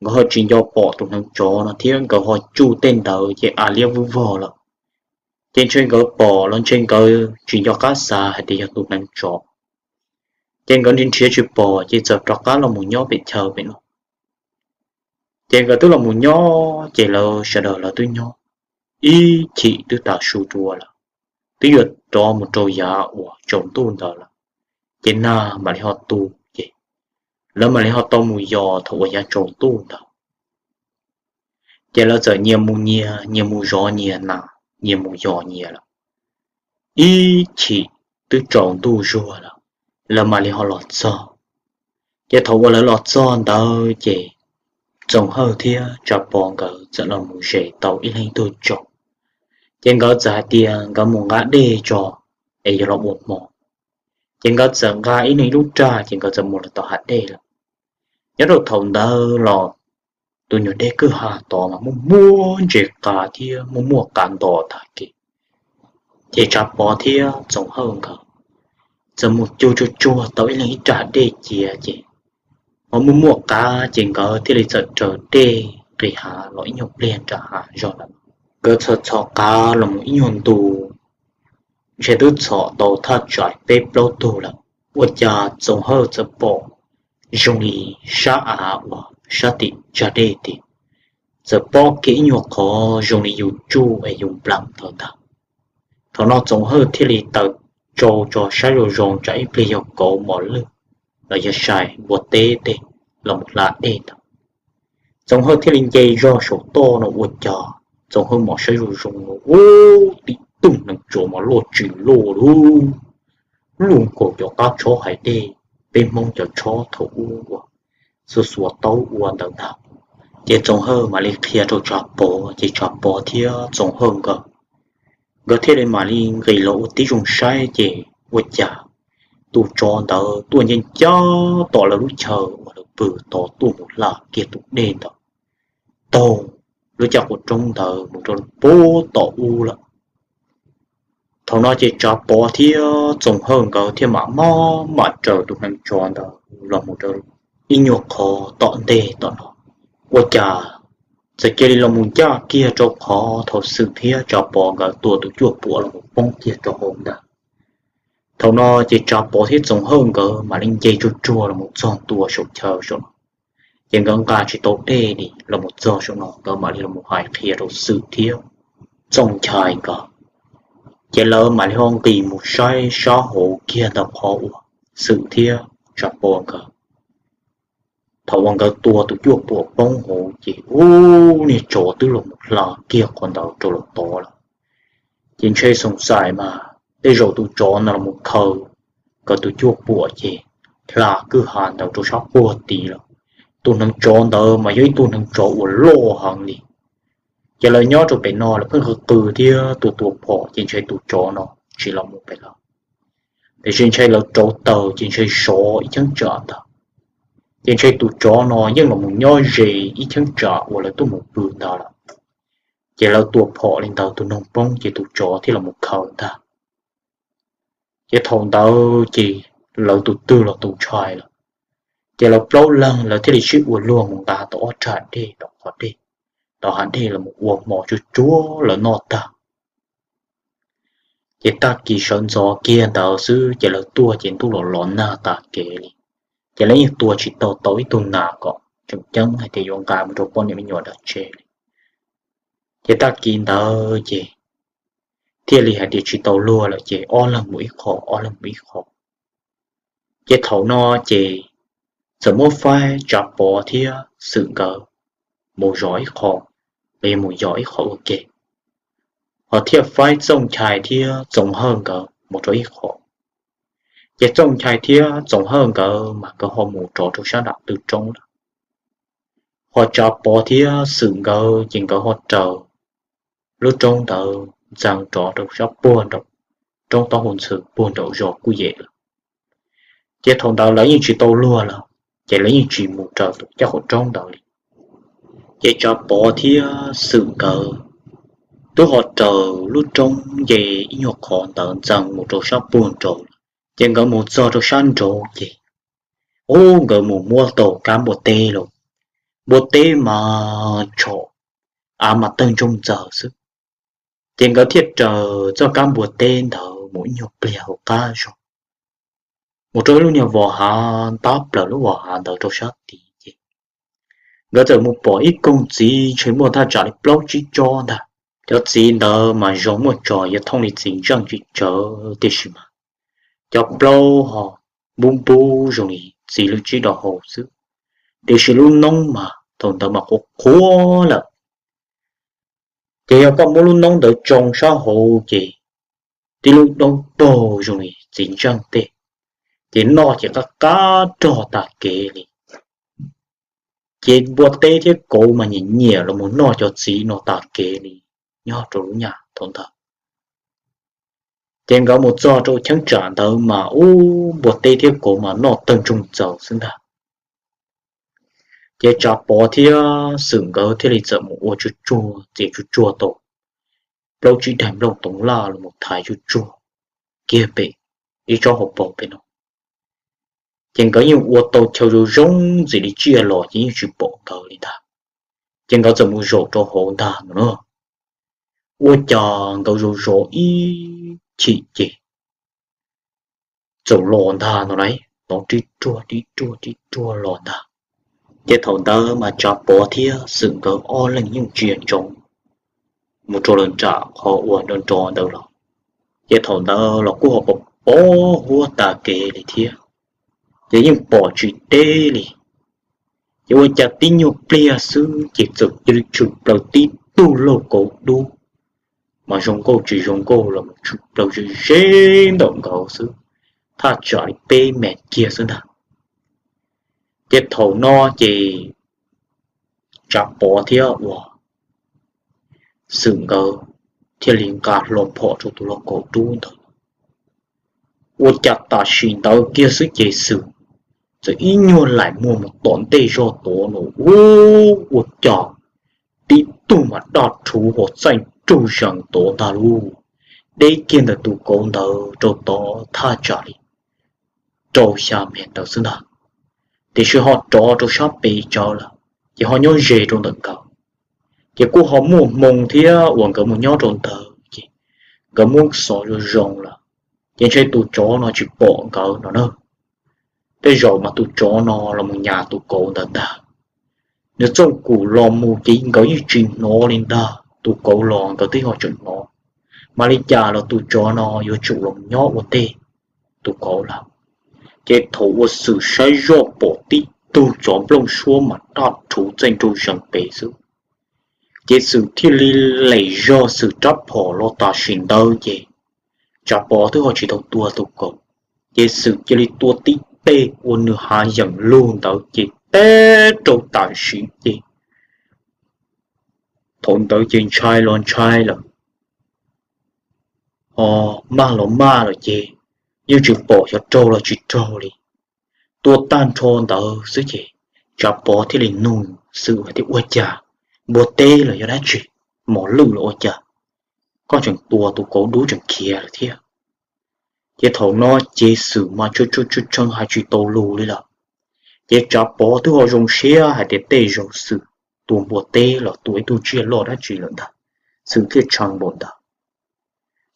nkawd ho tsis nco pom tus hneev tsov no thiab nkawd ho tsuj tej ntawd ces a liab vwj vog lawm. Ces ntshe nkawd pom los ntshe nkawd tsis nco qab xav hais tias yog tus hneev tsov. Ces nkawd nrhiav nrhiav tsis pom ces txawm rov qab los mus nyob pem chaw pem no. Ces nkawd twb los mus nyob ces lawv sawv daws lawv twb nyob ib chim twb tas su dua lawm, twb yuav rov mus rau yav uas tsaus ntuj ntawd lawm, ces nag mam li ho tu ces lawv mam li ho tau mus yos thaum uas yav tsaus ntuj ntawd. Ces lawv txawm nyias mus nyias, nyias mus zov nyias nas, nyias mus yos nyias lawm. Ib chim twb tsaus ntuj zuag lawm, lawv mam li ho los txog. Ces thaum uas lawv los txog ntawd ces Txoov Hawj thiab Tsav Pov nkawd txawm los mus zes tau ib leeg ib tug tsaus. Ces nkawd txawm hais tias nkawd mus nqa dej tso es yuav los ua hmo. Ces nkawd txawm nqa ib leeg ib lub raj ces nkawd txawm mus los tom hav dej lawm. Nyob rau thaum ntawd los tus nyuag dej kwj ha tod mas muaj muaj ntses qav thiab muaj muaj qav ntos tag kev. Ces Tsav Pov thiab Txoov Hawj nkawd txawm mus cug tsuag tsuag tau ib leeg ib raj dej cia ces ho muaj muaj qav ces nkawd thiaj li txawm raws dej nqis hav los ib nyuag pliag nram hav zog lawm. Nkawd txhos txhos qav los mus ib nyuag ntu, ntshe twb txhos tau thaj tsam peb plaub tug lawm. Ua cas Txoov Hawj txawm pom zoo li sab av uas sab tim tsag dej tim txawm pob kiag ib nyuag qhov zoo li yus tsuj es yus nplam ntawd ntag. Thaum no Txoov Hawj thiaj li taws tsau tso saib zoo zoo tsam ib pliag yog kauv mos lwj los yog sai npua teb tej los mus hla dej ntawd. Txoov Hawj thiaj li nce zog saum toj no ua cas Txoov Hawj mam saib zoo zoo no ub, tib tug hneev tsov mas loj tsis loj lub, luaj nkaus cov qab tshob hais dej peb Hmoob cov tshob thaum ub uas xuas xuas taub ua ntawd ntag. Ces Txoov Hawj mam li qhia rau Tsav Pov, ces Tsav Pov thiab Txoov Hawj nkawd, nkawd thiaj li mam li nqis los ua tib zoo saib, ces ua cas tus tsov ntawd tuaj ncaj ncaj tom lawv lub chaw uas lawv pw tod tuaj mus hla kiag tus dej ntawd taug lub caj qwb roob ntawd mus rau puag tom ub lawm. Thaum no ces Tsav Pov thiab Txoov Hawj nkawd thiaj mam maj mam raws tus hneev tsov ntawd los mus rau ib nyuag qhov tom ntej tom no. Ua cas txawm cia li los mus ncaj kiag rau qhov thaum Xwm thiab Tsav Pov nkawd tua tus cuaj puam los mus poob kiag rau hauv ntawd. Thaum no ces Tsav Pov thiab Txoov Hawj nkawd mam li nce tsuag tsuag los mus txog ntua saum chaw saum no, ces nkawd nqa tsis tau dej li los mus txog saum no, nkawd mam li los mus hais qhia rau Xwm thiab Txooj Nchai nkawd. Ces lawv mam li ho nqis mus saib sab hauv kiag ntawm qhov uas Xwm thiab Tsav Pov nkawd, thaum uas nkawd tua tus cuaj puam poob hauv ces ub, niag tsov twb los mus hla kiag qhov ntawd rau lawm tod lawm. Ces ntshe xoom xais mas tej zaum tus tsov no los mus khaws nkawd tus cuaj puam ces hla kwj ha ntawd rau sab puag tid lawm. Tus hneev tsov ntawd mas yog ib tug hneev tsov uas loj heev li. Ces lawv nyob rau pem no lawv pheej qw qw thiab tua tua phom ces ntshe tus tsov no tsis los mus pem lawm. Tiam sis ntshe lawv rauv taws ces ntshe sov ib cheeb tsam ntag. Ces ntshe tus tsov no yeej los mus nyob ze ib cheeb tsam uas lawv tuaj mus pw ntag lawm. Ces lawv tua phom li ntawd tus noog poob ces tus tsov thiaj los mus khaws ntag. Ces thaum ntawd ces lawv tus twg los tus ntshai lawm. Ces lawv plaub leeg lawv thiaj li sib ua luag mus nqa tau ob rab dej tom qhov dej, tom hav dej los mus ua hmo tsuag tsuag lawv noj tag. Ces tag kis sawv ntxov kiag ntawd xwb ces lawv tuaj ces ntuj los los nag tas kev li. Ces lawv yeej tua tsis tau tau ib tug nas kom tseem ceeb hais tias yuav nqa mus rau poj niam me nyuam dab tse li. Ces tag kis ntawd ces thiaj li hais tias tsis tau luag lawm ces ob leeg mus ib qho, ob leeg mus ib qho. Ces thaum no ces txawm muab faib Tsav Pov thiab Xwm nkawd mus zov ib qho, los yog mus yos ib qho ua ke, ho thiaj faib Txooj Nchai thiab Txoov Hawj nkawd mus rau ib qho. Ces Txooj Nchai thiab Txoov Hawj nkawd mas nkawd ho mus rov rau sab nram tw roob lawm. Ho Tsav Pov thiab Xwm nkawd ces nkawd ho raws lub roob ntawd ntxeev rov rau sab puag nraum roob taub hau ntxhw puag nraum zos kuj yem lawm. Ces thaum ntawd lawv yeej tsis tau luag lawm, ces lawv yeej tsis mus raws tus caj qhov roob ntawd li. Ces Tsav Pov thiab Xwm nkawd twb ho raws lub roob nce ib nyuag qhov ntawd ntxeev mus rau sab puag nraud lawm. Ces nkawd mus txog rau sab nraud ces, ub, nkawd mus muab tau kab npua teb lawm. Npua teb mas tshom, av mas tawg ntsoog ntxaws xwb. Ces nkawd thiaj raws txoj kab npua teb ntawd mus ib nyuag pliag hauv qab zog, mus rau ib lub niag vos hav ntab plaws lub vos hav ntawd rau sab tid ces nkawd txawm mus pom ib koog txiv ntshe muaj thaj tsam li plaub tsib tsob ntag. Cov txiv ntawd mas zoo muaj tso yuav thooj li txiv ntseej tsis tsawg tiam sis mas cov plaub ho npub npub zoo li txiv lwm tsib do hau xwb. Tiam sis lub noob mas thaum ntawd mas qhuav qhuav lawm. Ces yog koj muab lub noob ntawd tsoo sab hauv ces tib lub noob paug zoo li txiv ntseej tej, ces noj ces qab qab rog tas kev li. Ces npua teb thiab kauv mas nyiam nyiam los mus noj cov txiv no tas kev li nyob rau lub nyam thaum ntawd. Ces nkawd mus txog rau cheeb tsam ntawd mas ub, npua teb thiab kauv mas noj tawg ntsoog ntxaws xwb ntag. Ces Tsav Pov thiab Xwm nkawd thiaj li txawm mus ua tsuag tsuag txiav tsuag tsuag tau plaub tsib daim nplooj toov laj los mus thaiv tsuag tsuag kiag pem ib tsob hauv paus pem no. Ces nkawd yeej ua tau chaw zoo zoo ntxim li tsiaj los ces yeej tsis pom nkawd li ntag. Ces nkawd txawm mus zaum rau hauv ntag no na. Ua cas nkawd zaum zov ib chim ces txawm los ntag no lauj, hnov rib ruag rib ruag rib ruag los ntag. Ces thaum ntawd mas Tsav Pov thiab Xwm nkawd ob leeg yeej ntsia ntsoov mus rau lawm nram qhov uas nrov nrov ntawd los. Ces thaum ntawd los kuj ho pos pos huab tas kev li thiab, ces yeej pom tsis deb li. Ces ua cas tib nyuag pliag xwb ces txawm cia li tshwm plaws tib tug lauj kaub dub, mas zoo nkauj tsis zoo nkauj los mus tshwm plaws ze ze ntawm nkawd xwb, thaj tsam li peb mev kiag xwb ntag. Ces thaum no ces Tsav Pov thiab uas Xwm nkawd thiaj li nqa hlo phom rau tus lau kaum dub ntawd. Ua cas tam sim ntawd kiag xwb ces Xwm txawm ib nyuag laim muag mus tom ntej zog tod no, ua cas tib tug mas daj rhuv hos txaij nraug zees tod ntag lauj, deb kiag ntawm tus kauv ntawd rau tod thaj tsam li rau xya mev ntawd xwb ntag, tiam sis ho rov rau sab pem tsawv lawm, ces ho nyob ze rau ntawm nkawd. Ces kuj ho muaj hmoo thiab uas nkawd mus nyob rau ntawd ces nkawd muab xov zoo zoo lawm, ces ntshe tus tsov no tsis pom nkawd no na. Tej zaum mas tus tsov no los mus nyas tus kauv ntawd ntag. Nws txooj kum los mus ces nkawd yeej tsis hnov li ntag, tus kauv los nkawd twb ho tseem hnov, mas li cas los tus tsov no yuav tsum los nyob ua ntej tus kauv lawm. Ces thaum uas Xwm saib zoj pom tib tug tsov nplooj suab mas daj rhuv txaij nraug zees pem xwb, ces Xwm thiaj li lem zog Xwm rab phom los tam sim ntawd ces Tsav Pov twb ho tsis tau tua tus kauv, ces Xwm cia li tua tib teg ua nws hav yeem lug ntawd ces teb rau tam sim ces thaum ntawd ces ntshai los ntshai lawm, ho maj los maj lawm ces yeej tsis pom xyov raug los tsis raug li. Tua tag nrho ntawd xwb ces Tsav Pov thiaj li nug Xwm hais tias, ua cas, npua teb los yog dab tsi, mos lwj los ua cas, koj tseem tua tus kauv dub tseem khiav lawm thiab? Ces thaum no ces Xwm mas tshee tshee hais tsis tau lus li lawm. Ces Tsav Pov twb ho zoo siab hais tias tej zaum Xwm tua npua teb los tua ib tug tsiaj loj dab tsi lawm ntag, Xwm thiaj tshee npaum ntawd.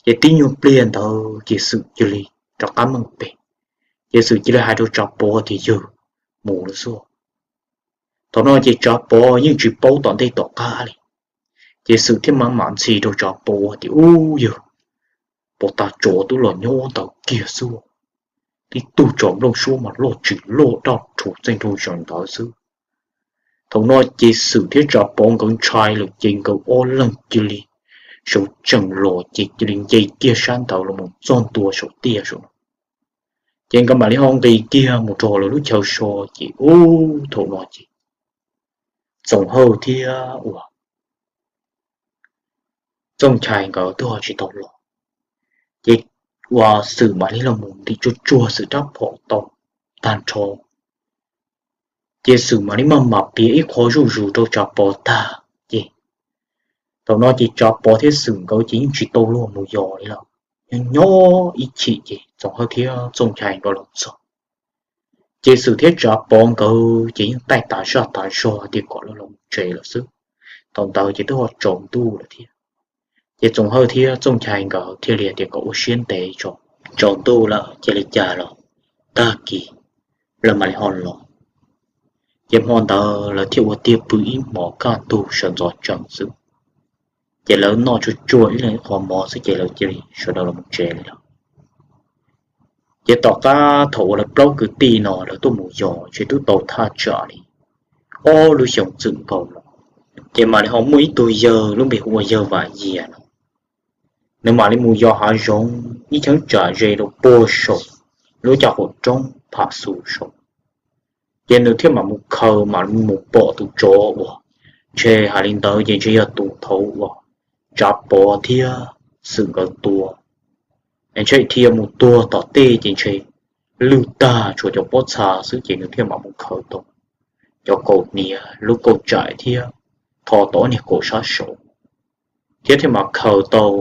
Ces tib nyuag pliag ntawd ces Xwm cia li rov qab meej pem, ces Xwm cia li hais rau Tsav Pov tias, yawg, mus lawm xwb. Thaum no ces Tsav Pov yeej tsis paub tom ntej tom qab li, ces Xwm thiaj mam mam ntxhi rau Tsav Pov tias, ub yawg, pov tas tsov twb los nyob ntawd kiag xwb, tib tug tsov nplooj suab mas loj tsis loj daj rhuv txaij nraug zees ntawd xwb. Thaum no ces Xwm thiab Tsav Pov nkawd ntshai lawm ces nkawd ob leeg cia li sawv tsees los ces cia li nce kiag sab ntawd los mus txog ntua saum tiaj saum no, ces nkawd mam li ho nqis kiag mus rau lawv lub chaw so. Ces ub thaum no ces Txoov Hawj thiab uas Txooj Nchai nkawd twb ho tsis tau los, ces uas Xwm mam li los mus ntim tsuag tsuag Xwm rab phom tau tag nrho, ces Xwm mam li maj mam piav ib qho zuj zus rau Tsav Pov tag ces thaum no ces Tsav Pov thiab Xwm nkawd ces yeej tsis tau luag mus yos li lawm. Nyob nyob ib chim ces Txoov Hawj thiab Txooj Nchai nkawd los txog, ces Xwm thiab Tsav Pov nkawd ces yeej taij tas zaj tas zog tias kom lawv los mus tsev lawm xwb. Thaum ntawd ces twb ho tsaus ntuj lawm thiab. Ces Txoov Hawj thiab Txooj Nchai nkawd thiaj li tias kom ua siab ntev tso, tsaus ntuj lawm cia li cas los tag kis lawv mam li ho los. Ces hmo ntawd lawv thiaj ua tiag pw ib hmos kaj ntug sawv ntxov tsees xwb. Ces lawv noj tsuag tsuag ib leeg ib qho mov xwb ces lawv cia li sawv daws los mus tsev li lawm. Ces tom qab thaum uas lawv plaub kwv tij no lawv tuaj mus yos ces twb tau thaj tsam li ob lub xyoos txwm nkaus los, ces mam li ho muaj ib tug yawg lub npe hu ua yawg Vam Yias no, nws mam li mus yos hav zoov ib cheeb tsam ze rau puag saum lub caj qaum roob Pham Xus saud. Ces nws thiaj mam mus khaws mam mus pom tus tsov uas ntshe hais li ntawd ces ntshe yog tus thaud uas Tsav Pov thiab Xwm nkawd tua. Ntshe dhia mus tuag tom tej ces ntshe lwj tag tshuav cov pob txha xwb ces nws thiaj mam mus khaws tau cov kaus hniav lub kauj tsaim thiab tho tau ob niag kaus sab saud, thiab thiaj mam khaws tau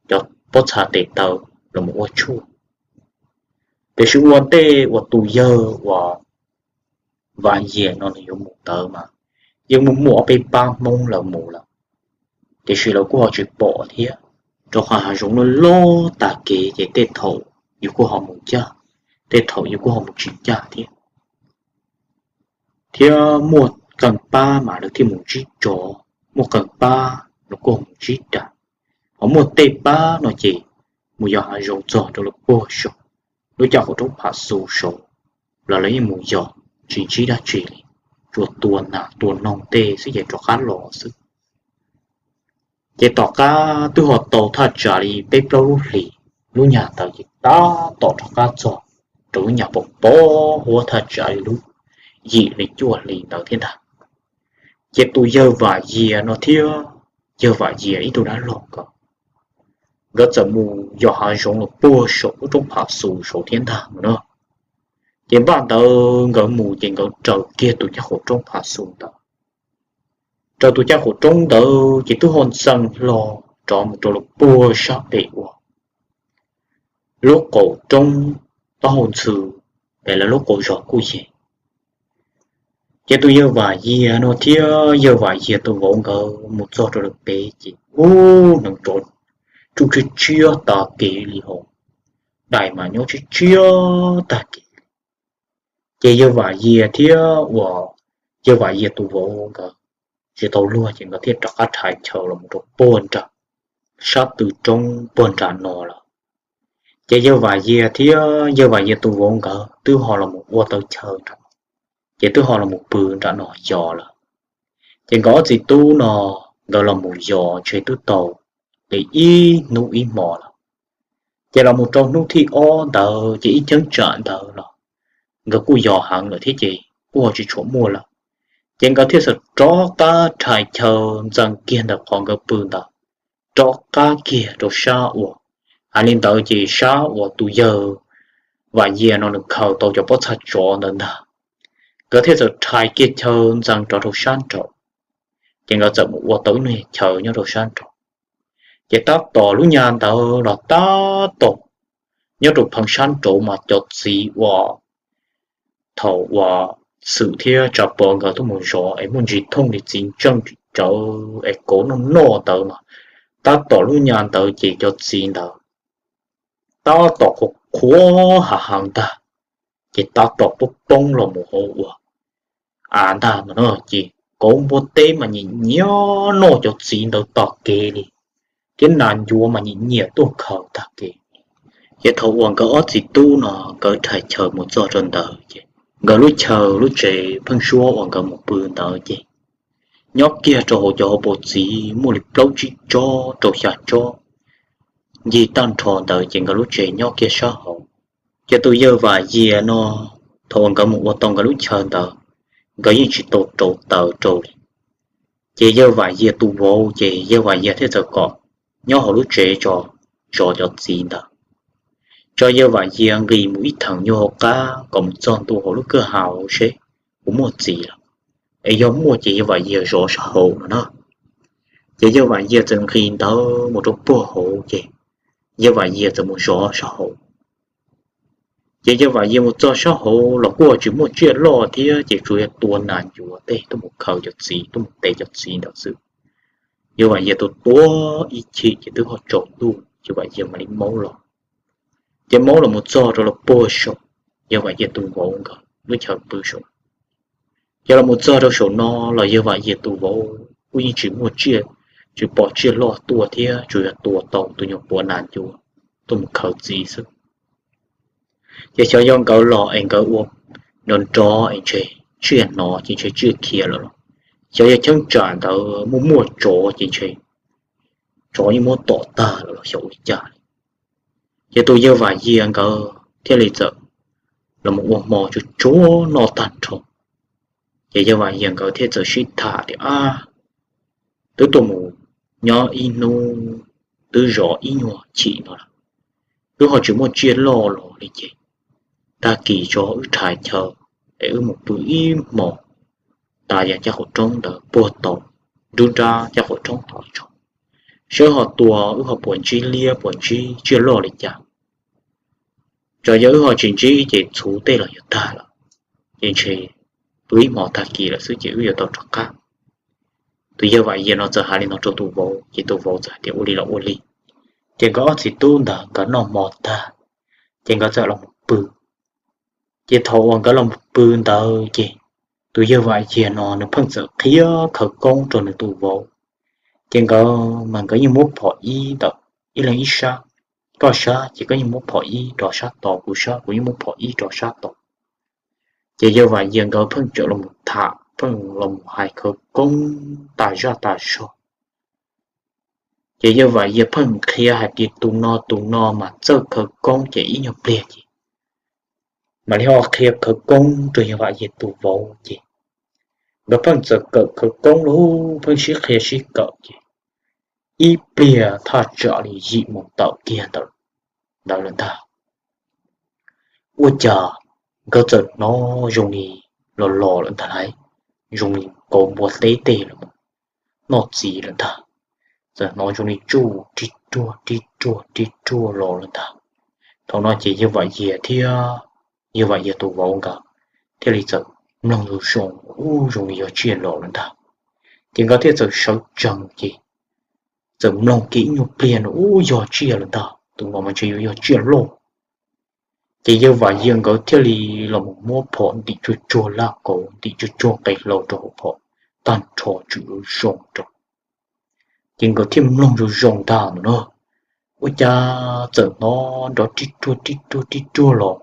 cov pob txha tes taw los mus ua tshuaj. Tiam sis ua ntej uas tus yawg uas Vam Yias no nws yuav mus ntawd mas yeej muaj muaj ob peb pab Hmoob lawv mus lawm, tiam sis lawv kuj ho tsis pom thiab, rau qhov hav zoov loj loj tag kev ces tej thaum yus kuj ho mus ncaj, tej thaum yus kuj ho mus tsis ncaj thiab. Thiab muaj qee pab mas lawv thiaj mus ntsib tsov, muaj qee pab lawv kuj ho mus ntsib dais, ho muaj tej pab no ces mus yos hav zoov txog rau lawv puag saum lub caj qaum roob Pham Xus saud los lawv yeej mus yos tsis ntsib dab tsi li, tsuas tua nas tua noog tej xwb ces rov qab los xwb. Ces tom qab twb ho tau thaj tsam li peb plaub lub hlis, lub nyag ntawd ces tab tom rov qab txog rau lub nyag pos pos huab thaj tsam li lub yim hli cuaj hli ntawd thiab ntag. Ces tus yawg Vam Yias no thiab yawg Vam Yias ib tug dab laug ko, nkawd txawm mus yos hav zoov los puag saum lub roob Phav Xus saud thiab ntag no na. Ces npaj ntawd nkawd mus ces nkawd raws kiag tus caj qhov roob Phav Xus ntawd. Raws tus caj qhov roob ntawd ces twb ho ntxeev hlo rov mus rau lawm puag sab pem uas lub qaum roob taub hau ntxhw, pem lawv lub qaum zos kuj yog. Ces tus yawg Vam Yias no thiab yawg Vam Yias tus vauv nkawd mus txog rau lawm pem ces ub, hneev rov tsuj tshiab tshiab tag kev li hos, dais mas nyob tshiab tshiab tag kev. Ces yawg Vam Yias thiab uas yawg Vam Yias tus vauv nkawd tsis tau luag ces nkawd thiaj rov qab rhais chaw los rau puag nram sab tw roob puag nram no lawm. Ces yawg Vam Yias thiab yawg Vam Yias tus vauv nkawd twb ho los mus ua tau chaw nram no, ces twb ho los mus pw nram no yos lawm. Ces nkawd ob txiv tub no nkawd los mus yos ntshe twb tau li ib hnub ib hmos lawm. Ces los mus rau hnub thib ob ntawd ces ib cheeb tsam ntawd los nkawd kuj yos heev lawm thiab ces kuj ho tsis tshua muaj lawm. Ces nkawd thiaj txawm rov qab rhais chaw ntxeev kiag ntawm qhov nkawd pw ntawd, rov qab kiag rau sab uas, hais li ntawd ces sab uas tus yawg Vam Yias no nws khaws tau cov pob txha tsov ntawd ntag. Nkawd thiaj txawm rhais kiag chaw ntxeev rov rau sab nraud. Ces nkawd txawm mus ua tau ib lub chaw nyob rau sab nraud. Ces tab tom lub nyuag ntawd los tab tom nyob rau pheev sab nraud mas cov txiv uas thaum uas Xwm thiab Tsav Pov nkawd tuaj mus zov es muaj ntsis thooj li txiv ntseej rawv es kauv noj noj ntawd mas, tab tom lub nyuag ntawd ces cov txiv ntawd tab tom qhuav qhuav hav heev ntag, ces tab tom poob poob los mus hauv uas av ntag no na. Ces kauv npua teb mas nyiam nyiam noj cov txiv ntawd tag kev li, thiab nas ncuav mas nyiam nyiam tuaj khaws tag kev. Ces thaum uas nkawd ob txiv tub no nkawd rhais chaw mus txog rau ntawd ces nkawd lub chaw lub tsev pheeb suab uas nkawd mus pw ntawd ces nyob kiag rau hauv cov hauv paus txiv muaj li plaub tsib tsob rau xya tsob ncig tag nrho ntawd ces nkawd lub tsev nyob kiag sab hauv. Ces tus yawg Vam Yias no thaum uas nkawd mus ua tau nkawd lub chaw ntawd, nkawd yeej tsis tau rauv taws rau li. Ces yawg Vam Yias tus vauv ces yawg Vam Yias thiaj txawm kom nyob hauv lub tsev tso, zov cov txiv ntawd. Tso yawg Vam Yias nqis mus ib theem nyuag hauv qab kom mus txog ntua hauv lub kwj ha seb puas muaj txiv lawm, es yog muaj ces yawg Vam Yias zov sab hauv no na. Ces yawg Vam Yias txawm nqis ntawd mus rau puag hauv ces yawg Vam Yias txawm mus zov sab hauv. Ces yawg Vam Yias mus txog sab hauv los kuj tsis muaj tsiaj loj thiab ces tsuas yog tua nas ncuav tej tuaj mus khaws cov txiv, tuaj mus tev cov txiv ntawd xwb. Yawg Vam Yias tus tua ib chim ces twb ho tsaus ntuj, yawg Vam Yias mam li maub los. Ces maub los mus txog rau los puag saum yawg Vam Yias tus vauv nkawd lub chaw pw saum. Ces los mus txog rau saum no los yawg Vam Yias tus vauv kuj yeej tsis muaj tsiaj, tsis pom tsiaj loj tuaj thiab tsuas yog tua tau tus nyuag puav nas ncuav tuaj mus khaws txiv xwb. Ces xyov yog nkawd los es nkawd ua nrov nrov es ntshe tsiaj hnov ces ntshe tsiaj khiav lawm los, xyov yog cheeb tsam ntawd muaj muaj tsov ces ntshe tsov yeej muab tom tag lawm los xyov ua li cas li. Ces tus yawg Vam Yias nkawd thiaj li txawm los mus ua hmo tsuag tsuag noj tag nrho. Ces yawg Vam Yias nkawd thiaj txawm sib tham tias, Ab, twb tuaj mus nyob ib hnub, twb zov ib nyuag chim no lawm, twb ho tsis muaj tsiaj loj los li ces tag kis tso wb rhais chaw es wb mus pw ib hmos tas yam caj qhov roob ntawd puag tod, nrub nrab caj qhov roob tod tso, seb ho tua wb ho puas ntsib liab puas ntsib tsiaj loj li cas. Txawm yog wb ho tsis ntsib ces txhuv tej los yuav tag lawm, ces ntshe pw ib hmos tag kis lawm xwb ces wb yuav tau rov qab. Tus yawg Vam Yias no txawm hais li no rau tus vauv ces tus vauv txawm hais tias, Ua li los ua li. Ces nkawd ob txiv tub ntawd nkawd noj hmo tag, ces nkawd txawm los mus pw. Ces thaum uas nkawd los mus pw ntawd ces tus yawg Vam Yias no nws pheej txawm qhia khawv koob rau nws tus vauv. Ces nkawd mas nkawd yeej muab phom ib ntawm ib leeg ib sab, koj sab ces koj yeej muab phom ib rau sab tod, kuv sab kuv yeej muab phom ib rau sab tod. Ces yawg Vam Yias nkawd pheej txawm los mus tham, pheej los mus hais khawv koob tas zaj tas zog. Ces yawg Vam Yias pheej qhia hais tias tus no tus no mas txawj khawv koob ces ib nyuag pliag ces mam li ho qhia khawv koob rau yawg Vam Yias tus vauv ces Nkawd pheej txawm kawm khawv koob lug pheej sib qhia sib kawm ces ib pliag thaj tsam li yim moos tawm kiag ntawd lawm ntag, ua cas nkawd txawm hnov zoo li los los lawm ntag lauj, zoo li kauv npua teb tej los noj txiv lawm ntag. Txawm hnov zoo li tsuj rig ruag rig ruag rig ruag los lawm ntag. Thaum no ces yawg Vam Yias thiab yawg Vam Yias tus vauv nkawd thiaj li txawm mloog zoo zoo, ub, zoo li yog tsiaj los lawm ntag. Ces nkawd thiaj txawm sawv tsees ces txawm mloog kiag ib nyuag pliag no, ub, yog tsiaj lawm ntag, tus no mas ntshe yuav yog tsiaj loj. Ces yawg Vam Yias nkawd thiaj li los mus muab phom ntim tsuag tsuag laj kauv, ntim tsuag tsuag qe hlau rau hauv phom tag nrho tswm zoo rau. Ces nkawd thiaj mloog zoo zoo ntag no na, ua cas txawm hnov nrov rig ruag rig ruag rig ruag los,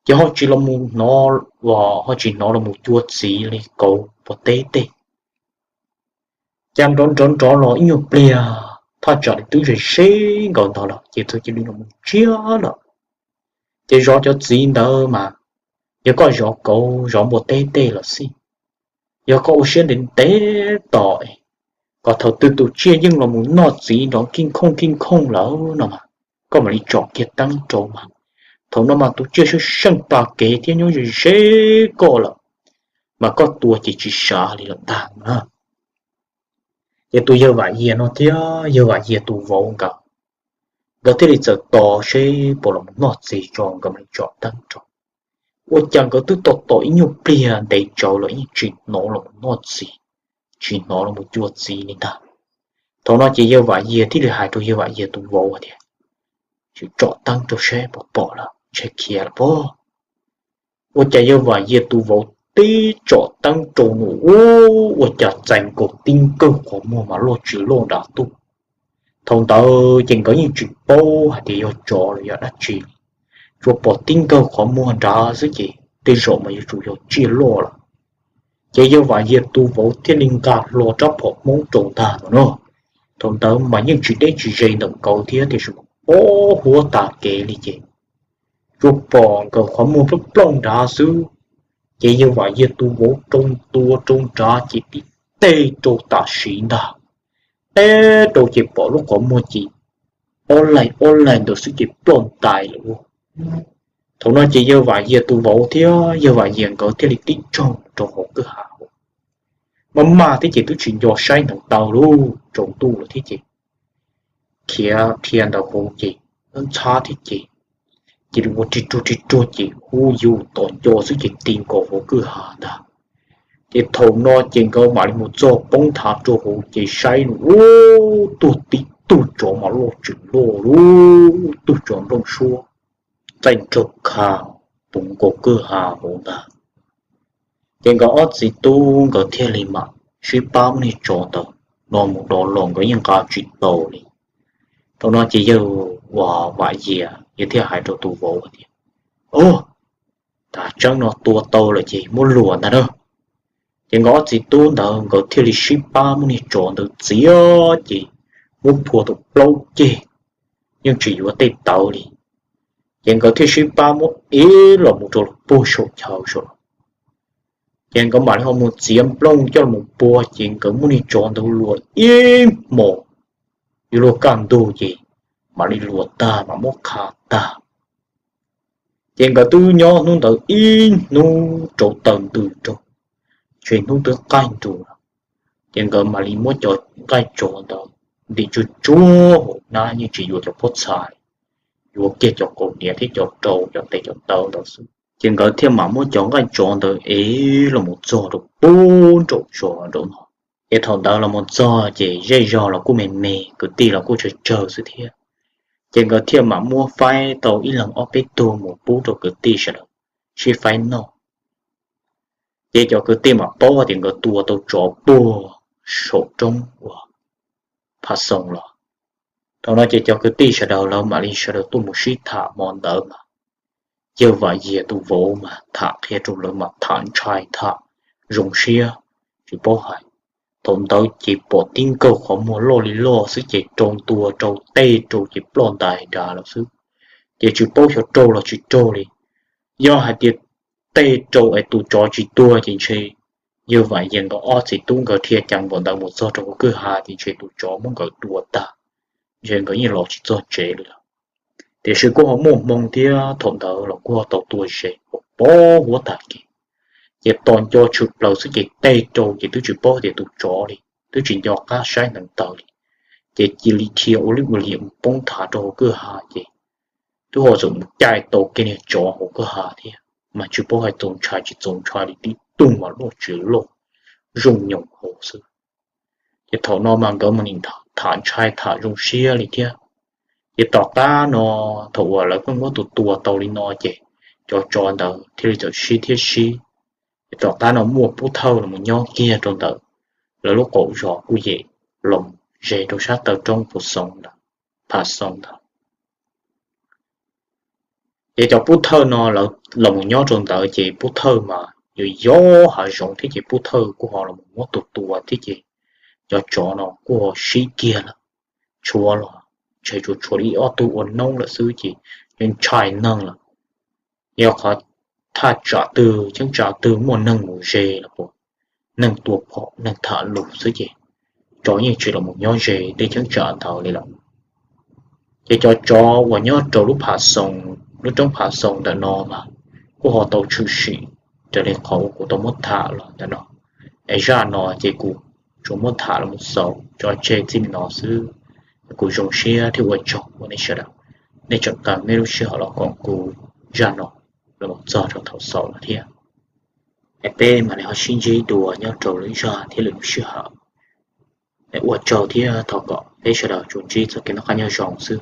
ces ho tsis los mus hnov, ho tsis hnov los mus cua txiv li kauv npua teb tej. Cas nrov nrov nrov los ib nyuag pliag thaj tsam li twb ze ze nkawd ntag lawm ces txawm cia li los mus ntsiag lawm. Ces zov cov txiv ntawd mas yog koj zov kauv zov npua teb tej los xij, yog koj ua siab ntev ntev tos kom thaum twg tus tsiaj yeej los mus noj txiv nrov kij khooj kij khooj lawm no mas koj mam li tsom kiag teeb rau mas, thaum no mas tus tsiaj sab seej pa kev thiab nyob ze ze koj lawm, mas koj tua ces tsis sav li lawm ntag na. Ces tus yawg Vam Yias no thiab yawg Vam Yias tus vauv nkawd, nkawd thiaj li txawm tos seb puas los mus noj txiv tso nkawd mam li tsom teeb rau. Ua cas nkawd twb tos tos ib nyuag pliag ntev tsawv los yeej tsis hnov los mus noj txiv, tsis hnov los mus cua txiv li ntag. Thaum no ces yawg Vam Yias thiaj li hais rau yawg Vam Yias tus vauv tias, tsom teeb rau seb puas pom lawm, ntshe khiav lawm pob. Ua cas yawg Vam Yias tus vauv tib tsom teeb rau nws, ua cas txais nkaus tib nkawg qhov muag mas loj tsis loj nrad tuaj. Thaum ntawd ces nkawd yeej tsis paub hais tias yog tsov los yog dab tsi, tsuas pom tib nkawg qhov muag nrad xwb ces tej zaum mas yuav tsum yog tsiaj loj lawm. Ces yawg Vam Yias tus vauv thiaj li nqa hlo rab phom Hmoob rau ntag no na. Thaum ntawd mas yeej tsis deb tsis ze ntawm nkawd thiab tiam sis mas pob huab tag kev li ces tsuas pom nkawd qhov muag plooj plooj nrad xwb. Ces yawg Vam Yias tus vauv rau ntua rau nrad ces tib teg rau tam sim ntag, teb rau ces pom lub qhov muag ces ob laig ob laig ntawd xwb ces ploj ntais lawm ua. Thaum no ces yawg Vam Yias tus vauv thiab yawg Vam Yias nkawd thiaj li tib tsaug rau hauv kwj ha hauv. Maj maj thiab ces twb tsis nco saib ntawd tau lub tsaus ntuj lawm thiab ces khiav dhia ntawd hauv ces ntxhab thiab ces cia li ua rig ruag rig ruag ces hu yus tom nco xwb ces ti nkaus hauv kwj ha ntag. Ces thaum no ces nkawd mam li mus txog poob nthav rau hauv ces saib ub, tuag tib tug tsov mas loj tseem loj lub tug tsov nplooj suab, txaij nraug kha puv nkaus kwj ha hauv ntag. Ces nkawd ob txiv tub nkawd thiaj li mam sib pab muab niag tsov ntawd no mus dov los, nkawd yeej nqa tsis tau li. Thaum no ces yawg uas Vam Yias yawg thiaj hais rau tus vauv tias, Ub, tas tseeb no tua tau lawm ces muab luas ntag na. Ces nkawd ob txiv tub ntawd nkawd thiaj li sib pab muab niag tsov ntawd txiav ces muab phua tau plaub ceg, yeej tsis yuav tej tawv li. Ces nkawd thiaj sib pab muab ev los mus rau puag saum chaw saum. Ces nkawd mam li ho mus txiav nplooj coj los pua, ces nkawd muab niag tsov ntawd luas ib hmos, yuav luag kaj ntug ces mam li luas tag mam muab qha tag. Ces nkawd twb nyob hnub ntawd ib hnub rau taws ntws rau, ntshe hnub twb qaij nrus lawm. Ces nkawd mam li muab cov nqaij tsov ntawd ntim tsuag tsuag hauv hnab, yeej tsis yuav cov pob txha, yuav kiag cov kaus hniav thiab cov rau cov tes cov taw ntawd xwb. Ces nkawd thiaj mam muab cov nqaij tsov ntawd ev los mus txog rau puag nraum zos nraum no. Ces thaum ntawd los mus txog ces zej zog los kuj me me, kwv tij los kuj tsawg tsawg xwb thiab. Ces nkawd thiaj mam muab faib tau ib leeg ob peb tug mus pub rau kwv tij sawv daws sib faib noj. Ces cov kwv tij mam paub tias nkawd tua tau tsov puag saum roob uas Pha Xoo los. Thaum no ces cov kwv tij sawv daws lawv mam li sawv daws tuaj mus sib tham hmo ntawd mas yawg Vam Yias tus vauv mas tham qhia rau lawv mas tham ntshai tham zoo siab, tsis paub hais. Thaum ntawd ces pom tib nkaug qhov muag loj li loj xwb ces rau ntua rau tej rau ces ploj ntais nrad lawm xwb. Ces tsis paub xyov raug los tsis raug li. Yog hais tias tej rau es tus tsov tsis tuag ces ntshe Yog Vam Yas nkawd ob txiv tub nkawd dhia ceev npaum ntawd mus txog rau hauv kwj ha ces ntshe tus tsov muab nkawd tua tag, ntshe nkawd yeej los tsis txog tsev li lawm. Tiam sis kuj ho muaj hmoo thiab thaum ntawd los kuj ho tau tua zes uas poob huab tag kev. Ces tos nco tshwm plaws xwb ces teb rau ces twb tsis paub tias tus tsov li, twb tsis nco qab saib ntawd ntawd li. Ces cia li dhia ua lij ua liam mus poob thav rau hauv kwj ha ces twb ho txawm mus caij tau kiag niag tsov hauv kwj ha thiab, mas tsis paub hais txaus ntshai tsis txaus ntshai li tib tug mas loj tsis loj, zoo nyoos hauv xwb. Ces thaum no mas nkawd mus nim tham ntshai tham zoo siab li thiab. Ces tom qab no, thaum uas lawv pheej muab tus tua tau li no ces cov tsov ntawd thiaj li txawm sib thiab sib. Ces tom qab no muaj pub thawj los nyob kiag rau ntawm lawv lub qaum zos kuj yem los ze rau sab taw roob Phav Xoo ntawd, Phav Xoo ntawd. Ces cov pub thawj no los mus nyob rau ntawd ces pub thawj mas yog yog hav zoov thiab ces pub thawj kuj ho los muab tus tua thiab ces cov tsov no kuj ho sib kiag lawm. Tshuav los ntshe tsuas tshuav li ob tug ua noob lawm xwb ces yeej ntshai neeg lawm. Yog qhov thaj tsam twg cheeb tsam twg muaj neeg mus ze los puas neeg tua phom neeg tham lus xwb ces tsov yeej tsis los mus nyob ze tej cheeb tsam ntawd li lawm. Ces cov tsov uas nyob rau lub Phav Xoo, lub roob Phav Xoo ntawm no mas kuj ho tau tshwm sim raws li qhov uas kuv tau muab tham los ntawm no. Es zaj no ces kuv tsuas muab tham los mus xaus tso tseg txij li no xwb. Kuv zoo siab thiab ua tsaug uas nej sawv daws, nej tseem qee nej lub sij hawm los koom kuv zaj no los txog rau thaum xaus no thiab. Es peb mam li ho sib ntsib dua nyob rau lwm zaj thiab lwm lub sij hawm. Es ua tsaug thiab thov kom peb sawv daws tsuas ntsib txoj kev noj qab nyob zoo xwb.